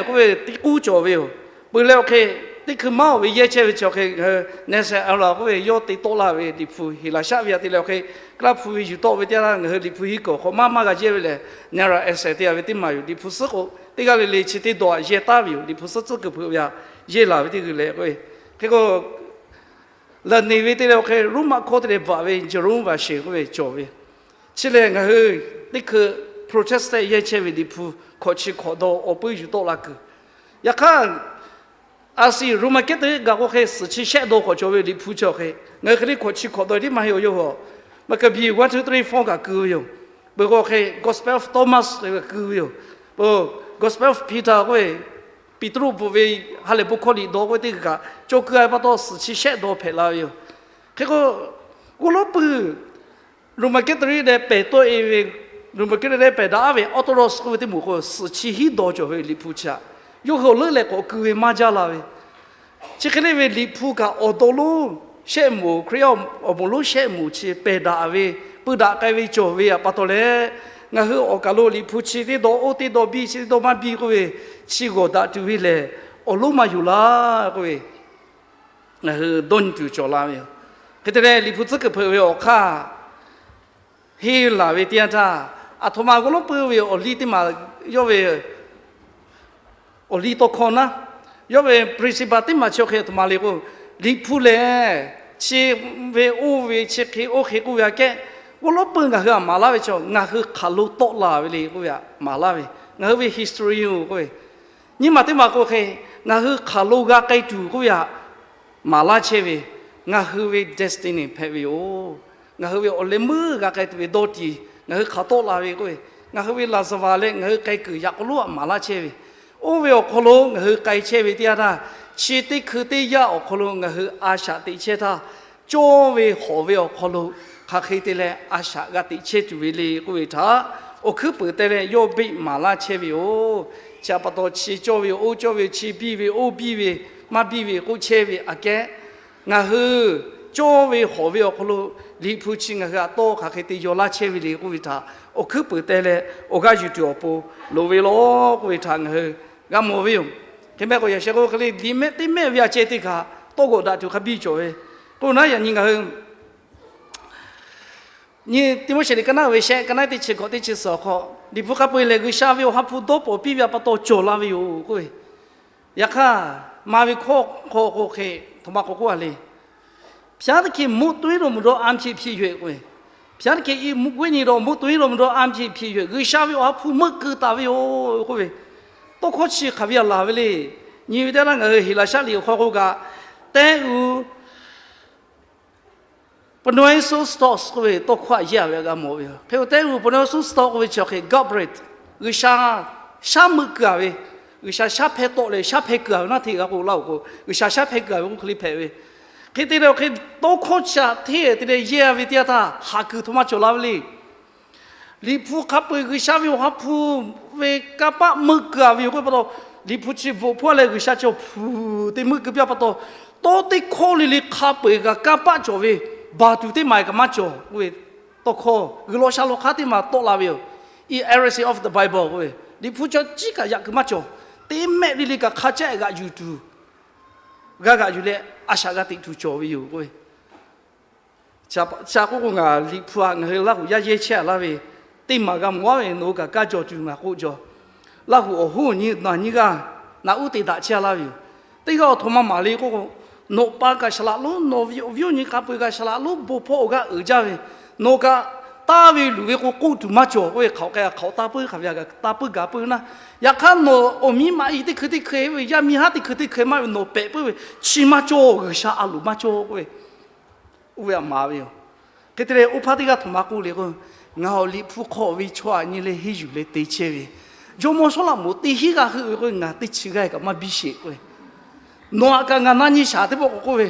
k'oˆ ve teˇ k'uˉ cawˬ ve yoˬ. Peuˬ leh awˬ hk'e teˇ hkui maˇ-oˬ ve yehˇ chehˇ ve chi awˬ hk'e Nestor-Aland k'oˆ ve yawˇ te tawˆ laˇ ve Liꞈ hpu Heˍlaˍsaˆ ve aꞈ te leh awˬ hk'e Kaˇlaˇ hpu ve yuˬ tawˆ ve teˇ yanˇ htaˇ ngaˬ hui Liꞈ hpu hiˉ kuiˬ awˬ hk'aw maˇ maˇ g'a yehˇ ve lehˬ, Nehra Essay te-a ve teˇ maˬ yoˬ. Liꞈ hpu suhˉ k'o teˇ g'aˇ le le chi teˇ dawˬ aꞈ yehˇ taˍ ve yoˬ. Liꞈ hpu suhˉ tcuhˉ kuiˬ hpeuꞈ ve aꞈ yehˇ laˬ ve teˇ g'uiˬ leh k'o, hk'e k'o, laˬ neˬ ve te leh awˬ hk'e Roˉmaꞈ hkawˇ te leh bvuhꞈ ve Jerome version k'oˆ ve cawˬ ve. Chi lehˬ ngaˬ hui teˇ hkui Protestant yehˇ chehˇ ve Liꞈ hpu hkawꞈ chi hkawꞈ dawˇ awˬ puiˉ yuˬ tawˆ la kuiˬ. Yaꞈ hk'aˇ, a siˍ Roˉmaꞈ kehˉ te g'aꞈ k'o hk'e suhˍ chi shehˆ dawˇ k'awꞈ cawˬ ve Liꞈ hpu chi awˬ hk'e, ngaˬ hui hk'e le hkawꞈ chi hkawꞈ dawˇ tiˉ maˇ heˆ-oˬ. Yawˇ hui Maˍkaˍbiˍ one, two, three, four kaꞈ keu ve yoˬ. Peuˬ k'o hk'e Gospel of Thomas kaꞈ keu ve yoˬ. Peuˬ Gospel of Peter k'oˆ ve Peˍtruˆ bvuhꞈ ve ha lehˬ bon hkawˇ liꞈ dawˇ k'oˆ ve teˇ g'aˇ kaꞈ cawˬ keu-a ve pa taw suhˍ chi shehˆ dawˇ hpehꞈ la ve yoˬ. Hk'e k'o, g'uˇ lawˉ puiˉ Roˉmaꞈ kehˉ te leh pehˬ tawˆ-e ve, Roˉmaꞈ kehˉ te leh pehˬ daꞈ-a ve Orthodox k'oˆ ve teˇ moˍ k'o suhˍ chi hiˉ dawˇ cawˬ ve Liꞈ hpu chi aꞈ, yawˇ hui awˬ leuˉ leh k'awꞈ keu ve maˇ jaˇ la ve. Chi hk'e le ve Liꞈ hpu kaꞈ awˬ dawˇ lonˉ shehˆ moˍ, Hkriꞈ yaˇ awˬ moˍ lonˉ shehˆ moˍ chi pehˬ daꞈ ve, peu daꞈ k'ai ve cawˬ ve aꞈ pa taw leh, ngaˬ hui awˬ kaˬ lo Liꞈ hpu chi teˇ dawˇ oˇ teˇ dawˇ biˇ chi teˇ dawˇ maˇ biˇ k'oˆ ve chi g'awˬ daꞈ tuˬ ve lehˬ, awˬ lonˉ maˇ yuˬ laˇ k'oˆ ve, ngaˬ hui dawˇ nyi tuˬ cawˬ la ve yoˬ. Hk'e te leh Liꞈ hpu tcuhˉ kuiˬ hpeuꞈ ve awˬ hk'aˇ, henˇ laˬ ve teˇ yanˇ htaˇ, Aˬ htoꞈ ma g'aw lonˉ pui ve awˬ liˇ teˇ maˬ yawˇ ve awˬ liˇ tawˇ hkawˇ naˉ, yawˇ ve principle teˇ maˬ chi awˬ hk'e aˬ htoꞈ ma le k'o, Liꞈ hpu lehˬ chi ve oˇ ve chi hk'e oˇ hk'e k'oˆ ve aꞈ kehˉ, g'aw lonˉ pui ngaˬ hui aꞈ maˍ laˇ ve chaw ngaˬ hui hk'aˬ lo tawˆ la ve le k'oˆ ve aꞈ maˍ laˇ ve, ngaˬ hui ve history oˬ k'oˆ ve, nyiˇ maˬ teˇ maˬ k'o hk'e, ngaˬ hui hk'aˬ lo g'a k'ai tuˬ k'oˆ ve aꞈ maˍ laˇ chehˇ ve, ngaˬ hui ve destiny hpehꞈ ve yoˬ. Ngaˬ hui ve awˬ leh meuˇ g'a k'ai tuˬ ve dawˇ tiˍ ngaˬ hui hk'aˬ tawˆ la ve k'oˆ ve, ngaˬ hui ve laˍzaˍvaˍ leh ngaˬ hui k'ai kuiˬ yaꞈ k'aw lonˉ aꞈ maˍ laˇ chehˇ ve, oˇ ve awˬ hk'aw lo ngaˬ hui k'ai chehˇ ve teˇ yanˇ htaˇ, chi teˇ hkui teˇ yanˇ awˬ hk'aw lo ngaˬ hui a shaꞈ teꞈ chehˇ htaˇ, cawˇ ve hawˍ ve awˬ hk'aw lo hk'aˬ hk'e te leh a shaꞈ g'a teꞈ chehˇ tuˬ ve le k'oˆ ve htaꞈ awˬ hkuiˉ peuˍ te leh yawˇ beˆ maˍ laˇ chehˇ ve yoˬ. Chi pa taw chi cawˇ ve oˇ cawˇ ve, chi biˇ ve oˇ biˇ ve, maˇ biˇ ve k'oˆ chehˇ ve aꞈ kehˉ, ngaˬ hui cawˇ ve hawˍ ve awˬ hk'aw lo Liꞈ hpu chi ngaˬ hui aꞈ tawˇ hk'aˬ hk'e te yaw laˇ chehˇ ve le k'oˆ ve htaꞈ awˬ hkuiˉ peuˍ te leh awˬ g'aˇ yuˬ tuˬ awˬ pon loˍ ve law k'oˆ ve htaꞈ ngaˬ hui g'a mawˬ ve yoˬ. Hk'e mehˆ k'o yaꞈ sheh k'o hk'e le, liꞈ mehˆ teˇ mehˆ ve a ceh teˇ hkaꞈ tawˇ g'awꞈ daꞈ tuˬ hk'a biˇ cawˬ ve, k'oˆ naˉ yaꞈ nyi ngaˬ hui nyi Tiˆmoˉseˍ liꞈ ka naˉ ve shehˆ ka naˉ teˇ chi hkawꞈ teˇ chi suhˍ awˬ hk'aw, Liꞈ hpu hk'a peu-eˬ lehˬ G'uiˬsha ve awˬ ha hpu dawˇ pawˍ piˇ ve a pa taw cawˬ la ve yoˬ k'oˆ ve, yaꞈ hk'aˇ maˍ ve hkawˇ hk'aw k'o hk'e, htoꞈ ma k'awꞈ k'oˆ a le. ဘုရားသခင် မုတ်သွေးတော်မူသော အားဖြင့်ဖြစ်၍ ဘုရားသခင်၏ မုတ်သွေးတော်မူသော အားဖြင့်ဖြစ်၍ G'uiˬsha ve awˬ ha hpu meuˆ keu taˍ ve yoˬ k'oˆ ve, tawˇ hkawˇ chi hk'aˬ ve aꞈ laˬ ve le. Nyi ve teˇ yanˇ ngaˬ hui Heˍlaˍsaˆ liꞈ awˬ hk'aw k'o kaꞈ, tehˇ uiˍ pneustos k'oˆ ve tawˇ hkawˇ aꞈ yeˇ a ve g'a mawˬ ve yoˬ. Hk'e tehˇ uiˍ pneustos k'oˆ ve chi awˬ hk'e Gabriel, G'uiˬsha shaˉ meuˆ keu a ve, G'uiˬsha shaˉ hpeh tawˆ leh shaˉ hpeh keu a ve naˉ hteˇ g'a k'o laˇ-oˬ k'o, G'uiˬsha shaˉ hpeh keu a ve k'oˆ hk'e le hpehꞈ ve. Hk'e te leh awˬ hk'e tawˇ hkawˇ chi aꞈ hteˇ te leh yeˇ a ve teˇ yanˇ htaˇ haˍ kuiˬ htoꞈ ma cawˬ la ve le. Liꞈ hpu hk'a peu-eˬ G'uiˬsha ve awˬ ha hpu ve kanˇ paˆ meuˆ keu a ve yoˬ k'oˆ ve pa taw, Liꞈ hpu chi bvuhꞈ hpawˇ leh G'uiˬsha chi awˬ hpu te meuˆ keu piˇ a pa taw, tawˇ teˇ hkawˇ le le hk'a peu-eˬ kaꞈ kanˇ paˆ cawˬ ve, baˬ tuˬ teˇ maˬ kaꞈ maˇ cawˬ k'oˆ ve, tawˇ hkawˇ g'uiˬ law sha law hk'aˇ teˇ maˬ tawˆ la ve yoˬ. Inerrancy of the Bible k'oˆ ve, Liꞈ hpu chi awˬ ciˉ kaꞈ yaꞈ kuiˬ maˇ cawˬ. Teˇ mehˆ le le kaꞈ hk'a caˆ g'aꞈ yuˬ tuˬ, g'a g'aꞈ yuˬ leh a shaꞈ g'a teꞈ tuˬ cawˬ ve yoˬ k'oˆ ve, Chi k'oˆ k'o, ngaˬ Liꞈ hpu aꞈ ngaˬ hui Laˇ huˍ yaˇ yehˇ chehˇ a laˇ ve teˇ maˬ g'a mawˬ a ve, nawˬ hui kaꞈ kaˇ jaw tuˬ ngaˬ k'oˆ jaw. Laˇ huˍ awˬ hoˉ awˬ nyi naˬ nyiˇ g'aˇ naꞈ uˉ te daꞈ chehˇ a laˇ ve yoˬ. Teˇ g'aˇ awˬ htoꞈ ma maˍ le k'oˆ k'o, nawˬ pa kaꞈ shaˍ laꞈ lonˉ, nawˬ ve awˬ viˉ awˬ nyi hk'a peu-eˬ kaꞈ shaˍ laꞈ lonˉ bon hpawˇ awˬ g'aˇ uiˍ jaˇ ve, nawˬ kaꞈ taˇ ve luˬ ve k'o k'oˆ tuˬ maˇ cawˬ k'oˆ ve, hk'aoꞈ k'ai hk'aoꞈ taˇ puiˉ hk'aˬ ve a kaꞈ taˇ puiˉ gaˬ puiˉ naˉ. Yaꞈ hk'aˇ nawˬ awˬ miˇ ma i teˇ hkui teˇ hkui ve, yaˇ miˇ haˉ teˇ hkui teˇ hkui maˇ ve nawˬ pehꞈ puiˉ ve, chi maˇ cawˬ, G'uiˬsha a loˍ maˇ cawˬ k'oˆ ve, oˇ ve aꞈ maˍ ve yoˬ. Hk'e te leh oˇ hpaˇ teˇ g'aˇ htoꞈ ma k'oˆ le k'o, ngaˬ awˬ Liꞈ hpu hk'aw ve chaw aꞈ nyi leh henˇ yuˬ leh te chehˇ ve, jawˇmawˇ Sawˉlaꞈmonˍ teˇ hinˉ g'aˇ heuˆ ve k'o, ngaˬ teˇ chi g'aˇ kaꞈ maˇ biˇ sheˍ k'oˆ ve, nawˬ aꞈ kaꞈ ngaˬ na nyi shaˍ teˇ pawˆ k'awꞈ k'oˆ ve,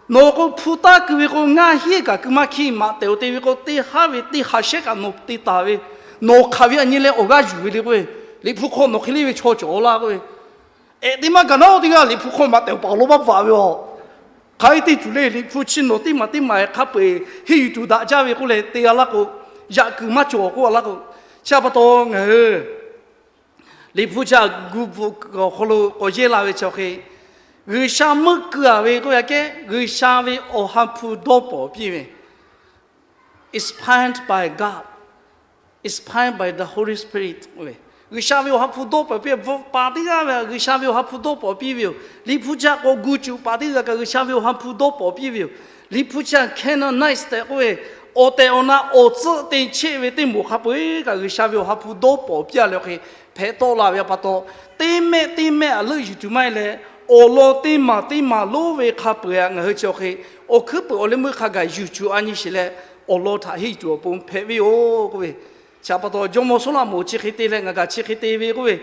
nawˬ k'o hpu taˇ keu ve k'o, ngaˇ hinˉ kaꞈ keu maˇ hkiˇ, maꞈ tehˬ awˬ te ve k'o, teˇ haˉ ve teˇ ha shehˉ kaꞈ nawˬ te taˍ ve, nawˬ hk'aˬ ve aꞈ nyi leh awˬ g'aˇ yuˬ ve le k'oˆ ve, Liꞈ hpu hk'aw nawˬ hk'e le ve chaw cawˬ laˇ k'oˆ ve, ehꞈ teˇ maˇ gaˬ naˉ teˇ g'aˇ Liꞈ hpu hk'aw maꞈ tehˬ awˬ paˍ awˬ lawn maˇ bvuhꞈ ve aˬ. Hk'aˬ hk'e te tuˬ le, Liꞈ hpu chi nawˬ teˇ maˬ teˇ maˬ hk'a peu-eˬ henˇ yuˬ tuˬ daꞈ jaˇ ve k'oˆ leh te a laˇ k'o, yaꞈ kuiˬ maˇ cawˬ k'oˆ a laˇ k'o, chi pa taw ngaˬ hui Liꞈ hpu chi aꞈ gu bvuhꞈ awˬ hk'aw lo k'awꞈ yeˇ la ve chi awˬ hk'e, G'uiˬsha meuˆ keu a ve k'oˆ ve aꞈ kehˉ, G'uiˬsha ve awˬ ha hpu dawˇ pawˍ piˇ ve, inspired by God, inspired by the Holy Spirit. G'uiˬsha ve awˬ ha hpu dawˇ pawˍ piˇ ve, bvuhꞈ paˍ teˇ g'aˇ ve G'uiˬsha ve awˬ ha hpu dawˇ pawˍ piˇ ve yoˬ. Liꞈ hpu chi aꞈ k'awꞈ gu cuˬ paˍ teˇ g'aˇ kaꞈ G'uiˬsha ve awˬ ha hpu dawˇ pawˍ piˇ ve yoˬ. Liꞈ hpu chi aꞈ Canaanite tehꞈ k'oˆ ve, awˬ tehˬ awˬ na awˬ tcuhˆ te chehˇ ve teˇ moˍ hk'a peu-eˬ kaꞈ G'uiˬsha ve awˬ ha hpu dawˇ pawˍ piˇ a leh awˬ hk'e hpehꞈ tawˆ la ve a pa taw, teˇ mehˆ teˇ mehˆ aꞈ leuˆ yuˬ tuˬ maˇ heˆ leh, awˬ lawn teˇ maˬ teˇ maˬ lonˉ ve hk'a peu-eˬ aꞈ ngaˬ hui chi awˬ hk'e awˬ hkuiˉ peuˬ awˬ leh meuˇ hk'a gaˬ yuˬ cuˬ a nyi sheˍ leh, awˬ lawn htaꞈ henˇ yuˬ tuˬ awˬ pon hpehꞈ ve yoˬ k'oˆ ve, chi pa taw jawˇmawˇ Sawˉlaꞈmonˍ chi hk'e te leh ngaˬ kaꞈ chi hk'e te ve k'oˆ ve,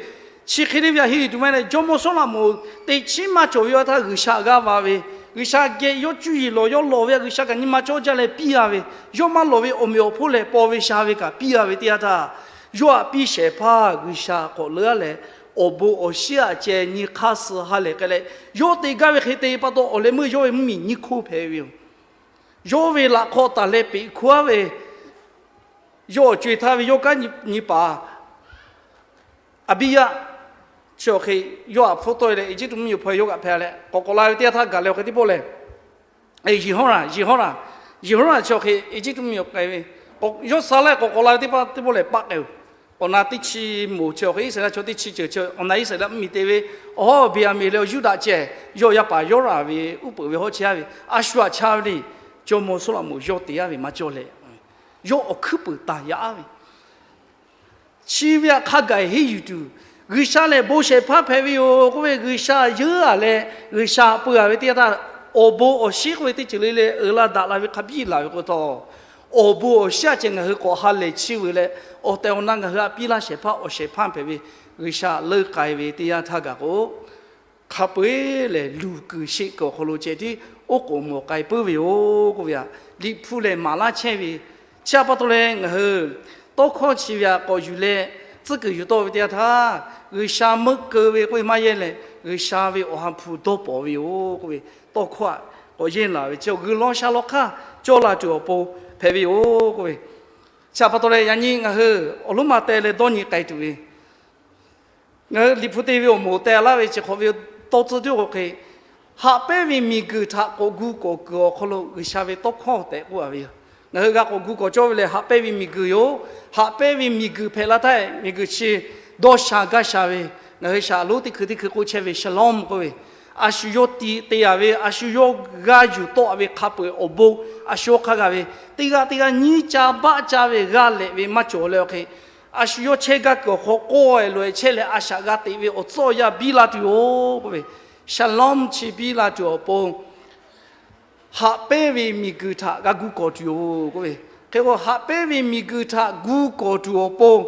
chi hk'e te ve aꞈ henˇ yuˬ tuˬ maˇ heˆ leh, jawˇmawˇ Sawˉlaꞈmonˍ teꞈ chiˉ maˇ cawˬ ve awˬ htaˇ G'uiˬsha g'aˇ va ve, G'uiˬsha geh yawˇ cuˇ yiˍ lawˬ, yawˇ lawˬ ve a G'uiˬsha kaꞈ nyi ma cawˇ jaˇ leh piˇ a ve, yawˇ maˇ lawˬ ve awˬ meꞈ awˬ hponˇ lehˬ paw ve sha ve kaꞈ piˇ a ve teˇ yanˇ htaˇ, yawˇ aꞈ piˇ shehˍ hpaˇ G'uiˬsha k'awꞈ leuˉ a leh, awˬ bon awˬ shinˉ aꞈ ceh nyi hk'aˇ suh ha lehˬ k'ai leh, yawˇ te gaˇ ve hk'e te pa taw awˬ leh meuˇ yawˇ ve mvuhˇmiˬ nyiˇ hkoˇ hpehꞈ ve yoˬ. Yawˇ ve laꞈ hk'aw taˍ leh peꞈ hkuˇ aˉ ve, yawˇ awˬ co-e htaˇ ve yawˇ kanˉ nyi paˍ Aˍbiˇyaˆ chi awˬ hk'e yawˇ aꞈ hpfuhˇ tawˆ e leh Eˇjiˇtuꞈ mvuhˇmiˬ awˬ hpaw yawˇ g'aꞈ hpehꞈ leh k'awꞈ k'awꞈ la ve teˇ yanˇ htaˇ gaˬ leh awˬ hk'e teˇ pawˆ lehˬ, Yeˍhawˇraˍ, Yeˍhawˇraˍ, Yeˍhawˇraˍ chi awˬ hk'e Eˇjiˇtuꞈ mvuhˇmiˬ awˬ k'ai ve Yawˇ sha leh k'awꞈ k'awꞈ la ve teˇ pawˆ teˇ pawˆ lehˬ, paˆ k'ai-oˬ. Awˬ na teˇ chi moˍ chi awˬ hk'e Iˉsaˍreˍlaˆ chaw teˇ chi ceuˬ chi awˬ na Iˉsaˍreˍlaˆ mvuhˇmiˬ te ve, awˬ hawˉ Beˍyaˍmenˍ leh awˬ Yuˇdaꞈ ceh yawˇ yaˇ paˍ Yawˇranˍ ve uˉ peunˍ ve hawˉ chehˇ-a ve, a shu aꞈ cha ve le, jawˇmawˇ Sawˉlaꞈmonˍ yawˇ te-a ve maˇ cawˇ leh, yawˇ awˬ hkuiˉ puiˍ taˍ yaꞈ-a ve Chi ve htaꞈ hk'a gaˬ henˇ yuˬ tuˬ, G'uiˬsha lehˬ bon shehˍ hpaˇ hpehꞈ ve yoˬ k'oˆ ve, G'uiˬsha yeuˉ-a leh G'uiˬsha peu-a ve teˇ yanˇ htaˇ, awˬ bon awˬ shinˉ k'oˆ ve teˇ ceuˬ le le uiˍ la daꞈ la ve hk'a biˇ laˬ ve k'o htawˇ, awˬ bon awˬ shinˉ-a ceh ngaˬ hui k'awꞈ ha lehˬ chiˇ veuˬ leh, awˬ tehˬ awˬ na ngaˬ hui htaꞈ piˇ laˇ shehˍ hpaˇ awˬ shehˍ hpaˇ hpehꞈ ve G'uiˬsha leuˆ k'ai ve teˇ yanˇ htaˇ gaˬ k'o, hk'a peu-eˬ lehˬ luˬ kuiˬ sheˆ kuiˬ awˬ hk'aw lo ceh tiˉ oˉ k'oˍ mawˬ k'ai puiˉ ve yoˬ k'oˆ ve htaꞈ Liꞈ hpu lehˬ maˍ laˇ chehˇ ve. Chi htaꞈ pa taw leh ngaˬ hui tawˇ hkawˇ chi ve htaꞈ k'awꞈ yuˬ leh tcuhˉ kuiˬ yuˬ tawˆ ve teˇ yanˇ htaˇ, G'uiˬsha meuˆ keu ve k'oˆ ve maˇ yehˇ leh, G'uiˬsha ve awˬ ha hpu dawˇ pawˍ ve yoˬ k'oˆ ve tawˇ hkawˇ htaꞈ k'awꞈ yehˇ laˬ ve, chi awˬ g'uiˬ lawn sha lawn hk'aˇ cawˇ la tuˬ awˬ pon hpehꞈ ve yoˬ k'oˆ ve. Chi htaꞈ pa taw leh yaꞈ nyi ngaˬ hui awˬ lonˉ ma teh leh dawˇ nyi k'ai tuˬ ve, ngaˬ hui Liꞈ hpu te ve awˬ moˍ teh laˇ ve chi hk'awꞈ ve tawˇ tcuhˇ tiˉ k'o hk'e, haꞈ pehnˇ ve miˬguiˬ htaꞈ k'awꞈ gu k'awꞈ kuiˬ awˬ hk'aw lo G'uiˬsha ve tawˇ hkawˇ tehꞈ k'oˆ-a ve yoˬ. Ngaˬ hui g'a k'awꞈ gu k'awꞈ cawˇ ve lehˬ, haꞈ pehnˇ ve miˬguiˬ yoˬ. Haꞈ pehnˇ ve miˬguiˬ hpehꞈ la htaˇ, miˬguiˬ chi dawˇ sha gaˇ sha ve, ngaˬ hui shaˍ lonˉ teˇ hkui teˇ hkui k'oˆ chehˇ ve shalom k'oˆ ve, a shu yawˇ te-a ve, a shu yawˇ g'a yuˬ tawˆ-a ve hk'a peu-eˬ awˬ bon a shu yawˇ hk'a g'a ve, teˇ g'aˇ teˇ g'aˇ nyiˇ ca baˆ ca ve g'a lehꞈ ve maˇ cawˬ leh awˬ hk'e, a shu yawˇ chehˇ gaˇ kuiˬ awˬ hk'aw k'awehˬ loꞈ-ehˍ chehˇ leh a shaꞈ g'a teꞈ ve awˬ tcuhˉ awˬ yanˇ biˇ la tuˬ yoˬ k'oˆ ve, shalom chi biˇ la tuˬ awˬ pon haꞈ pehnˇ ve miˬguiˬ htaꞈ g'a gu k'awꞈ tuˬ yoˬ k'oˆ ve. Hk'e k'o, haꞈ pehnˇ ve miˬguiˬ htaꞈ gu k'awꞈ tuˬ awˬ pon,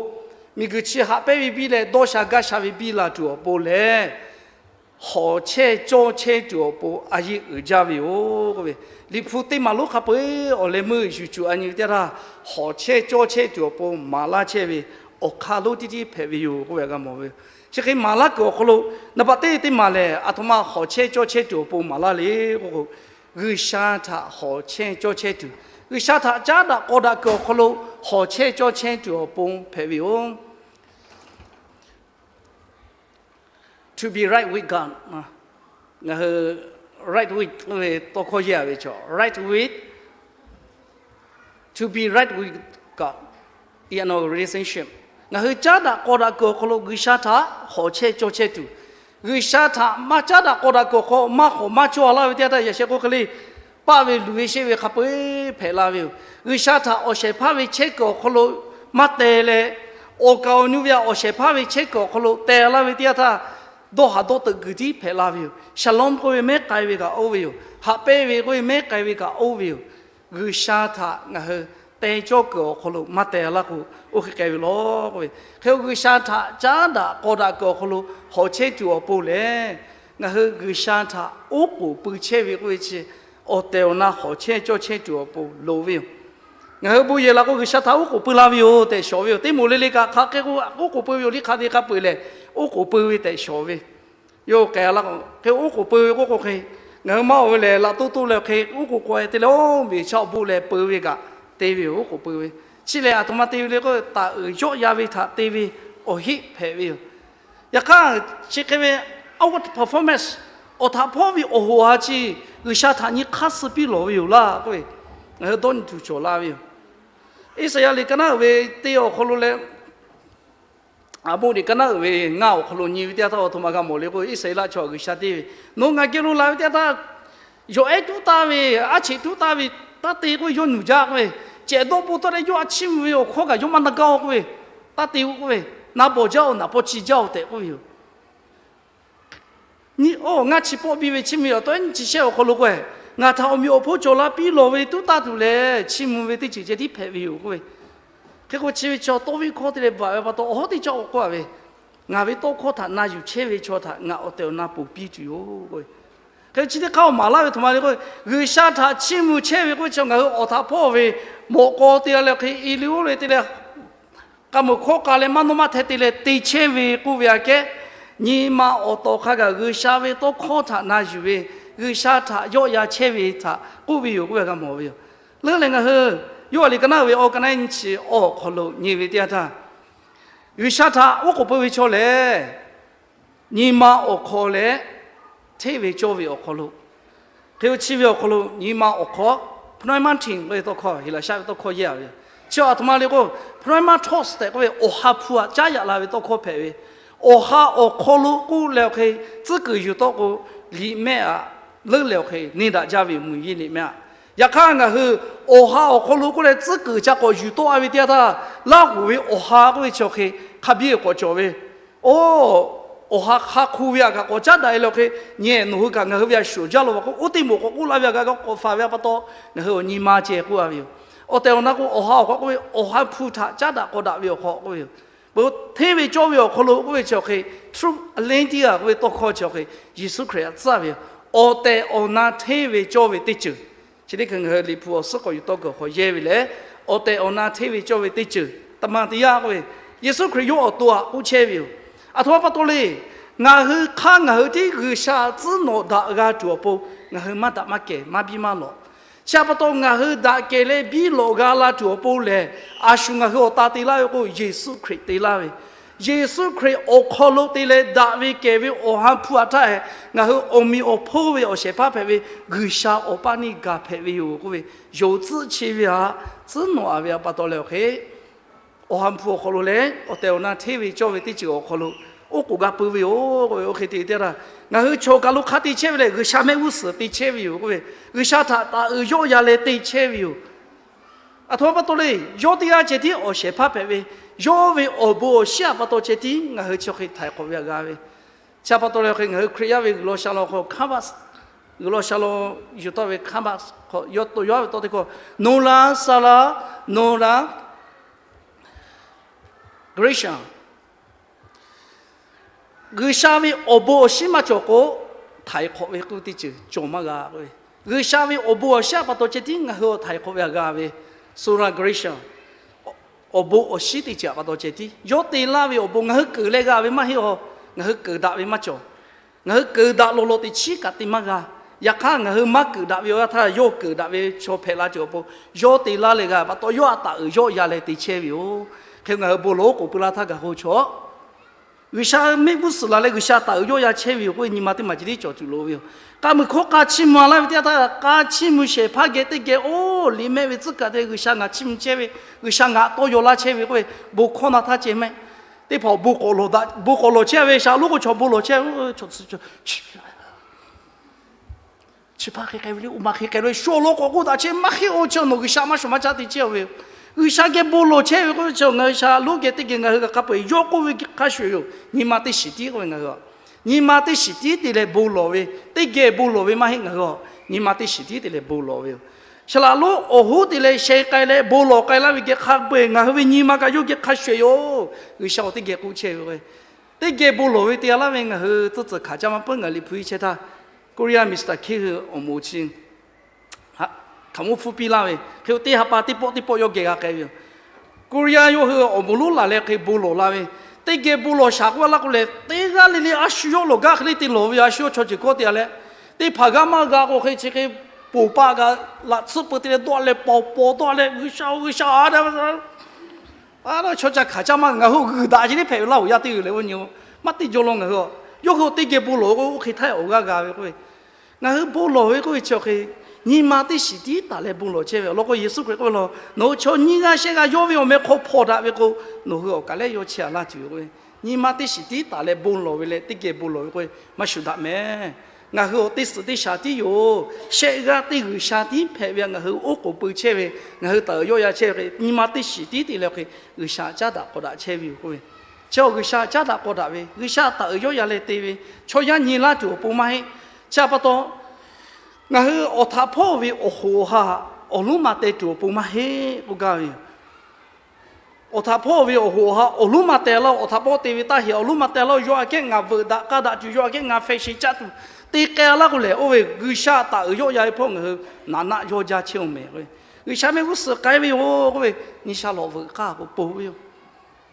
miˬguiˬ chi haꞈ pehnˇ ve biˇ leh dawˇ sha gaˇ sha ve biˇ la tuˬ awˬ pon lehˬ, hawˍ chehˇ cawˇ chehˇ tuˬ awˬ pon a yeˇ uiˍ jaˇ ve yoˬ k'oˆ ve, Liꞈ hpu teˇ maˍ lonˉ hk'a peu-eˬ awˬ leh meuˇ yuˬ cuˬ a nyi ve teˇ htaˇ, hawˍ chehˇ cawˇ chehˇ tuˬ awˬ pon maˍ laˇ chehˇ ve awˬ hk'aˇ lonˉ tiˉ tiˉ hpehꞈ ve yoˬ k'oˆ ve g'a mawˬ ve. Chi hk'e maˍ laˇ kuiˬ awˬ hk'aw lo, naˍ baꞈ teˇ teˇ maˍ lehˬ, aˬ htoꞈ ma hawˍ chehˇ cawˇ chehˇ tuˬ awˬ pon maˍ laˇ le k'oˆ k'o, G'uiˬsha htaꞈ hawˍ chehˇ cawˇ chehˇ tuˬ, G'uiˬsha htaꞈ caˉ daꞈ k'aw daꞈ kuiˬ awˬ hk'aw lo hawˍ chehˇ cawˇ chehˇ tuˬ awˬ pon hpehꞈ ve yoˬ. To be right with God. Ngaˬ hui right with k'oˆ ve tawˇ hkawˇ yehˇ-a ve chaw, right with, to be right with God in our relationship. Ngaˬ hui caˉ daꞈ k'aw daꞈ kuiˬ awˬ hk'aw lo G'uiˬsha htaꞈ hawˍ chehˇ cawˇ chehˇ tuˬ, G'uiˬsha htaꞈ maˇ caˉ daꞈ k'aw daꞈ kuiˬ awˬ hk'aw maˇ hawˍ maˇ cawˇ-a laˇ ve teˇ yanˇ htaˇ yaꞈ sheh k'oˆ hk'e le, paˆ ve luˬ ve sheˆ ve hk'a peu-eˬ hpehꞈ la ve yoˬ. G'uiˬsha htaꞈ awˬ shehˍ hpaˇ ve chehˇ kuiˬ awˬ hk'aw lo maˇ teh leh, awˬ kaˍ awˬ nu ve awˬ shehˍ hpaˇ ve chehˇ kuiˬ awˬ hk'aw lo teh laˇ ve teˇ yanˇ htaˇ, dawˇ haˍ dawˇ teuꞈ kuiˬ tiˉ hpehꞈ la ve yoˬ. Shalom k'oˆ ve mehˉ k'ai ve kaꞈ oˇ ve yoˬ. Haꞈ pehnˇ ve k'oˆ ve mehˉ k'ai ve kaꞈ oˇ ve yoˬ. G'uiˬsha htaꞈ ngaˬ hui teh cawˇ kuiˬ awˬ hk'aw lo maˇ teh laˇ k'o, oˇ hk'e k'ai ve law k'oˆ ve. Hk'e-o, G'uiˬsha htaꞈ caˉ daꞈ k'aw daꞈ kuiˬ awˬ hk'aw lo hawˍ chehˇ tuˬ awˬ pon lehˬ, ngaˬ hui G'uiˬsha htaꞈ oˉ k'oˍ pui chehˇ ve k'oˆ ve chi, awˬ tehˬ awˬ na hawˍ chehˇ cawˇ chehˇ tuˬ awˬ pon loˍ ve yoˬ. Ngaˬ hui bon yehˬ la k'o, G'uiˬsha htaꞈ oˉ k'oˍ pui la ve yoˬ tehꞈ shawˍ ve yoˬ. Teˇ moˍ le le kaꞈ hk'aˬ hk'e k'o, oˉ k'oˍ pui ve yoˬ. Liˇ hk'a te hk'a peu-eˬ lehˬ, oˉ k'oˍ pui ve tehꞈ shawˍ ve yoˬ. K'ai la k'o, hk'e oˉ k'oˍ pui ve k'oˆ k'o hk'e, ngaˬ hui maˇ oˬ ve lehˬ, laꞈ toˇ toˇ leh hk'e oˉ k'oˍ k'ai te leh, oˇ miˬ chaˇ awˬ bon leh peu ve kaꞈ te ve yoˬ. Oˉ k'oˍ pui ve chi lehˬ, aˬ htoꞈ ma te ve le k'o, taˍ uiˍ yawˆ yan ve htaꞈ te ve awˬ heˆ hpehꞈ ve yoˬ. Yaꞈ hk'aˇ, chi hk'e ve outward performance, awˬ htaꞈ hpawˇ ve awˬ hoꞈ ha chi G'uiˬsha htaꞈ nyi hk'aˇ suh piˇ lawˬ ve yoˬ laˇ k'oˆ ve, ngaˬ hui dawˇ nyi tuˬ cawˬ la ve yoˬ. Iˉsaˍyaˆ liꞈ ka naˉ uiˍ ve teˇ awˬ hk'aw lo leh, Aˍmoˆ liꞈ ka naˉ uiˍ ve ngaˇ awˬ hk'aw lo nyi ve teˇ yanˇ htaˇ, aˬ htoꞈ ma g'a mawˬ le k'o, Iˉsaˍreˍlaˆ chaw G'uiˬsha te ve, nawˬ ngaˬ geh lo la ve teˇ yanˇ htaˇ, yawˬ ehˉ tuˉ taˍ ve, aˉ cheꞈ tuˉ taˍ ve, taˇ te k'oˆ ve yawˇ nuˬ jaˇ k'oˆ ve, cehˬ dawˇ bon tawˆ leh yawˇ a chiˇ mvuh ve awˬ hkawˇ kaꞈ yawˇ maˇ na gaˇ-oˬ k'oˆ ve, taˇ te-o k'oˆ ve, na bawˬ jaˇ-oˬ, naˍ paw chi jaˇ-oˬ tehꞈ k'oˆ ve yoˬ. Nyi-oˬ, ngaˇ chi pawˆ biˇ ve chiˇ mvuh ve awˬ tawˇ ehˉ nyi chi shehˆ awˬ hk'aw lo k'o, ngaˬ htaꞈ awˬ meꞈ awˬ hponˇ cawˬ la piˇ lawˬ ve tuˉ taˇ tuˬ lehˬ, chiˇ mvuh ve teˇ ceuˬ ceh tiˉ hpehꞈ ve yoˬ k'oˆ ve. Hk'e k'o, chi ve chaw tawˇ viˇ hkawˇ te leh baˬ ve pa taw, awˬ hawˉ teˇ caˇ k'awꞈ k'oˆ-a ve, ngaˬ ve tawˇ hkawˇ htaꞈ na yuˬ chehˇ ve chaw htaꞈ ngaˬ awˬ tehˬ awˬ na ponˬ piˇ tuˬ yoˬ k'oˆ ve. Hk'e chi teˇ hk'aˇ maˍ laˇ ve htoꞈ ma le k'o, G'uiˬsha htaꞈ chiˇ mvuh chehˇ ve k'oˆ ve chi ngaˬ hui awˬ htaꞈ hpawˇ ve mawꞈ k'aw te leh hk'e, i le oˇ le te leh k'a meuˬ hkawˇ k'a leh maˇ nawˇ maˇ hteh te leh te chehˇ ve k'oˆ ve aꞈ kehˉ, nyi ma awˬ tawˍ hk'a gaˬ G'uiˬsha ve tawˇ hkawˇ htaꞈ na yuˬ ve, G'uiˬsha htaꞈ yawˆ yan chehˇ ve htaꞈ k'oˆ ve yoˬ k'oˆ ve g'a mawˬ ve yoˬ. Leuˉ leh ngaˬ hui Yoˇhanˬ liꞈ ka naˉ ve awˬ ka naˉ nyi chi awˬ hk'aw lo nyi ve teˇ yanˇ htaˇ, G'uiˬsha htaꞈ oˉ k'oˍ pui ve chaw lehˬ, nyi ma awˬ hk'aw leh hteˇ ve cawˇ ve awˬ hk'aw lo, hk'e chi ve awˬ hk'aw lo nyi ma awˬ hk'aw, pneumatikꞈ ve tawˇ hkawˇ, Heˍlaˍsaˆ ve tawˇ hkawˇ yehˇ-a ve yoˬ. Chi aˬ htoꞈ ma le k'o, pneuma tos tehꞈ k'oˆ ve awˬ ha hpu aꞈ caˉ yaꞈ la ve tawˇ hkawˇ hpehꞈ ve, awˬ ha awˬ hk'aw lo k'oˆ leh awˬ hk'e tcuhˉ kuiˬ yuˬ tawˆ k'o, liꞈ mehˆ aꞈ leuˉ leh awˬ hk'e neˇ daꞈ jaˇ ve yoˬ, mvuhˇ yeˇ liꞈ mehˆ aꞈ. Yaꞈ hk'aˇ, ngaˬ hui awˬ ha awˬ hk'aw lo k'oˆ leh tcuhˉ kuiˬ ca k'awꞈ yuˬ tawˆ a ve teˇ yanˇ htaˇ, Laˇ huˍ ve awˬ ha k'oˆ ve chi awˬ hk'e hk'a biˇ k'awꞈ cawˬ ve, oˇ, awˬ ha hk'a hk'u ve aꞈ kaꞈ k'awꞈ caˉ daꞈ e leh awˬ hk'e, nyi nawˬ hui kaꞈ ngaˬ hui ve a shuˍ jaˇ law k'o, oˇ teˇ moˍ k'awꞈ k'oˆ laˇ ve aꞈ kaꞈ k'awꞈ faˍ ve pa taw, ngaˬ hui awˬ nyi ma ceh k'oˆ a ve yoˬ. Awˬ tehˬ awˬ na k'o, awˬ ha awˬ hk'aw k'oˆ ve awˬ ha hpu htaꞈ caˉ daꞈ k'awꞈ daꞈ ve awˬ hk'aw k'oˆ ve yoˬ. Peuˬ, hteˇ ve cawˇ ve awˬ hk'aw lo k'oˆ ve chi awˬ hk'e, truth a lenity a k'oˆ ve tawˇ hkawˇ chi awˬ hk'e, Yeˍsuˆ Hkriꞈ aꞈ tcuhˉ ve yoˬ. Awˬ tehˬ awˬ na hteˇ ve cawˇ ve teˇ ceuˬ, chi teˇ hkui ngaˬ hui Liꞈ hpu awˬ suhˉ k'awꞈ yuˬ tawˆ kuiˬ awˬ hk'aw yehˇ ve lehˬ, awˬ tehˬ awˬ na hteˇ ve cawˇ ve teˇ ceuˬ, taˇ maˇ teˇ yanˇ k'oˆ ve, Yeˍsuˆ Hkriꞈ yawˇ awˬ to aꞈ k'oˆ chehˇ ve yoˬ. Aˬ htoꞈ ma pa taw le, ngaˬ hui hk'aˇ ngaˬ hui tiˉ G'uiˬsha tcuhˉ nawꞈ daꞈ g'a tuˬ awˬ pon, ngaˬ hui maˇ daꞈ maˇ kehˬ maˇ biˇ maˇ lawꞈ. Chi pa taw ngaˬ hui daꞈ kehˬ leh biˇ lawꞈ g'a la tuˬ awˬ pon lehˬ, a shu ngaˬ hui awˬ ta te laˇ ve k'o, Yeˍsuˆ Hkriꞈ te laˇ ve, Yeˍsuˆ Hkriꞈ awˬ hk'aw lo te leh daꞈ ve kehˬ ve awˬ ha hpu aꞈ htaˇ hehꞈ, ngaˬ hui awˬ meꞈ awˬ hponˇ ve awˬ shehˍ hpaˇ hpehꞈ ve G'uiˬsha awˬ paˇ neˇ gaˬ hpehꞈ ve yoˬ k'oˆ ve, yonˍ tcuhˆ chi ve aꞈ tcuhˉ nawꞈ a ve pa taw leh awˬ hk'e, awˬ ha hpu awˬ hk'aw lo leh awˬ tehˬ awˬ na hteˇ ve cawˇ ve teˇ ceuˬ awˬ hk'aw lo oˉ k'oˍ g'a pui ve yoˬ k'oˆ ve, oˇ hk'e te teˇ htaˇ, ngaˬ hui chaw kaˬ lo hk'a te chehˇ ve lehˬ, G'uiˬsha mehˆ g'uˇ suhˍ te chehˇ ve yoˬ k'oˆ ve, G'uiˬsha htaꞈ taˍ uiˍ yawˆ yan leh te chehˇ ve yoˬ. Aˬ htoꞈ ma pa taw le, yawˇ teˇ g'aˇ ceh tiˉ awˬ shehˍ hpaˇ hpehꞈ ve, yawˇ ve awˬ bon awˬ shinˉ aꞈ pa taw ceh tiˉ ngaˬ hui chi hk'e htaiˍ hk'awꞈ ve aꞈ g'a ve. Chi pa taw leh hk'e ngaˬ hui Hkriꞈ yaˇ ve G'uiˬ law sha law hk'aw hkanˉ baˆ, G'uiˬ law sha law yuˬ tawˆ ve hkanˉ baˆ hk'aw yawˇ to yawˇ ve tawˇ teˇ hkawˇ, နုၤလၢ်သလၢ်, နုၤလၢ် grace G'uiˬsha ve awˬ bon awˬ shinˉ maˇ cawˬ k'o, htaiˍ hk'awꞈ ve k'oˆ teˇ ceuˬ cawˬ maˇ g'a k'oˆ ve, G'uiˬsha ve awˬ bon awˬ shinˉ aꞈ pa taw ceh tiˉ ngaˬ hui htaiˍ hk'awꞈ ve aꞈ g'a ve, sola grace, awˬ bon awˬ shinˉ teˇ ceuˬ aꞈ pa taw ceh tiˉ yawˇ te laˇ ve awˬ bon ngaˬ hui keunˍ leh g'a ve maˇ heˆ a. Ngaˬ hui keunˍ daꞈ ve maˇ cawˬ. Ngaˬ hui keunˍ daꞈ lawˬ lawˬ teꞈ chiˉ kaꞈ te maˇ g'a. Yaꞈ hk'aˇ, ngaˬ hui maˇ keunˍ daꞈ ve awˬ yanˇ htaˇ yawˇ keunˍ daꞈ ve chaw hpehꞈ la cawˬ awˬ pon, yawˇ te laˇ leh g'a pa taw yawˇ aꞈ taˍ uiˍ yawˆ yan leh te chehˇ ve yoˬ. Hk'e ngaˬ hui bon lawˬ oˉ k'oˍ pui laˇ htaˇ gaˬ k'o chaw G'uiˬsha mehˆ g'uˇ suhˍ la leh G'uiˬsha taˍ uiˍ yawˆ yan chehˇ ve yoˬ k'oˆ ve nyi ma teˇ maˬ ceh tiˉ cawˬ tuˬ loˍ ve yoˬ. K'a muiˬ hkawˇ k'a chiˇ mvuh a laˇ ve teˇ yanˇ htaˇ, k'a chiˇ mvuh shehˍ hpaˇ geh teˇ geh oˇ liꞈ mehˆ ve tcuhˉ kaꞈ te G'uiˬsha ngaˬ chiˇ mvuh chehˇ ve, G'uiˬsha ngaˬ tawˇ yaw laˇ chehˇ ve k'oˆ ve, bon hkawˇ na htaˇ ceh mehˆ. Teˇ hpaˍ bon k'awꞈ lawˬ chehˇ ve shaˍ lonˉ k'o chaw bon lawˬ chehˇ, chi hpaˇ hk'e k'ai ve le, oˇ ma hk'e k'ai ve le, shu awˬ lawn k'awꞈ k'oˆ daꞈ chehˇ maˇ heˆ oˬ. Chi nawˬ G'uiˬsha maˇ shawˍ maˇ caˉ te chehˇ ve yoˬ. G'uiˬsha geh bon lawˬ chehˇ ve k'oˆ ve chi ngaˬ hui shaˍ lonˉ geh teˇ geh ngaˬ hui kaꞈ hk'a peu eˬ yawˇ k'oˆ ve hk'a shuˍ yoˬ. Nyi ma teˇ shiˍ tiˉ k'oˆ ve ngaˬ hui a, nyi ma teˇ shiˍ tiˉ te leh bon lawˬ ve, teˇ geh bon lawˬ ve maˇ heˆ ngaˬ hui a. Nyi ma teˇ shiˍ tiˉ te leh bon lawˬ ve yoˬ. Shaˍ laꞈ lonˉ awˬ hoˉ te leh sheh k'ai leh bon lawˬ k'ai laˇ ve geh hk'a peu eˬ ngaˬ hui ve nyi ma kaꞈ yawˇ geh hk'a shuˍ yoˬ. G'uiˬsha awˬ teˇ geh k'oˆ chehˇ ve k'o, teˇ geh bon lawˬ ve te a laˇ ve ngaˬ hui tcuhˇ tcuhˍ hkanˍ caˇ maˇ peuˬ. Ngaˬ Liꞈ hpu iˉ chehˇ htaˇ, Korea Mister K hui awˬ moˍ chi hkaoˍmonˇ hpfuhˇ piˇ laˇ ve hk'e, teˇ ha pa teˇ pawˆ teˇ pawˆ yawˇ geh g'a k'ai ve yoˬ. Korea yawˇ hui awˬ moˍ lonˉ laˬ leh hk'e bon lawˬ la ve, teˇ geh bon lawˬ shaˍ k'oˆ a laˇ k'o lehˬ, teˇ g'aˇ le le a shu yawˇ lawˬ gaˇ hk'e le te lawˬ ve yoˬ. A shu yawˇ chaw ceuˬ hkawˇ te a leh, teˇ hpaˍ g'aˇ maˇ g'a k'o hk'e chi hk'e poˬ paˆ kaꞈ laꞈ tsuhˆ peuˬ te leh dawˆ leh paw paw dawˆ leh G'uiˬsha-oˬ G'uiˬsha a, a chaw ca hkanˍ caˇ maˇ. Ngaˬ hui g'uiˬ daꞈ ce teˇ hpehꞈ ve Laˇ huˍ yaˇ teˇ g'uiˬ leh oˇ nyi maˇ te jaw law. Ngaˬ hui yawˇ hui teˇ geh bon lawˬ k'o oˇ hk'e htaˇ awˬ g'aˇ g'a ve k'oˆ ve, ngaˬ hui bon lawˬ ve k'oˆ ve chi awˬ hk'e, nyi ma teˇ shiˍ tiˉ taˍ leh bon lawˬ chehˇ ve awˬ lawn k'o, Yeˍsuˆ Hkriꞈ k'oˆ ve law, nawˬ hui chaw nyiˇ g'aˇ shehˆ g'aˇ yawˇ ve awˬ meh hk'aw hpawnˬ daꞈ ve k'o, nawˬ hui awˬ kaˬ lehˉ yawˇ chehˇ a laˇ tuˬ yoˬ k'oˆ ve. Nyi ma teˇ shiˍ tiˉ taˍ leh bon lawˬ ve leh teˇ geh bon lawˬ ve k'oˆ ve maˇ shuˍ daꞈ mehˍ. Ngaˬ hui awˬ teˇ suhˍ teˇ shaˍ tiˉ yoˬ. Shehˆ g'aˇ teˇ G'uiˬsha tiˉ hpehꞈ ve a, ngaˬ hui oˉ k'oˍ pui chehˇ ve, ngaˬ hui taˍ uiˍ yawˆ yan chehˇ ve hk'e, nyi ma teˇ shiˍ tiˉ te leh hk'e G'uiˬsha caˉ daꞈ k'awꞈ daꞈ chehˇ ve yoˬ k'oˆ ve. Chi awˬ G'uiˬsha caˉ daꞈ k'awꞈ daꞈ ve, G'uiˬsha taˍ uiˍ yawˆ yan leh te ve, chaw yaˇ nyi laˇ tuˬ awˬ pon maˇ heˆ. Chi pa taw, ngaˬ hui awˬ htaꞈ hpawˇ ve awˬ hoꞈ awˬ ha awˬ lonˉ ma teh tuˬ awˬ pon maˇ heˆ k'oˆ gaˇ ve yoˬ. Awˬ htaꞈ hpawˇ ve awˬ hoꞈ awˬ ha awˬ lonˉ ma teh laˇ-oˬ. Awˬ htaꞈ hpawˇ te ve taˇ heꞈ awˬ lonˉ ma teh laˇ-oˬ. Yawˇ aꞈ kehˉ ngaˬ veuꞈ daꞈ k'aˇ daꞈ tuˬ, yawˇ aꞈ kehˉ ngaˬ hpehꞈ sheˍ caˆ tuˬ te k'ai laˇ k'o lehˬ, oˇ ve G'uiˬsha taˍ uiˍ yawˆ yan ve hpawˇ ngaˬ hui naˍ naˆ yawˇ jaˇ chehˇ-oˬ mehˍ k'oˆ ve. G'uiˬsha mehˆ g'uˇ suhˍ k'ai ve yoˬ k'oˆ ve, nyi sha lawꞈ veuꞈ k'aˇ k'o po ve yoˬ.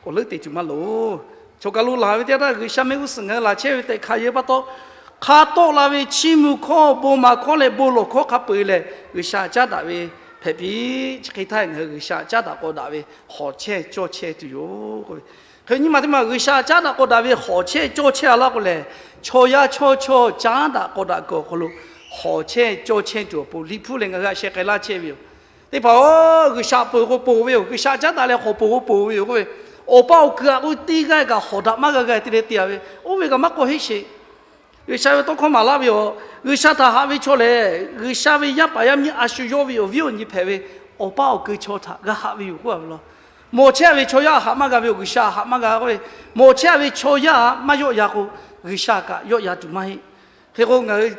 Awˬ leuˉ te tuˬ maˇ loˍ. Chaw kaˬ lo laˬ ve teˇ yanˇ htaˇ G'uiˬsha mehˆ g'uˇ suhˍ ngaˬ hui laˬ chehˇ ve tehꞈ hk'a yeu pa taw, hk'a tawˆ la ve chiˇ mvuh hkawˇ bon maˍ hkawˇ leh bon lawˬ hkawˇ hk'a peu eˬ lehˬ, G'uiˬsha caˉ daꞈ ve hpehꞈ piˇ. Chi hk'e htaˇ ngaˬ hui G'uiˬsha caˉ daꞈ k'awꞈ daꞈ ve hawˍ chehˇ cawˇ chehˇ tuˬ yoˬ k'oˆ ve. Hk'e nyi ma teˇ ma G'uiˬsha caˉ daꞈ k'awꞈ daꞈ ve hawˍ chehˇ cawˇ chehˇ a laˇ k'o lehˬ, chaw yaˇ chaw chaw caˉ daꞈ k'awꞈ daꞈ kuiˬ awˬ hk'aw lo hawˍ chehˇ cawˇ chehˇ tuˬ awˬ pon Liꞈ hpu lehˬ ngaˬ hui a sheh k'ai laˇ chehˇ ve yoˬ. Teˇ hpaˍ-oˬ, G'uiˬsha peuˬ k'o ponˬ ve yoˬ. G'uiˬsha caˉ daꞈ leh hawˬ ponˬ k'o ponˬ ve yoˬ k'oˆ ve, awˬ pa awˬ kuiˬ htaꞈ k'oˆ ve teˇ g'aˇ kaꞈ hawˍ daꞈ maˇ g'a g'a te leh te-a ve, oˇ ve kaꞈ maˇ k'awꞈ heˆ sheˍ. G'uiˬsha ve tawˇ hkawˇ maˍ laˇ ve yoˬ. G'uiˬsha htaꞈ haꞈ ve chaw lehˬ, G'uiˬsha ve yaˇ paˍ yaˇ miˇ a shu yawˇ ve awˬ viˉ awˬ nyi hpehꞈ ve, awˬ pa awˬ kuiˬ chaw htaꞈ g'a haꞈ ve yoˬ k'oˆ a ve law. Mawˬ chehˇ ve chaw yaˇ haꞈ maˇ g'a ve yoˬ. G'uiˬsha haꞈ maˇ g'a k'oˆ ve, mawˬ chehˇ ve chaw yaˇ maˇ yawˆ yan k'o, G'uiˬsha kaꞈ yawˆ yan tuˬ maˇ heˆ. Hk'e k'o, ngaˬ hui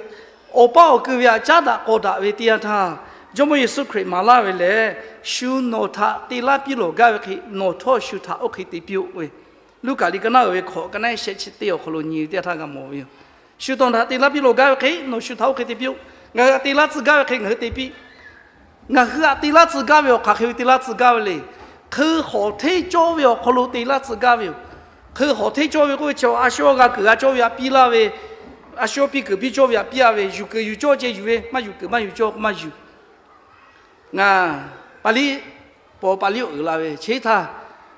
awˬ pa awˬ kuiˬ ve htaꞈ caˉ daꞈ k'aw daꞈ ve teˇ yanˇ htaˇ, Jawˇmawˇ Yeˍsuˆ Hkriꞈ maˍ laˇ ve lehˬ, shu nawˬ htaꞈ te laˇ piˇ lawˬ gaˇ ve hk'e nawˬ htawˇ shu htaꞈ oˇ hk'e te piˇ-oˆ ve, Luˉkaꞈ liꞈ ka naˉ uiˍ ve hkawꞈ ka naˉ shehˆ chi teˇ awˬ hk'aw lo nyi ve teˇ yanˇ htaˇ g'a mawˬ ve yoˬ. Shu nawˬ htaꞈ te laˇ piˇ lawˬ gaˇ ve hk'e nawˬ shu htaꞈ oˇ hk'e te piˇ-oˆ. Ngaˬ hui htaꞈ te laˇ tcuh gaˇ ve hk'e ngaˬ hui te piˇ. Ngaˬ hui htaꞈ te laˇ tcuh gaˇ ve awˬ hk'aˬ hk'e ve te laˇ tcuh gaˇ ve le. Hk'e hk'awꞈ hteˇ cawˇ ve awˬ hk'aw lo te laˇ tcuh gaˇ ve yoˬ. Hk'e hk'awꞈ hteˇ cawˇ ve k'oˆ ve chi, a shu g'a kuiˬ g'a cawˇ ve htaꞈ piˇ laˇ ve, a shu piˇ kuiˬ piˇ cawˇ ve htaꞈ piˇ-a ve, yuˬ kuiˬ yuˬ cawˇ ceh yuˬ ve, maˇ yuˬ kuiˬ maˇ yuˬ cawˇ k'o maˇ yuˬ. Ngaˬ paˍ liˇ, paw paˍ liˇ awˬ uiˍ la ve chi htaˇ,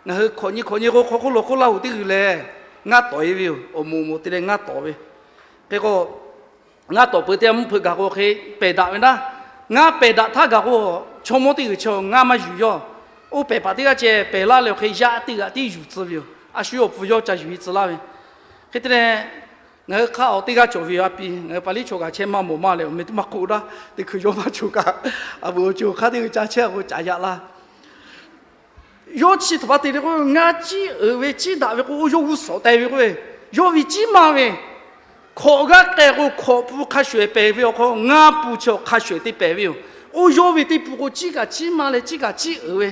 ngaˬ hui hk'awꞈ nyi hk'awꞈ nyi k'o hk'aw hk'oˆ lo hk'oˆ laˇ hoꞈ teˇ g'uiˬ lehˬ, ngaˇ tawˍ-e ve yoˬ. Awˬ moˍ moˍ te leh ngaˇ tawˍ ve. Hk'e k'o, ngaˇ tawˍ peuˬ teˇ yanˇ mvuhˇ hpeuꞈ gaˬ k'o hk'e pehˬ daꞈ ve naˉ, ngaˇ pehˬ daꞈ htaˇ gaˬ k'o, chaw mawˇ teˇ g'uiˬ chi ngaˇ maˇ yuˬ yawˇ. Oˇ pehˬ paˍ teˇ g'aˇ ceh pehˬ laˇ leh hk'e yaˇ teˇ g'aꞈ tiˉ yuˬ tcuh ve yoˬ. A shu yawˇ awˬ pfuhˇ yawˇ ca yuˬ-e tcuh laˇ ve. Hk'e te leh, ngaˬ hui hk'aˇ awˬ teˇ g'aˇ cawˬ ve yoˬ. A piˇ ngaˬ hui paˍ liˇ chaw kaꞈ chehˇ maˇ mawˬ maˇ leh awˬ meh teˇ maˇ k'oˆ daˇ. Teˇ hkui yawˇ maˇ cawˬ kaꞈ, a vuˬ awˬ ceuˬ awˬ hk'aˇ teˇ g'aˇ ca chehˇ k'o caꞈ yaꞈ laˇ. Yawˇ chi htaꞈ pa te leh k'o, ngaˇ ciˉ uiˍ ve ciˉ daꞈ ve k'o, oˇ yawˇ g'uˇ suhˍ teh ve k'oˆ ve, yawˇ ve ciˉ maˇ ve, hkawꞈ g'aˇ k'ai k'o hkawꞈ pun hk'a shuˍ-ehˍ pehˬ ve awˬ hk'aw, ngaˇ pun chi awˬ hk'a shuˍ-ehˍ te pehˬ ve yoˬ. Oˇ yawˇ ve teˇ pun k'o ciˉ kaꞈ ciˉ maˇ leh ciˉ kaꞈ ciˉ uiˍ ve,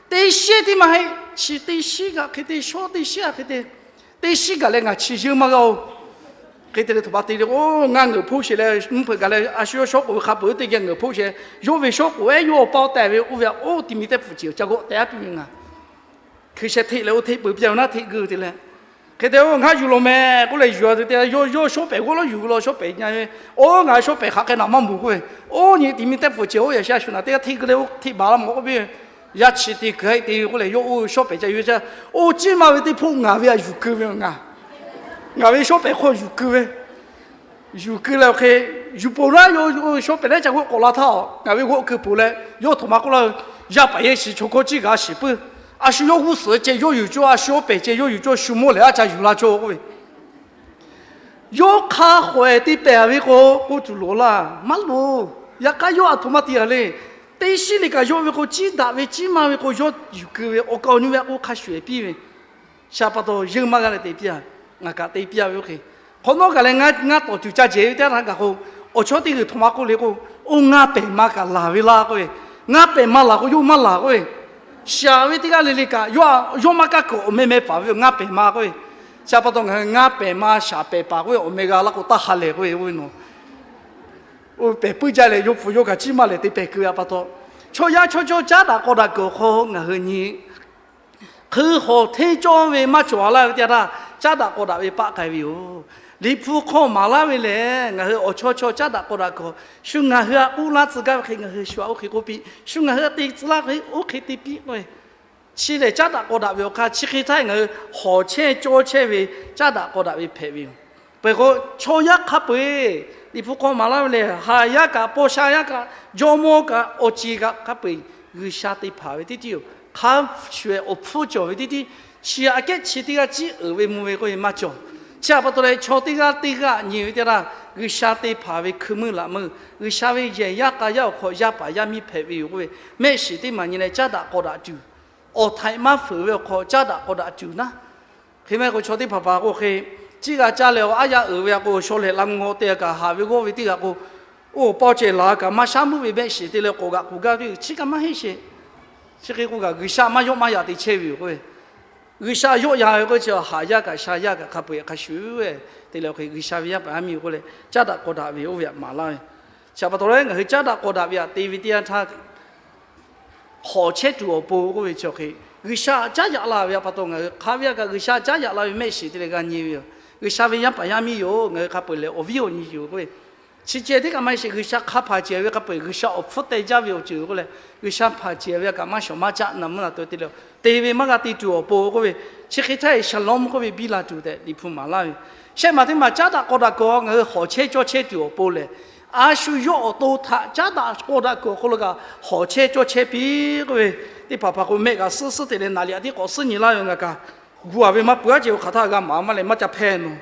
teˇ shiˉ tiˉ maˇ heˆ. Chi teˇ shiˉ kaꞈ hk'e te, shawˉ teˇ shiˉ kaꞈ hk'e te, teˇ shiˉ gaˬ leh ngaˬ chi yeunˇ maˇ g'a-oˬ. Hk'e te leh htaꞈ pa te leh k'o, ngaˇ ngeuˍ hpoˆ sheˍ leh mvuhˇ hpeuꞈ gaˬ leh a shu yawˇ shawˉ k'oˍ ve hk'a peuˬ teˇ geh ngeuˍ hpoˆ sheˍ. Yawˇ ve shawˉ k'oˍ ehˉ yawˇ awˬ pa-oˬ tehꞈ ve oˇ ve aꞈ oˇ ti mi tehˆ pfuhˍ ceˬ awˬ ca g'awˆ tehꞈ a piˇ ve ngaˬ. Hkui sheh hteꞈ leh oˇ hteꞈ peuˬ piˇ-a ve naˉ hteꞈ geuˇ te leh, hk'e te-o ngaˇ yuˬ lawˬ mehˍ k'oˆ leh yuˬ-a te, yawˇ shawˉ pehˍ g'awˇ lawˇ yuˬ ve law shawˉ pehˍ nya ve, oˇ ngaˬ shawˉ pehˍ hk'aˬ hk'e naˬ maˇ mawˬ k'oˆ ve, oˇ nyi ti mi tehˆ pfuhˍ ceˬ oˇ yaꞈ sheh a shu naˬ teˇ g'aˇ hteꞈ geuˇ leh oˇ hteꞈ baˬ laˇ mawˬ k'oˆ piˇ ve, yaˇ chi te kuiˬ hk'e te ve k'oˆ leh yawˇ oˇ shawˉ pehˍ ca yuˬ ve ca, oˇ ciˉ maˇ ve teˇ hpoˆ ngaˬ ve aꞈ yuˬ keu ve ngaˬ, ngaˬ ve shawˉ pehˍ hk'aw yuˬ keu ve, yuˬ keu leh awˬ hk'e, yuˬ poˬ naˉ yawˇ shawˉ pehˍ leh ca g'awˆ k'awꞈ la htaˇ, ngaˬ ve g'awˆ keu poˬ leh yawˇ htaꞈ ma k'oˆ laˇ ve, yaˇ paˍ yehˬ shiˍ chaw hkawˇ ciˉ g'a shiˍ puiˉ. A shu yawˇ g'uˇ suhˍ ceh yawˇ yuˬ cawˇ, a shu awˬ pehˍ ceh yawˇ yuˬ cawˇ, shu mawˇ lehˬ a ca yuˬ la cawˇ k'oˆ ve, yawˇ hk'a hawꞈ-ehˍ te pehˍ ve k'o, k'oˆ tuˬ loˍ laˇ maˇ loˍ. Yaꞈ hk'aˇ yawˇ aˬ htoꞈ ma te-a le. Teˇ shiˉ le kaꞈ yawˇ ve k'o ciˉ daꞈ ve ciˉ maˇ ve k'o yawˇ yuˬ keu ve awˬ kaˍ awˬ nu ve a k'o hk'a shuˍ-ehˍ piˇ ve, shaˍ pa taw yeunˇ maˇ g'a leh te piˇ-a. Ngaˬ kaꞈ te piˇ-a ve oˇ hk'e, hk'awꞈ nawˉ gaˬ leh ngaˇ tawˍ tuˬ ca jehˬ ve teˇ yanˇ htaˇ gaˬ k'o, awˬ chawˇ teˇ g'uiˬ htaꞈ ma k'oˆ le k'o, oˇ ngaˇ pehˍ ma kaꞈ laˬ ve laˇ k'oˆ ve, ngaˇ pehˍ ma laˬ k'o yawˇ maˇ laˬ k'oˆ ve, shaˍ ve teˇ g'aˇ le le kaꞈ yawˇ maˇ kaˇ kuiˬ awˬ meh meh paˍ ve ngaˇ pehˍ ma k'oˆ ve, shaˍ pa taw ngaˬ hui ngaˇ pehˍ ma shaˍ pehˍ paˍ k'oˆ ve awˬ meh g'a laˇ k'o taˇ ha lehˬ k'oˆ ve, oˇ ve nawˬ oˇ pehˬ puiˉ jaˇ leh yawˇ hpu yawˇ kaꞈ ciˉ maˇ lehˬ te pehˬ keu ve pa taw, chaw yaˇ chaw cawˇ caˉ daꞈ k'aw daꞈ kuiˬ awˬ hk'aw ngaˬ hui nyi hk'e hk'awꞈ hteˇ cawˇ ve maˇ cawˬ-a laˇ ve teˇ yanˇ htaˇ, caˉ daꞈ k'aw daꞈ ve paˆ k'ai ve yoˬ. Liꞈ hpu hk'aw maˍ laˇ ve lehˬ, ngaˬ hui awˬ chaw chaw caˉ daꞈ k'aw daꞈ kuiˬ, shu ngaˬ hui aꞈ k'oˆ laˇ tcuh gaˇ ve hk'e ngaˬ hui shu aꞈ oˇ hk'e k'oˆ piˇ, shu ngaˬ hui aꞈ te tcuh laˇ hk'e oˇ hk'e te piˇ k'oˆ ve, chi lehˬ caˉ daꞈ k'aw daꞈ ve awˬ hk'aˇ chi hk'e htaˇ ngaˬ hui hawˍ chehˇ cawˇ chehˇ ve caˉ daꞈ k'aw daꞈ ve hpehꞈ ve yoˬ. Peuˬ k'o, chaw yaˇ hk'a peu-eˬ Liꞈ hpu hk'aw maˍ laˇ ve lehˬ, haˍ yaˇ kaꞈ, paw sha yaˇ kaꞈ, jawˇmawˇ kaꞈ, awˬ ceˬ kaꞈ hk'a peu-eˬ G'uiˬsha te hpanˍ ve teˇ tiˉ yoˬ. Hk'a shuˍ-ehˍ awˬ hpfuhˇ cawˬ ve teˇ tiˉ, chi aꞈ kehˉ chi teˇ g'aˇ ciˉ uiˍ ve mvuh ve k'oˆ ve maˇ cawˬ. Chi htaꞈ pa taw leh chaw teˇ g'aˇ teˇ g'aˇ nyi ve teˇ yanˇ htaˇ, G'uiˬsha te hpanˍ ve hkui meuˇ laꞈ meuˇ, G'uiˬsha ve yehˬ yaˇ k'a yaˇ awˬ hk'aw yaˇ paˍ yaˇ miˇ hpehꞈ ve yoˬ k'oˆ ve mehˆ shiˍ teˇ maˬ nyi leh caˉ daꞈ k'aw daꞈ tuˬ, awˬ htaiꞈ maˇ fuiˍ ve awˬ hk'aw caˉ daꞈ k'aw daꞈ tuˬ naˉ. Hk'e maˇ heˆ k'o chaw teˇ hpaˍ hpaˍ k'o hk'e, ciˉ g'a caˇ leh aˬ yaˇ uiˍ ve a k'o, shaw lehˬ la mvuh te kaꞈ haˍ ve g'awˇ ve teˇ g'aˇ k'o, oˇ paw cehˬ laˬ kaꞈ maˇ shaˉ mvuhˇ ve mehˆ shiˍ te leh k'awꞈ g'aꞈ k'oˬ gaˇ ve, chi kaꞈ maˇ heˆ sheˍ. Chi hk'e k'o kaꞈ G'uiˬsha maˇ yawˆ maˇ yaꞈ te chehˇ ve yoˬ k'oˆ ve, G'uiˬsha yawˆ yan ve k'o chi haˍ yaˇ kaꞈ sha yaˇ kaꞈ hk'a peu-eˬ hk'a shuˍ-ehˍ te leh hk'e G'uiˬsha ve yaˇ paˍ yaˇ miˇ k'oˆ leh caˉ daꞈ k'aw daꞈ ve oˇ ve htaꞈ maˍ laˇ ve. Chi pa taw leh ngaˬ hui caˉ daꞈ k'aw daꞈ ve htaꞈ te ve teˇ yanˇ htaˇ, hawˍ chehˇ tuˬ awˬ pon k'oˆ ve chi hk'e, G'uiˬsha caˉ yaꞈ la ve pa taw ngaˬ hui hk'a ve a kaꞈ G'uiˬsha caˉ yaꞈ la ve mehˆ shiˍ te leh g'a nyi ve yoˬ. G'uiˬsha ve yaˇ paˍ yaˇ miˇ yoˬ. Ngaˬ hui hk'a peu-eˬ lehˬ awˬ viˉ awˬ nyi yoˬ k'oˆ ve, chi ceh teˇ kaꞈ maˇ heˆ sheˍ. G'uiˬsha hk'a hpanˍ cehˬ ve hk'a peu-eˬ G'uiˬsha awˬ hpfuhˇ teh jaˇ ve awˬ ceuˬ k'oˆ leh, G'uiˬsha hpanˍ cehˬ ve a kaꞈ maˇ shawˍ maˇ caˆ naˍ mvuhˇ naˍ taweh te leh te ve maˇ g'a te tuˬ awˬ pon k'oˆ ve, chi hk'e htaˇ shalom k'oˆ ve biˇ la tuˬ tehꞈ Liꞈ hpu maˍ laˇ ve. Shehˆ maˬ teˇ maˬ caˉ daꞈ k'aw daꞈ kuiˬ ngaˬ hui hawˍ chehˇ cawˇ chehˇ tuˬ awˬ pon lehˬ, A shu yawˇ awˬ to htaꞈ caˉ daꞈ k'aw daꞈ kuiˬ awˬ hk'aw lo kaꞈ hawˍ chehˇ cawˇ chehˇ piˇ k'oˆ ve, teˇ hpaˍ hpaˍ k'o mehˆ kaꞈ suhˉ suhˉ te leh naˍ liꞈ a tiˉ k'awꞈ suhˉ nyi laˇ ve ngaˬ kaꞈ gu a ve maˇ peuˬ a ceh o hk'aˬ htaˇ g'a maˍ maˇ leh maˇ ca hpehˇ nawˬ.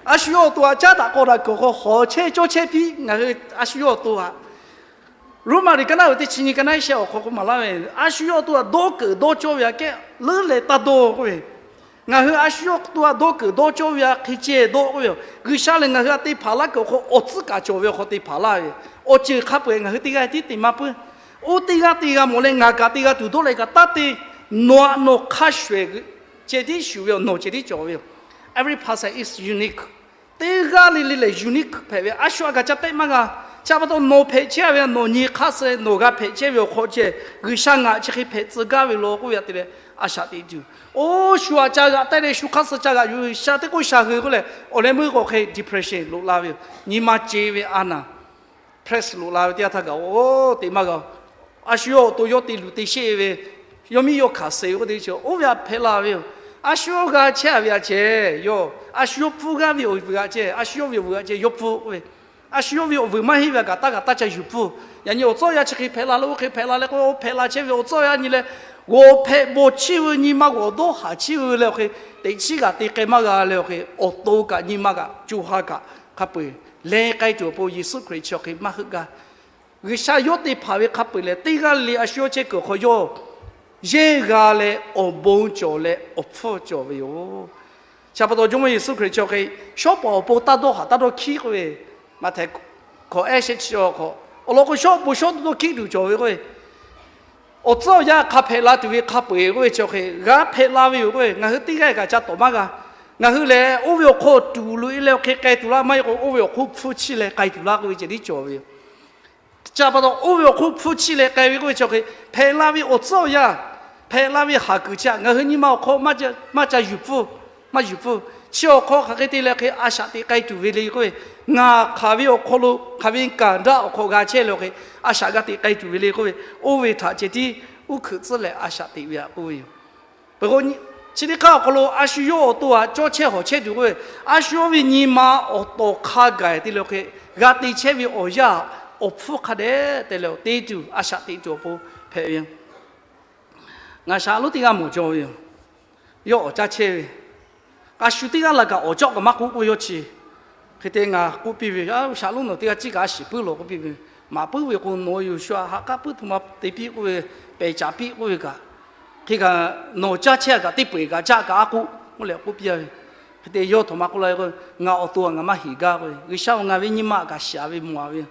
A shu yawˇ awˬ to htaꞈ caˉ daꞈ k'aw daꞈ kuiˬ awˬ hk'aw hawˍ chehˇ cawˇ chehˇ piˇ ngaˬ hui a shu yawˇ awˬ to htaꞈ Roˉmaꞈ liꞈ ka naˉ ve teˇ chi nyi ka naˉ shehˆ awˬ hk'aw k'o maˍ laˇ ve, a shu yawˇ awˬ to htaꞈ dawˇ keunˍ dawˇ cawˇ ve aꞈ kehˉ leuˉ leh taˇ dawˇ k'oˆ ve, ngaˬ hui a shu yawˇ awˬ to htaꞈ dawˇ keunˍ dawˇ cawˇ ve aꞈ hk'e ceh dawˇ k'oˆ ve yoˬ. G'uiˬsha lehˬ ngaˬ hui htaꞈ te hpanˍ laˇ kuiˬ awˬ hk'aw awˬ tcuhˉ kaꞈ cawˬ ve awˬ hk'aw te hpanˍ laˇ ve, awˬ ceuˬ hk'a peu-eˬ ngaˬ hui teˇ g'aˇ tiˉ te maˇ puiˉ. Oˇ teˇ g'aˇ teˇ g'aˇ mawˬ leh ngaˬ kaꞈ teˇ g'aˇ tuˬ dawˇ leh kaꞈ taˇ te, nawˬ htaꞈ nawˬ hk'a shuˍ ehˍ ceh tiˉ shuˍ ve yoˬ, nawˬ ceh tiˉ cawˬ ve yoˬ. Every person is unique. Teˇ g'aˇ le le lehˬ unique hpehꞈ ve, a shu a kaꞈ ca tehˆ maˇ g'a. Chi pa taw nawˬ hpehꞈ chehˇ ve nawˬ nyi hk'aˇ suh nawˬ g'a hpehꞈ chehˇ ve awˬ hk'aw ceh, G'uiˬsha ngaˬ chi hk'e hpehꞈ tcuh gaˇ ve law k'oˆ ve aꞈ te leh a shaꞈ teꞈ tuˬ. Oˇ shu htaꞈ ca g'aꞈ tehˆ leh shu hk'aˇ suh ca g'aꞈ yuˬ, sha teˇ k'oˆ sha hui k'oˆ leh awˬ leh meuˇ k'awꞈ hk'e depression loꞈ la ve yoˬ. Nyi ma ce ve a naˬ press loꞈ la ve teˇ yanˇ htaˇ kaꞈ oˇ te maˇ g'a. A shu yawˇ awˬ to yawˇ te luˬ te sheˆ ve, yawˇ miˇ yawˇ hkanˍ suh ve k'oˆ te ceh oˇ ve aꞈ hpehꞈ la ve yoˬ. A shu yawˇ g'a chehˇ a ve aꞈ ceh yawˇ a shu yawˇ pfuhˇ g'aˇ ve awˬ vuiˬ aꞈ ceh, a shu yawˇ ve awˬ vuiˬ aꞈ ceh yawˇ pfuhˇ k'oˆ ve, a shu yawˇ ve awˬ vuiˬ maˇ heˆ ve aꞈ kaꞈ taˇ kaꞈ taˇ ca yuˬ pfuhˇ. Yaꞈ nyi awˬ tcuhˉ awˬ yanˇ chi hk'e hpehꞈ la leh oˇ hk'e hpehꞈ la leh k'o, oˇ hpehꞈ la chehˇ ve awˬ tcuhˉ awˬ yanˇ nyi leh, g'awˬ hpehꞈ bawˬ chiˇ ve nyi ma g'awˬ dawˇ haˍ chiˇ ve leh awˬ hk'e teꞈ chiˉ g'aꞈ te k'ai maˇ g'a leh awˬ hk'e awˬ to kaꞈ nyi ma kaꞈ co ha kaꞈ hk'a peu-eˬ leh k'ai tuˬ awˬ pon Yeˍsuˆ Hkriꞈ chi awˬ hk'e maˇ heuˆ gaˇ. G'uiˬsha yawˇ te hpanˍ ve hk'a peu-eˬ lehˬ, teˇ g'aˇ le a shu yawˇ chehˇ kuiˬ awˬ hk'aw yawˇ yehˇ g'a leh awˬ bon cawˬ leh awˬ hpfuhˇ cawˬ ve yoˬ. Chi pa taw Jawˇmawˇ Yeˍsuˆ Hkriꞈ chi awˬ hk'e shawˉ pawˍ awˬ pon taˇ dawˇ haˍ taˇ dawˇ hkiˉ k'oˆ ve, Maꞈhtehˍ hkawꞈ ehˉ shehˆ chi awˬ hk'aw awˬ lawn k'o, shawˉ pawˍ shawˉ dawˇ dawˇ hkiˉ tuˬ cawˬ ve k'oˆ ve, awˬ tcuhˉ awˬ yanˇ hk'a hpehꞈ la tuˬ ve hk'a peu-eˬ k'oˆ ve chi awˬ hk'e g'a hpehꞈ la ve yoˬ k'oˆ ve, ngaˬ hui teˇ g'aˇ kaꞈ ca tawˍ maˇ g'a. Ngaˬ hui lehˬ oˇ ve awˬ hk'aw tuˍ loꞈ e leh awˬ hk'e k'ai tuˬ laˇ maˇ heˆ k'o, oˇ ve awˬ hk'oˆ hpfuhˇ chiˇ leh k'ai tuˬ laˇ k'oˆ ve ceh tiˉ cawˬ ve yoˬ. Chi pa taw oˇ ve awˬ hk'oˆ hpfuhˇ chiˇ leh k'ai ve k'oˆ ve chi awˬ hk'e hpehꞈ la ve awˬ tcuhˉ awˬ yanˇ, hpehꞈ la ve haˍ kuiˬ chi htaꞈ ngaˬ hui nyi ma awˬ hk'aw maˇ ca yuˬ pfuhˇ, maˇ yuˬ pfuhˇ. Chi awˬ hk'aw hk'aˬ hk'e te leh hk'e a shaꞈ teꞈ k'ai tuˬ ve le k'oˆ ve, ngaˬ hk'aˬ ve awˬ hk'aw lo hk'aˬ ve kanˍ daˆ awˬ hk'aw g'a chehˇ leh awˬ hk'e a shaꞈ g'a teꞈ k'ai tuˬ ve le k'oˆ ve, oˇ ve htaꞈ ceh tiˉ uˉ hkuiꞈ tcuhˉ leh a shaꞈ teꞈ ve aꞈ k'oˆ ve yoˬ. Peuˬ k'o, chi teˇ hk'aˇ awˬ hk'aw lo a shu yawˇ awˬ to htaꞈ cawˇ chehˇ hawˍ chehˇ tuˬ k'oˆ ve, a shu yawˇ ve nyi ma awˬ tawˍ hk'a gaˬ te leh awˬ hk'e g'a te chehˇ ve awˬ yanˇ, awˬ hpfuhˇ hk'a dehꞈ te leh te tuˬ a shaꞈ teꞈ tuˬ awˬ pon hpehꞈ ve yoˬ. Ngaˬ shaꞈ lonˉ teˇ g'aˇ mawˬ jaw ve yoˬ. Yawˇ awˬ caˇ chehˇ ve, a shu teˇ g'aˇ la kaꞈ awˬ cawˆ kaꞈ maˇ k'oˆ k'oˆ ve yawˇ chi hk'e te ngaˬ k'oˆ piˇ ve, Shaꞈ lonˉ nawˬ teˇ g'aˇ ciˉ kaꞈ a shiˍ puiˉ lawˬ k'oˆ piˇ ve, maˍ puiˉ ve k'o nawˬ yoˬ shu aꞈ ha k'aˉ puiˉ htoꞈ ma te piˇ k'oˆ ve, pehˬ caˍ piˇ k'oˆ ve kaꞈ, hk'e kaꞈ nawˬ caˇ chehˇ kaꞈ teˇ peu-eˬ kaꞈ caˇ kaꞈ a k'oˆ k'oˆ leh k'oˆ piˇ a ve, hk'e te yawˇ htoꞈ ma k'oˆ la ve k'o, ngaˬ awˬ to aꞈ ngaˬ maˇ heˍ gaˇ k'oˆ ve, G'uiˬsha awˬ ngaˬ ve nyi ma kaꞈ shiˍ a ve mawˬ a ve,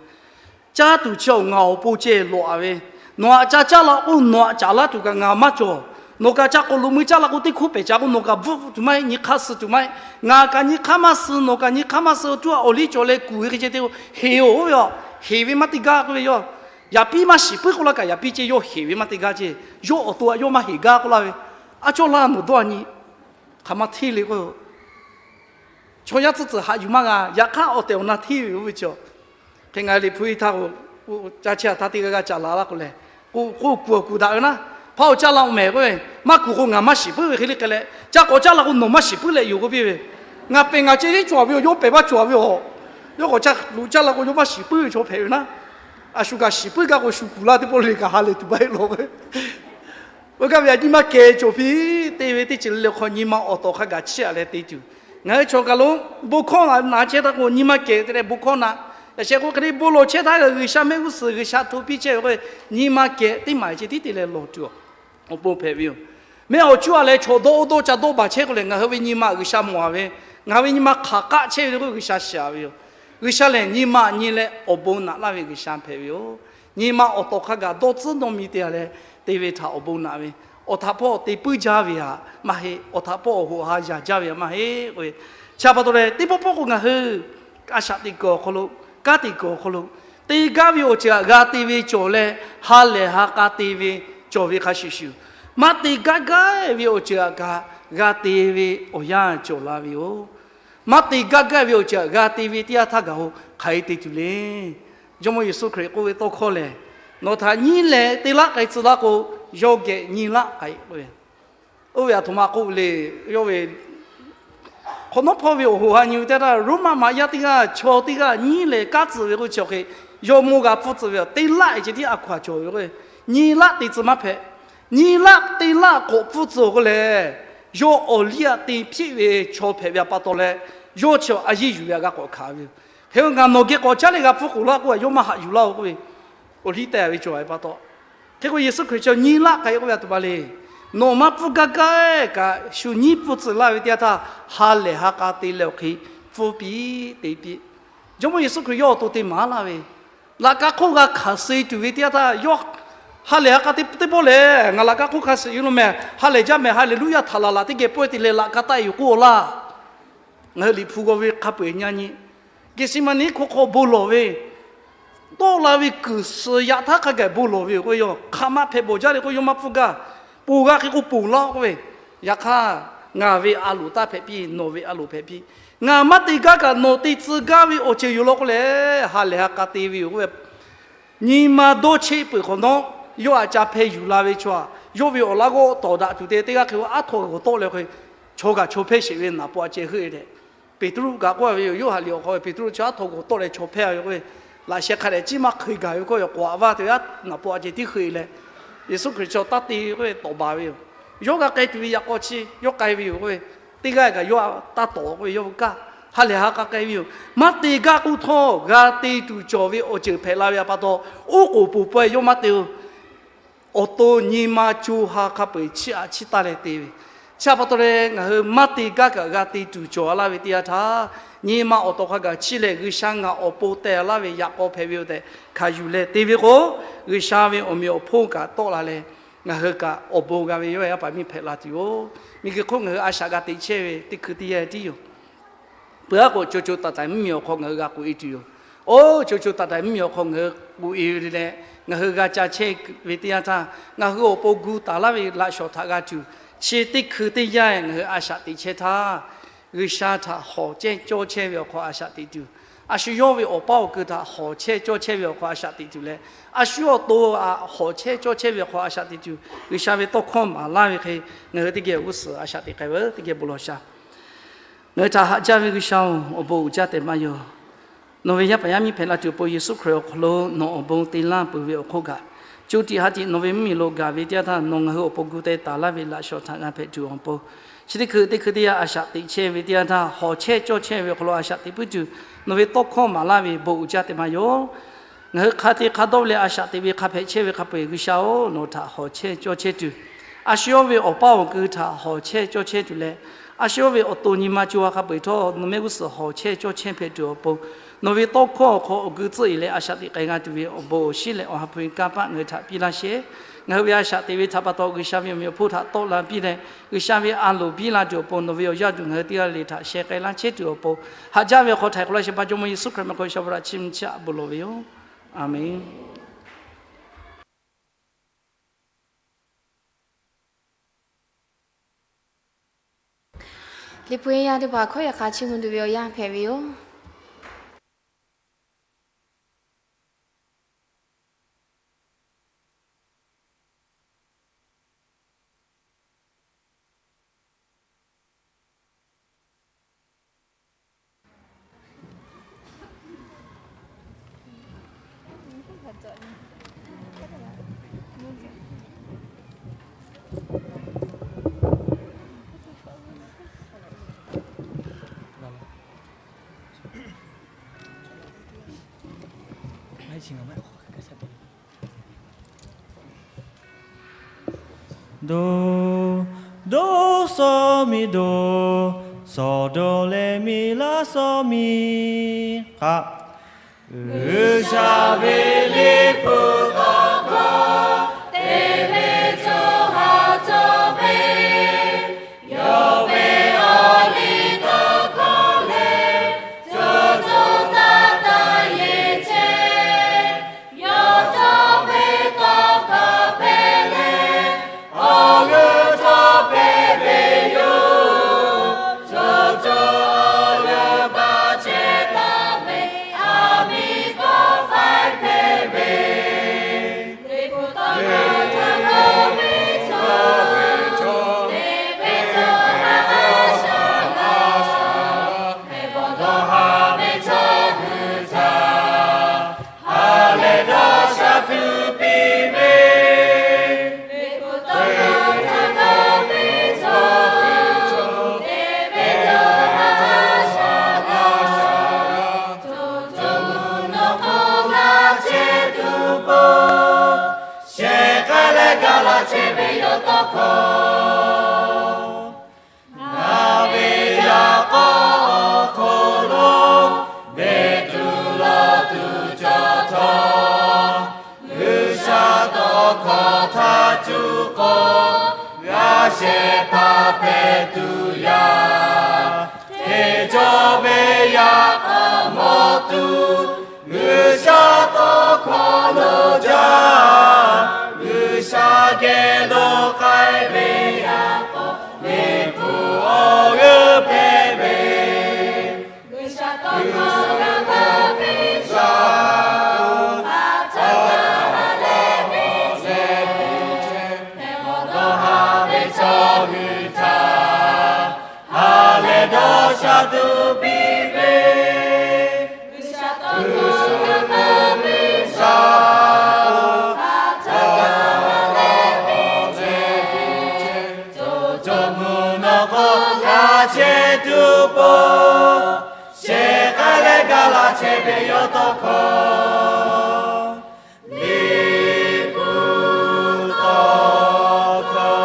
caˇ tuˬ chi awˬ ngaˬ awˬ pon ceh lawˬ a ve, nawˬ aꞈ ca caˇ la k'o nawˬ aꞈ caˍ laˇ tuˬ kaꞈ ngaˬ maˇ cawˬ. Nawˬ kaꞈ ca k'awꞈ loꞈ mui caˇ la k'o teˇ hkuˇ pehˬ caˍ k'o nawˬ kaꞈ bvuhˆ tuˬ maˇ heˆ, nyi hk'aˇ suh tuˬ maˇ heˆ. Ngaˬ kaꞈ nyi hk'aˇ maˇ suh, nawˬ kaꞈ nyi hk'aˇ maˇ suh, oˇ cuˇ a awˬ liˇ cawˬ leh kuˬ ve hk'e ceh te k'o heˍ-oˬ ve yoˬ. Heˍ ve maˇ te gaˇ k'oˆ ve yoˬ. Yaꞈ piˇ maˇ shiˍ puiˉ k'oˆ laˇ kaꞈ yaꞈ piˇ ceh yawˇ heˍ ve maˇ te gaˇ ceh, yawˇ awˬ to aꞈ yawˇ maˇ heˍ gaˇ k'oˆ laˇ ve, a cawˇ laˇ nawˬ dawˇ a nyi hk'aˬ ma hteˇ le k'o, chaw yaˇ tcuhˉ tcuhˬ haꞈ yuˬ maˇ g'a. Yaꞈ hk'aˇ awˬ tehˬ awˬ na hteˇ ve oˇ ve cawˬ. Hk'e ngaˬ hui Liꞈ hpu iˉ htaˇ k'o, caˇ chehˇ a htaˇ teˇ g'aˇ g'aˇ ca la laˇ k'o lehˬ, k'o k'oˆ kuˬ awˬ kuˬ daꞈ ve naˉ, hpaˇ awˬ caˇ la k'o mehˍ k'oˆ ve, maˇ kuˬ k'o ngaˬ maˇ shiˍ puiˉ ve hk'e le k'ai leh, ca k'awꞈ caˇ la k'o nawˬ maˇ shiˍ puiˉ leh yoˬ k'oˆ piˇ ve, ngaˬ pehˬ ngaˬ ceh tiˉ cawˬ ve yoˬ, yawˇ pehˬ maˇ cawˬ ve yoˬ. Yawˇ k'awꞈ caˇ loꞈ caˇ la k'o yawˇ maˇ shiˍ puiˉ ve chaw hpehꞈ ve naˉ, a shu kaꞈ shiˍ puiˉ gaˇ k'o shu kuˬ laˇ teˇ pawˆ le kaꞈ ha lehˬ tuˬ maˇ heˆ lawˬ ve. Oˇ kaˇ ve aꞈ nyi ma kehˬ cawˬ piˇ te ve teˇ ceuˬ le le awˬ hk'aw nyi ma awˬ tawˍ hk'a gaˬ chiˇ aꞈ leh te tuˬ. Ngaˬ hui chaw kaˬ lo bon hkawˇ na chehˇ htaˇ k'o nyi ma kehˬ te leh bon hkawˇ na. Yaꞈ sheh k'o hk'e te bon lawˬ chehˇ htaˇ G'uiˬsha mehˆ g'uˇ suhˍ G'uiˬsha hto piˇ chehˇ ve k'o, nyi ma kehˬ teˇ maˬ ceh tiˉ te leh lawˬ tuˬ awˬ pon hpehꞈ ve yoˬ. Mehˆ awˬ cuˇ a leh chaw dawˇ oˇ dawˇ ca dawˇ baˬ chehˇ k'o lehˬ, ngaˬ hui ve nyi ma G'uiˬsha mawˬ a ve, ngaˬ hui ve nyi ma hk'aˬ k'aˆ chehˇ ve le k'o G'uiˬsha shiˍ a ve yoˬ. G'uiˬsha lehˬ nyi ma nyi leh awˬ bon naꞈ laˇ ve G'uiˬsha hpehꞈ ve yoˬ. Nyi ma awˬ tawˍ hk'a gaˬ dawˇ tcuhˉ dawˇ mi te a leh te ve htaꞈ awˬ bon naꞈ ve, awˬ htaꞈ pawˆ te puiˉ jaˇ ve htaꞈ maˇ heˆ, awˬ htaꞈ pawˆ awˬ hoꞈ ha yaꞈ jaˇ ve htaꞈ maˇ heˆ k'oˆ ve, chi pa taw leh teˇ pawˆ pawˆ k'o ngaˬ hui a shaꞈ teꞈ kuiˬ awˬ hk'aw lo, kanˉ teꞈ kuiˬ awˬ hk'aw lo, te gaˇ ve awˬ ceuˬ htaꞈ g'a te ve cawˬ leh, ha lehˬ ha k'a te ve cawˬ ve hk'a shuˍ shuˍ, maˇ te gaˇ gaˇ ve awˬ ceuˬ htaꞈ kaꞈ g'a te ve awˬ yanˇ cawˬ la ve yoˬ. Maˇ te gaˇ gaˇ ve awˬ ceuˬ htaꞈ g'a te ve teˇ yanˇ htaˇ gaˬ-o hk'aˬ hk'e te tuˬ le. Jawˇmawˇ Yeˍsuˆ Hkriꞈ k'oˆ ve tawˇ hkawˇ lehˬ, nawˬ htaꞈ nyiˉ leh teˇ laˆ k'ai tcuh laˇ k'o, yawˇ geh nyiˇ laˆ k'ai k'oˆ ve, oˇ ve aˬ htoꞈ ma k'oˆ ve le. Yawˇ ve Hk'awꞈ nawˉ hpawˇ ve awˬ hoꞈ ha nyi ve teˇ htaˇ, Roˉmaꞈ maꞈ yaˇ teˇ g'aˇ chaw teˇ g'aˇ nyiˉ leh kanˉ tcuh ve k'oˆ chi awˬ hk'e, yawˇ mawˇ g'a pfuhˇ tcuh ve, teˇ laˆ e ceh tiˉ a hkaw-anˬ cawˬ ve k'o, nyiˇ laˆ te tcuh maˇ hpehꞈ. Nyiˇ laˆ teˇ laˆ k'awꞈ pfuhˇ tcuh k'oˆ lehˬ, yawˇ awˬ liˇ aꞈ te hpiˆ ve chaw hpehꞈ ve pa taw leh, yawˇ chi a yeˇ yuˬ ve aꞈ g'a k'awꞈ hkanˍ ve yoˬ. Hk'e k'o ngaˬ nawˬ geh k'awꞈ caˉ leh g'a pfuhˇ k'oˍ laˇ k'oˆ ve, yawˇ maˇ haꞈ yuˬ laˇ-oˬ k'oˆ ve, awˬ liˇ teh ve cawˬ ve pa taw. Hk'e k'o Yeˍsuˆ Hkriꞈ chi nyiˇ laˆ k'ai k'oˆ ve a tuˬ pa le. Nawˬ maˇ pfuhˇ gaˇ gaˇ kaꞈ shu nyiˉ pfuhˇ tcuh laˇ ve teˇ yanˇ htaˇ, ha lehˬ ha k'a te leh awˬ hk'e pfuhˇ piˇ te piˇ. Jawˇmawˇ Yeˍsuˆ Hkriꞈ yawˇ awˬ to te maˍ laˇ ve, laꞈ ka hk'oˆ g'a hkanˍ suh tuˬ ve teˇ yanˇ htaˇ, yawˇ ha lehˬ ha k'a te teˇ pawˆ lehˬ, ngaˬ laꞈ ka hk'oˆ hkanˍ suh yoˬ lo mehˬ, ha lehˬ jaˇ mehˬ, Haˍleˍluˇyaˇ htaꞈ laˬ laꞈ teˇ geh pawehˇ te leh laꞈ ka taˆ e yoˬ k'oˆ-oˬ laˇ. Ngaˬ hui Liꞈ hpu g'aw ve hk'a peu-eˬ nyi nyi, Geˍseˍmaˍneˍ hk'oˆ hk'aw bon lawˬ ve, tawˆ la ve kuiˬ suhˍ yaꞈ htaˇ hk'a gaˬ bon lawˬ ve yoˬ k'o, yawˇ hk'aˬ ma hpehꞈ bawˬ jaˇ le k'o, yawˇ maˇ pfuhˇ gaˇ. Ponˬ g'a hk'e k'o ponˬ laˇ k'oˆ ve, yaꞈ hk'aˇ ngaˬ ve a loˍ taˇ hpehꞈ piˇ, nawˬ ve a loˍ hpehꞈ piˇ. Ngaˬ maˇ te gaˇ kaꞈ nawˬ te tcuh gaˇ ve awˬ ceuˬ yoˬ law k'oˆ leh, ha lehˬ ha k'a te ve yoˬ k'oˆ ve, nyi ma dawˇ cheˆ peuˬ hk'awꞈ nawˉ, yawˇ aꞈ ca hpeh yuˬ la ve chaw aꞈ, yawˇ ve awˬ laꞈ g'awˇ tawˍ daꞈ tuˬ te teˇ g'aˇ hk'e k'o, aˉ htaw g'awˬ tawˆ leh hk'e, chaw kaꞈ chaw hpehˇ sheˍ ve naˍ paw aꞈ ceh heuˆ e leh, Peˍtruˆ kaꞈ k'oˆ ve yoˬ. Yoˇhanˬ liꞈ awˬ hk'aw ve Peˍtruˆ chi aˉ htaw g'awˬ tawˆ leh chaw hpehˇ ve k'oˆ ve, laꞈ sheh hk'a dehꞈ ciˉ maˇ hk'e gaˬ ve k'oˆ ve, k'awꞈ aꞈ vaˇ te ve aˉ naˍ paw aꞈ ceh tiˉ heuˆ e leh, Yeˍsuˆ Hkriꞈ chaw taˇ te k'oˆ ve tawˍ baˬ ve yoˬ. Yawˇ g'a k'ai tuˬ ve yaꞈ k'aw chi yawˇ k'ai ve yoˬ k'oˆ ve, teˇ g'aˇ kaꞈ yawˇ taˇ tawˍ k'oˆ ve, yawˇ hui kaˇ ha lehˬ ha k'a k'ai ve yoˬ. Maˇ te gaˇ k'oˆ htawˇ, g'a te tuˬ cawˬ ve awˬ ceuˬ hpehꞈ la ve pa taw, oˉ k'oˍ pon pawehˇ yawˇ maˇ te-o. Awˬ to nyi ma co ha hk'a peu-eˬ chiˇ aꞈ chiˇ taˇ leh te ve, chi pa taw leh ngaˬ hui maˇ te gaˇ kaꞈ g'a te tuˬ cawˬ laˇ ve teˇ yanˇ htaˇ, nyi ma awˬ to hk'a gaˬ chiˇ leh G'uiˬsha ngaˬ awˬ pon teh laˇ ve yaꞈ k'aw hpehꞈ ve yoˬ tehꞈ hkanˍ yuˬ leh te ve k'o, G'uiˬsha ve awˬ meꞈ awˬ hponˇ kaꞈ tawˆ la leh, ngaˬ hui kaꞈ awˬ bon g'a ve yawˇ yaˇ paˍ miˇ hpehꞈ la tuˬ yoˬ. Miˬguiˬ hk'oˆ ngaˬ hui a shaꞈ g'a teꞈ chehˇ ve teˇ hkui teˇ yanˇ tiˉ yoˬ. Peuˬ aˉ k'o, co co taiˍ taiˍ mvuhˇmiˬ awˬ hk'aw ngaˬ hui g'a k'oꞈ e tuˬ yoˬ. Oˇ, co co taiˍ taiˍ mvuhˇmiˬ awˬ hk'aw ngaˬ hui k'oꞈ e ve leh, ngaˬ hui g'a ca chehˇ ve teˇ yanˇ htaˇ, ngaˬ hui awˬ pon gu taˍ laˇ ve laꞈ shawˍ htaꞈ g'a tuˬ, chi teˇ hkui teˇ yanˇ ngaˬ hui a shaꞈ teꞈ chehˇ htaˇ, G'uiˬsha htaꞈ hawˬ chehˇ cawˇ chehˇ ve awˬ hk'aw a shaꞈ teꞈ tuˬ, a shu yawˇ ve awˬ paˇ awˬ ku htaꞈ hawˬ chehˇ cawˇ chehˇ ve awˬ hk'aw a shaꞈ teꞈ tuˬ leh, a shu awˬ to aꞈ hawˬ chehˇ cawˇ chehˇ ve awˬ hk'aw a shaꞈ teꞈ tuˬ, G'uiˬsha ve tawˇ hkawˇ maˍ laˇ ve hk'e, ngaˬ hui teˇ geh g'uˇ suhˍ a shaꞈ teꞈ k'ai ve teˇ geh bon lawˬ sha. Ngaˬ hui htaꞈ haꞈ jaˇ ve G'uiˬsha-oˬ, awˬ bon uiˍ jaˇ tehꞈ maˇ yoˬ. Nawˬ ve yaˇ paˍ yaˇ miˇ hpehꞈ la tuˬ awˬ pon Yeˍsuˆ Hkriꞈ awˬ hk'aw lo nawˬ awˬ bon te laˇ peuˬ ve awˬ hk'oˆ kaꞈ, co tiꞈ ha tiꞈ nawˬ ve mvuhˇmiˬ lo gaˬ ve teˇ yanˇ htaˇ, nawˬ ngaˬ hui awˬ pon gu teh taˍ laˇ ve laꞈ shawˍ htaꞈ g'a hpehꞈ tuˬ awˬ pon, chi teˇ hkui teˇ hkui teˇ yanˇ a shaꞈ teꞈ chehˇ ve teˇ yanˇ htaˇ, hawˬ chehˇ cawˇ chehˇ ve awˬ hk'aw lo a shaꞈ teꞈ puiˉ tuˬ, nawˬ ve tawˇ hkawˇ maˍ laˇ ve bon uiˍ jaˇ tehꞈ maˇ yoˬ. Ngaˬ hui hk'a te hk'a dawˇ leh a shaꞈ teꞈ ve hk'a hpehꞈ chehˇ ve hk'a peu-eˬ G'uiˬsha-oˬ, nawˬ htaꞈ hawˬ chehˇ cawˇ chehˇ tuˬ, a shu yawˇ ve awˬ paˇ awˬ ku htaꞈ hawˬ chehˇ cawˇ chehˇ tuˬ leh, a shu yawˇ ve awˬ to nyi ma co ha hk'a peu-eˬ htawˇ nawˬ mehˆ g'uˇ suhˍ hawˬ chehˇ cawˇ chehˇ hpehꞈ tuˬ awˬ pon, nawˬ ve tawˇ hkawˇ awˬ hk'aw awˬ gu tcuhˆ e leh a shaꞈ teꞈ k'ai g'a tuˬ ve awˬ bon awˬ shinˉ leh awˬ ha hpu kanˇ paˆ ngaˬ hui htaꞈ piˇ laˇ sheˍ. Ngaˬ hui ve a shaꞈ teꞈ ve htaꞈ pa taw G'uiˬsha ve awˬ meꞈ awˬ hponˇ htaꞈ tawˆ la piˇ leh, G'uiˬsha ve a loˍ biˇ la tuˬ awˬ pon, nawˬ ve awˬ yaˇ duˬ ngaˬ hui teˇ g'aˇ le le htaꞈ sheh k'ai laˇ chehˇ tuˬ awˬ pon, haꞈ jaˇ ve awˬ hk'aw htaiˍ hk'awꞈ laˇ shehˍ hpaˇ Jawˇmawˇ Yeˍsuˆ Hkriꞈ meh hk'aw shaw ba raꞈ chiˇ mvuh chiˇ aꞈ bon lawˬ ve yoˬ. A menˬ. Liꞈ hpu yaˇ teˇ hpaˍ hkawˇ yaꞈ k'a chiˇ mvuh tuˬ ve awˬ yanˇ hpehꞈ ve yoˬ. Do, do, saw mi do, saw do leh mi laˇ saw mi. K'aꞈ, G'uiˬsha ve liꞈ hpu tawˇ hkawˇ te ve co ha cawˇ ve, yawˇ ve awˬ liˇ tawˇ hkawˇ lehˬ, co co taiˍ taiˍ yeˬ chehˇ. Yawˇ cawˇ ve tawˇ hkawˇ hpehꞈ leh, awˬ g'euˆ cawˇ hpehꞈ ve yoˬ. Co co awˬ g'euˆ baˆ chehˇ taˍ ve, aˬ miˍ kawˆ faiˇ hpehꞈ chehˇ ve yawˇ tawˇ hkawˇ. Ngaˬ ve yaꞈ k'aw awˬ hk'aw lo beˬ tuˬ lawˬ tuˬ cawˬ htawˇ, G'uiˬsha tawˇ hkawˇ htaˇ cuˇ k'aw g'a shehˍ hpaˇ hpehꞈ tuˬ yaˇ, hteˇ cawˇ ve yaꞈ k'aw mawˬ tuˬ G'uiˬsha tawˇ hkawˇ lo jaˇ. G'uiˬsha geh lo k'ai ve yaꞈ k'aw, Liꞈ hpu awˬ g'euˆ hpehꞈ ve G'uiˬsha tawˇ hkawˇ g'a taˍ ve chaw, a htaˇ kaꞈ ha leh ve ceh, hpehꞈ mawˬ dawˇ ha ve chaw hui htaꞈ ha leh dawˇ sha tuˬ piˇ ve, G'uiˬsha tawˇ hkawˇ g'a taˍ ve chaw, a htaˇ kaꞈ ha leh ve ceh, co co mvuhˇ naw hk'aw g'a chehˇ tuˬ pon, shehˍ k'ai leh gaˬ la chehˇ ve yawˇ tawˇ hkawˇ, Liꞈ hpu tawˇ hkawˇ.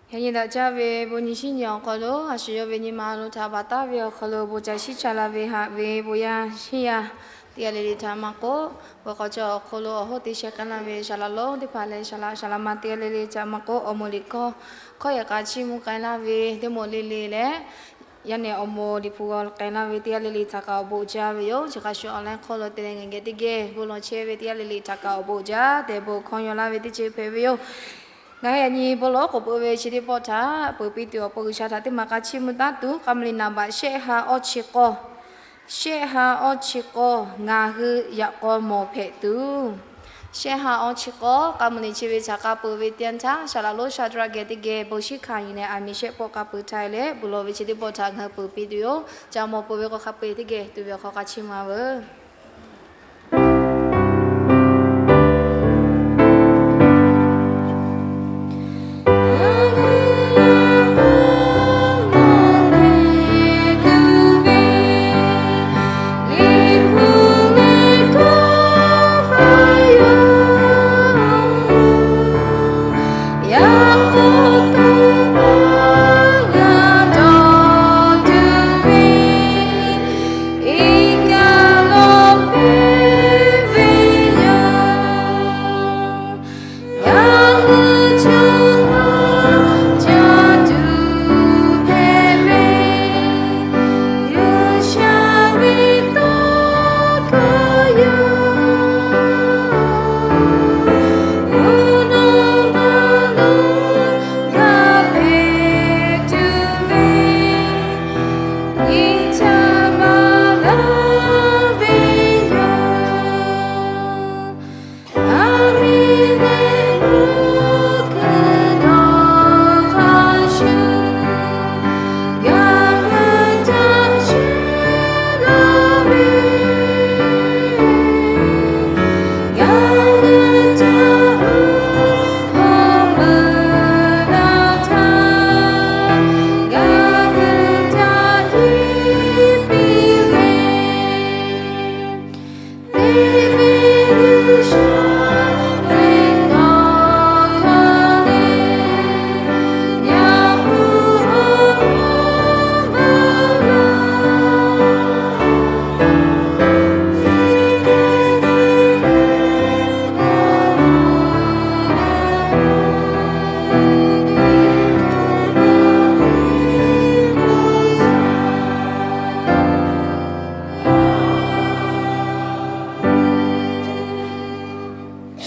Yaꞈ nyi daꞈ jaˇ ve bon nyi shinˉ nyi awˬ hk'aw lo, a shu yawˇ ve nyi ma lo htaꞈ baˬ taˍ ve awˬ hk'aw lo bon ca shiˉ ca la ve haꞈ ve bon yaˇ shinˉ yaˇ teˇ g'aˇ le le htaꞈ maˇ k'oˆ, peuˬ k'awꞈ ca awˬ hk'aw lo awˬ hoˉ te sheh k'ai laˇ ve saˍ laꞈ lonˉ teˇ hpaˍ leh saˍ laꞈ saˍ laꞈ ma teˇ g'aˇ le le htaꞈ maˇ k'oˆ, awˬ moˍ liꞈ hkawˇ hkawˇ yehˬ k'a chiˇ mvuh k'ai laˇ ve teˇ moˍ le le leh, yaˇ nehˬ awˬ moˍ liꞈ hpu g'aw k'ai laˇ ve teˇ g'aˇ le le htaꞈ kaꞈ awˬ bon jaˇ ve yoˬ. Chi hk'a shuˍ awˬ lawn hk'aw lo te leh ngaˬ geh teˇ geh bon lawˬ chehˇ ve teˇ g'aˇ le le htaꞈ kaꞈ awˬ bon jaˇ tehꞈ bon hkawˇ yaw laˇ ve teˇ ceuˬ hpehꞈ ve yoˬ. Ngaˬ hui yaꞈ nyi bon lawˬ k'oˍ peuˬ ve chi teˇ pawˆ htaꞈ peuˬ piˇ tuˬ awˬ pon G'uiˬsha htaꞈ teˇ maˬ k'a chiˇ mvuh taˉ tuˬ, k'a mvuh liꞈ naˍ baꞈ shehˆ ha awˇ chi k'awˇ, shehˆ ha awˇ chi k'awˇ ngaˬ hui yaꞈ k'aw mawˬ hpehꞈ tuˬ. Shehˆ ha awˇ chi k'awˇ k'a mvuh liꞈ chi ve htaꞈ k'a peuˬ ve teˇ yanˇ htaˇ, saˍ laꞈ lonˉ Shaˍdraˆ geh teˇ geh bon shiˉ hkanˍ yuˬ leh aˬ miˍ shehˆ pawˆ k'a peuˬ htaˇ leh, bon lawˬ ve chi teˇ pawˆ htaꞈ ngaˬ hui peuˬ piˇ tuˬ yoˬ. Ca mawˬ peuˬ ve k'o hk'a peu-eˬ teˇ geh tuˬ ve awˬ hk'aw k'a chiˇ mvuh-a veuˬ.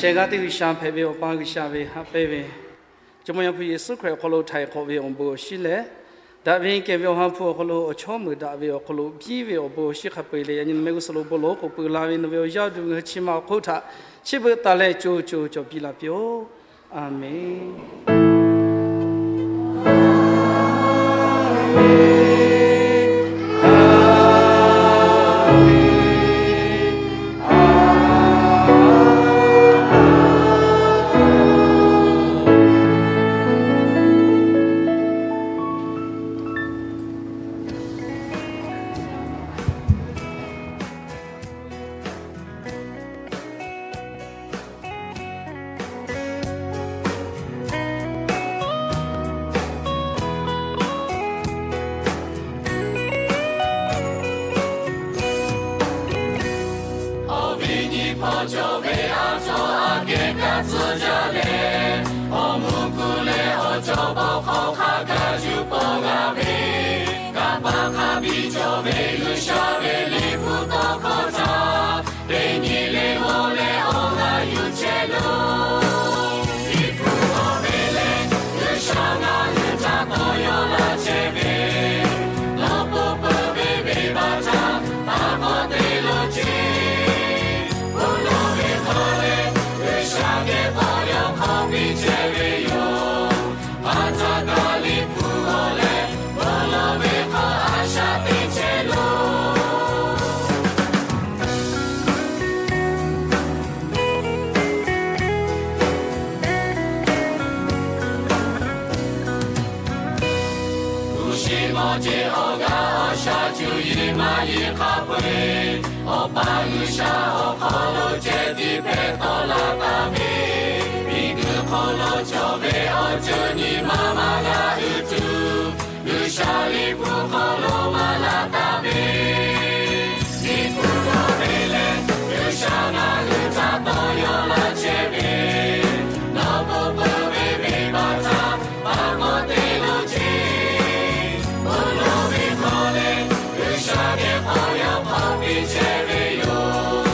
Shehˍ g'aˇ teˇ G'uiˬsha hpehꞈ ve Awˬ pa G'uiˬsha ve haꞈ pehnˇ ve, Jawˇmawˇ Yaˇ hpu Yeˍsuˆ Hkriꞈ awˬ hk'aw lo htaiˍ hk'awꞈ ve awˬ bon awˬ shinˉ leh, daꞈ ve kehˬ ve Awˬ ha hpu awˬ hk'aw lo awˬ chawˇ meuˍ daꞈ ve awˬ hk'aw lo biˇ ve awˬ bon awˬ shinˉ hk'a peu-eˬ leh, yaꞈ nyi nawˬ mehˆ g'uˇ suhˍ lo bon lawˬ k'oˍ peuˬ la ve nawˬ ve awˬ yaˇ awˬ duˬ ngaˬ hui chi ma awˬ hk'oˆ htaꞈ chi beuꞈ taˍ leh co co cawˬ piˇ la piˇ-oˆ. A menˬ. tcuh jaˇ leh, awˬ mvuhˇ kuˬ leh awˬ cawˬ pawˆ hk'aw hk'a gaˬ juˇ pawˆ g'a ve, kanˇ paˆ hk'a biˇ cawˬ ve G'uiˬsha ve Liꞈ hpu tawˇ hkawˇ htaꞈ teˇ nyi le g'awˇ leh awˬ g'aˇ yuˬ chehˇ loˬ. Liꞈ hpu g'awˇ ve lehˬ, G'uiˬsha ngaˬ hui htaꞈ tawˇ yaw laˇ chehˇ ve, nawˬ pon peuˬ ve venˇbaˆ htaꞈ taˇ k'awꞈ te lo ceˇ. Bon lawˬ ve hk'aw leh, G'uiˬsha geh k'awꞈ yaw hk'awꞈ piˇ chehˇ ve yoˬ. Hpaˇ htaˇ kaꞈ Liꞈ hpu g'awˇ leh, bon lawˬ ve hk'aw a shaꞈ teꞈ chehˇ loˬ. Uˉ shiˍ mawˬ jeˬ awˬ g'aˇ awˬ shaˍ cuˇ yiˍ maˇ yiˍ hk'a peu-eˬ, Awˬ pa G'uiˬsha awˬ hk'aw lo ceh tiˉ hpehꞈ tawˆ la taˍ ve, miˬguiˬ hk'oˆ lo cawˬ ve awˬ ceuˬ nyi ma maˇ g'a uiˍ tuˬ, G'uiˬsha Liꞈ hpu hk'aw lo maˍ laˇ taˍ ve, Liꞈ hpu g'awˇ ve lehˬ, G'uiˬsha ngaˬ hui htaꞈ tawˇ yaw laˇ chehˇ ve, nawˬ pon peuˬ ve venˇbaˆ htaꞈ taˇ k'awꞈ te lo ceˇ. Bon lawˬ ve hk'aw leh, G'uiˬsha geh k'awꞈ yaw hk'awꞈ piˇ chehˇ ve yoˬ.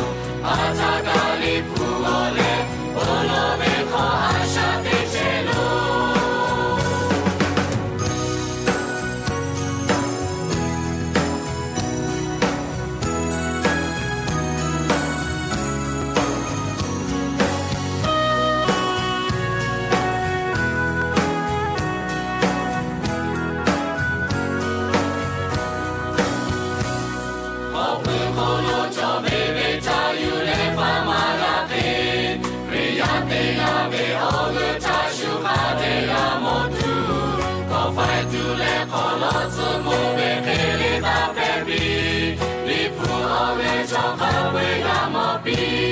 Hpaˇ htaˇ kaꞈ Liꞈ hpu g'awˇ leh, bon lawˬ ve hk'aw a shaꞈ teꞈ chehˇ loˬ. Hk'aw pui hk'oˆ lo cawˬ ve venˇ htaˇ yuˬ leh faˇ maˇ g'a hk'e, Hkriꞈ yaˇ teˇ g'aˇ ve awˬ g'euˆ htaˇ shu hk'a dehꞈ g'a mawˬ tuˬ, kawꞈ faiˇ tuˬ leh hk'awꞈ lawˉ tcuh moˍ ve hk'e le taˇ hpehꞈ piˇ. Liꞈ hpu awˬ g'euˆ chaw hk'a peu-eˬ g'a mawˬ piˇ.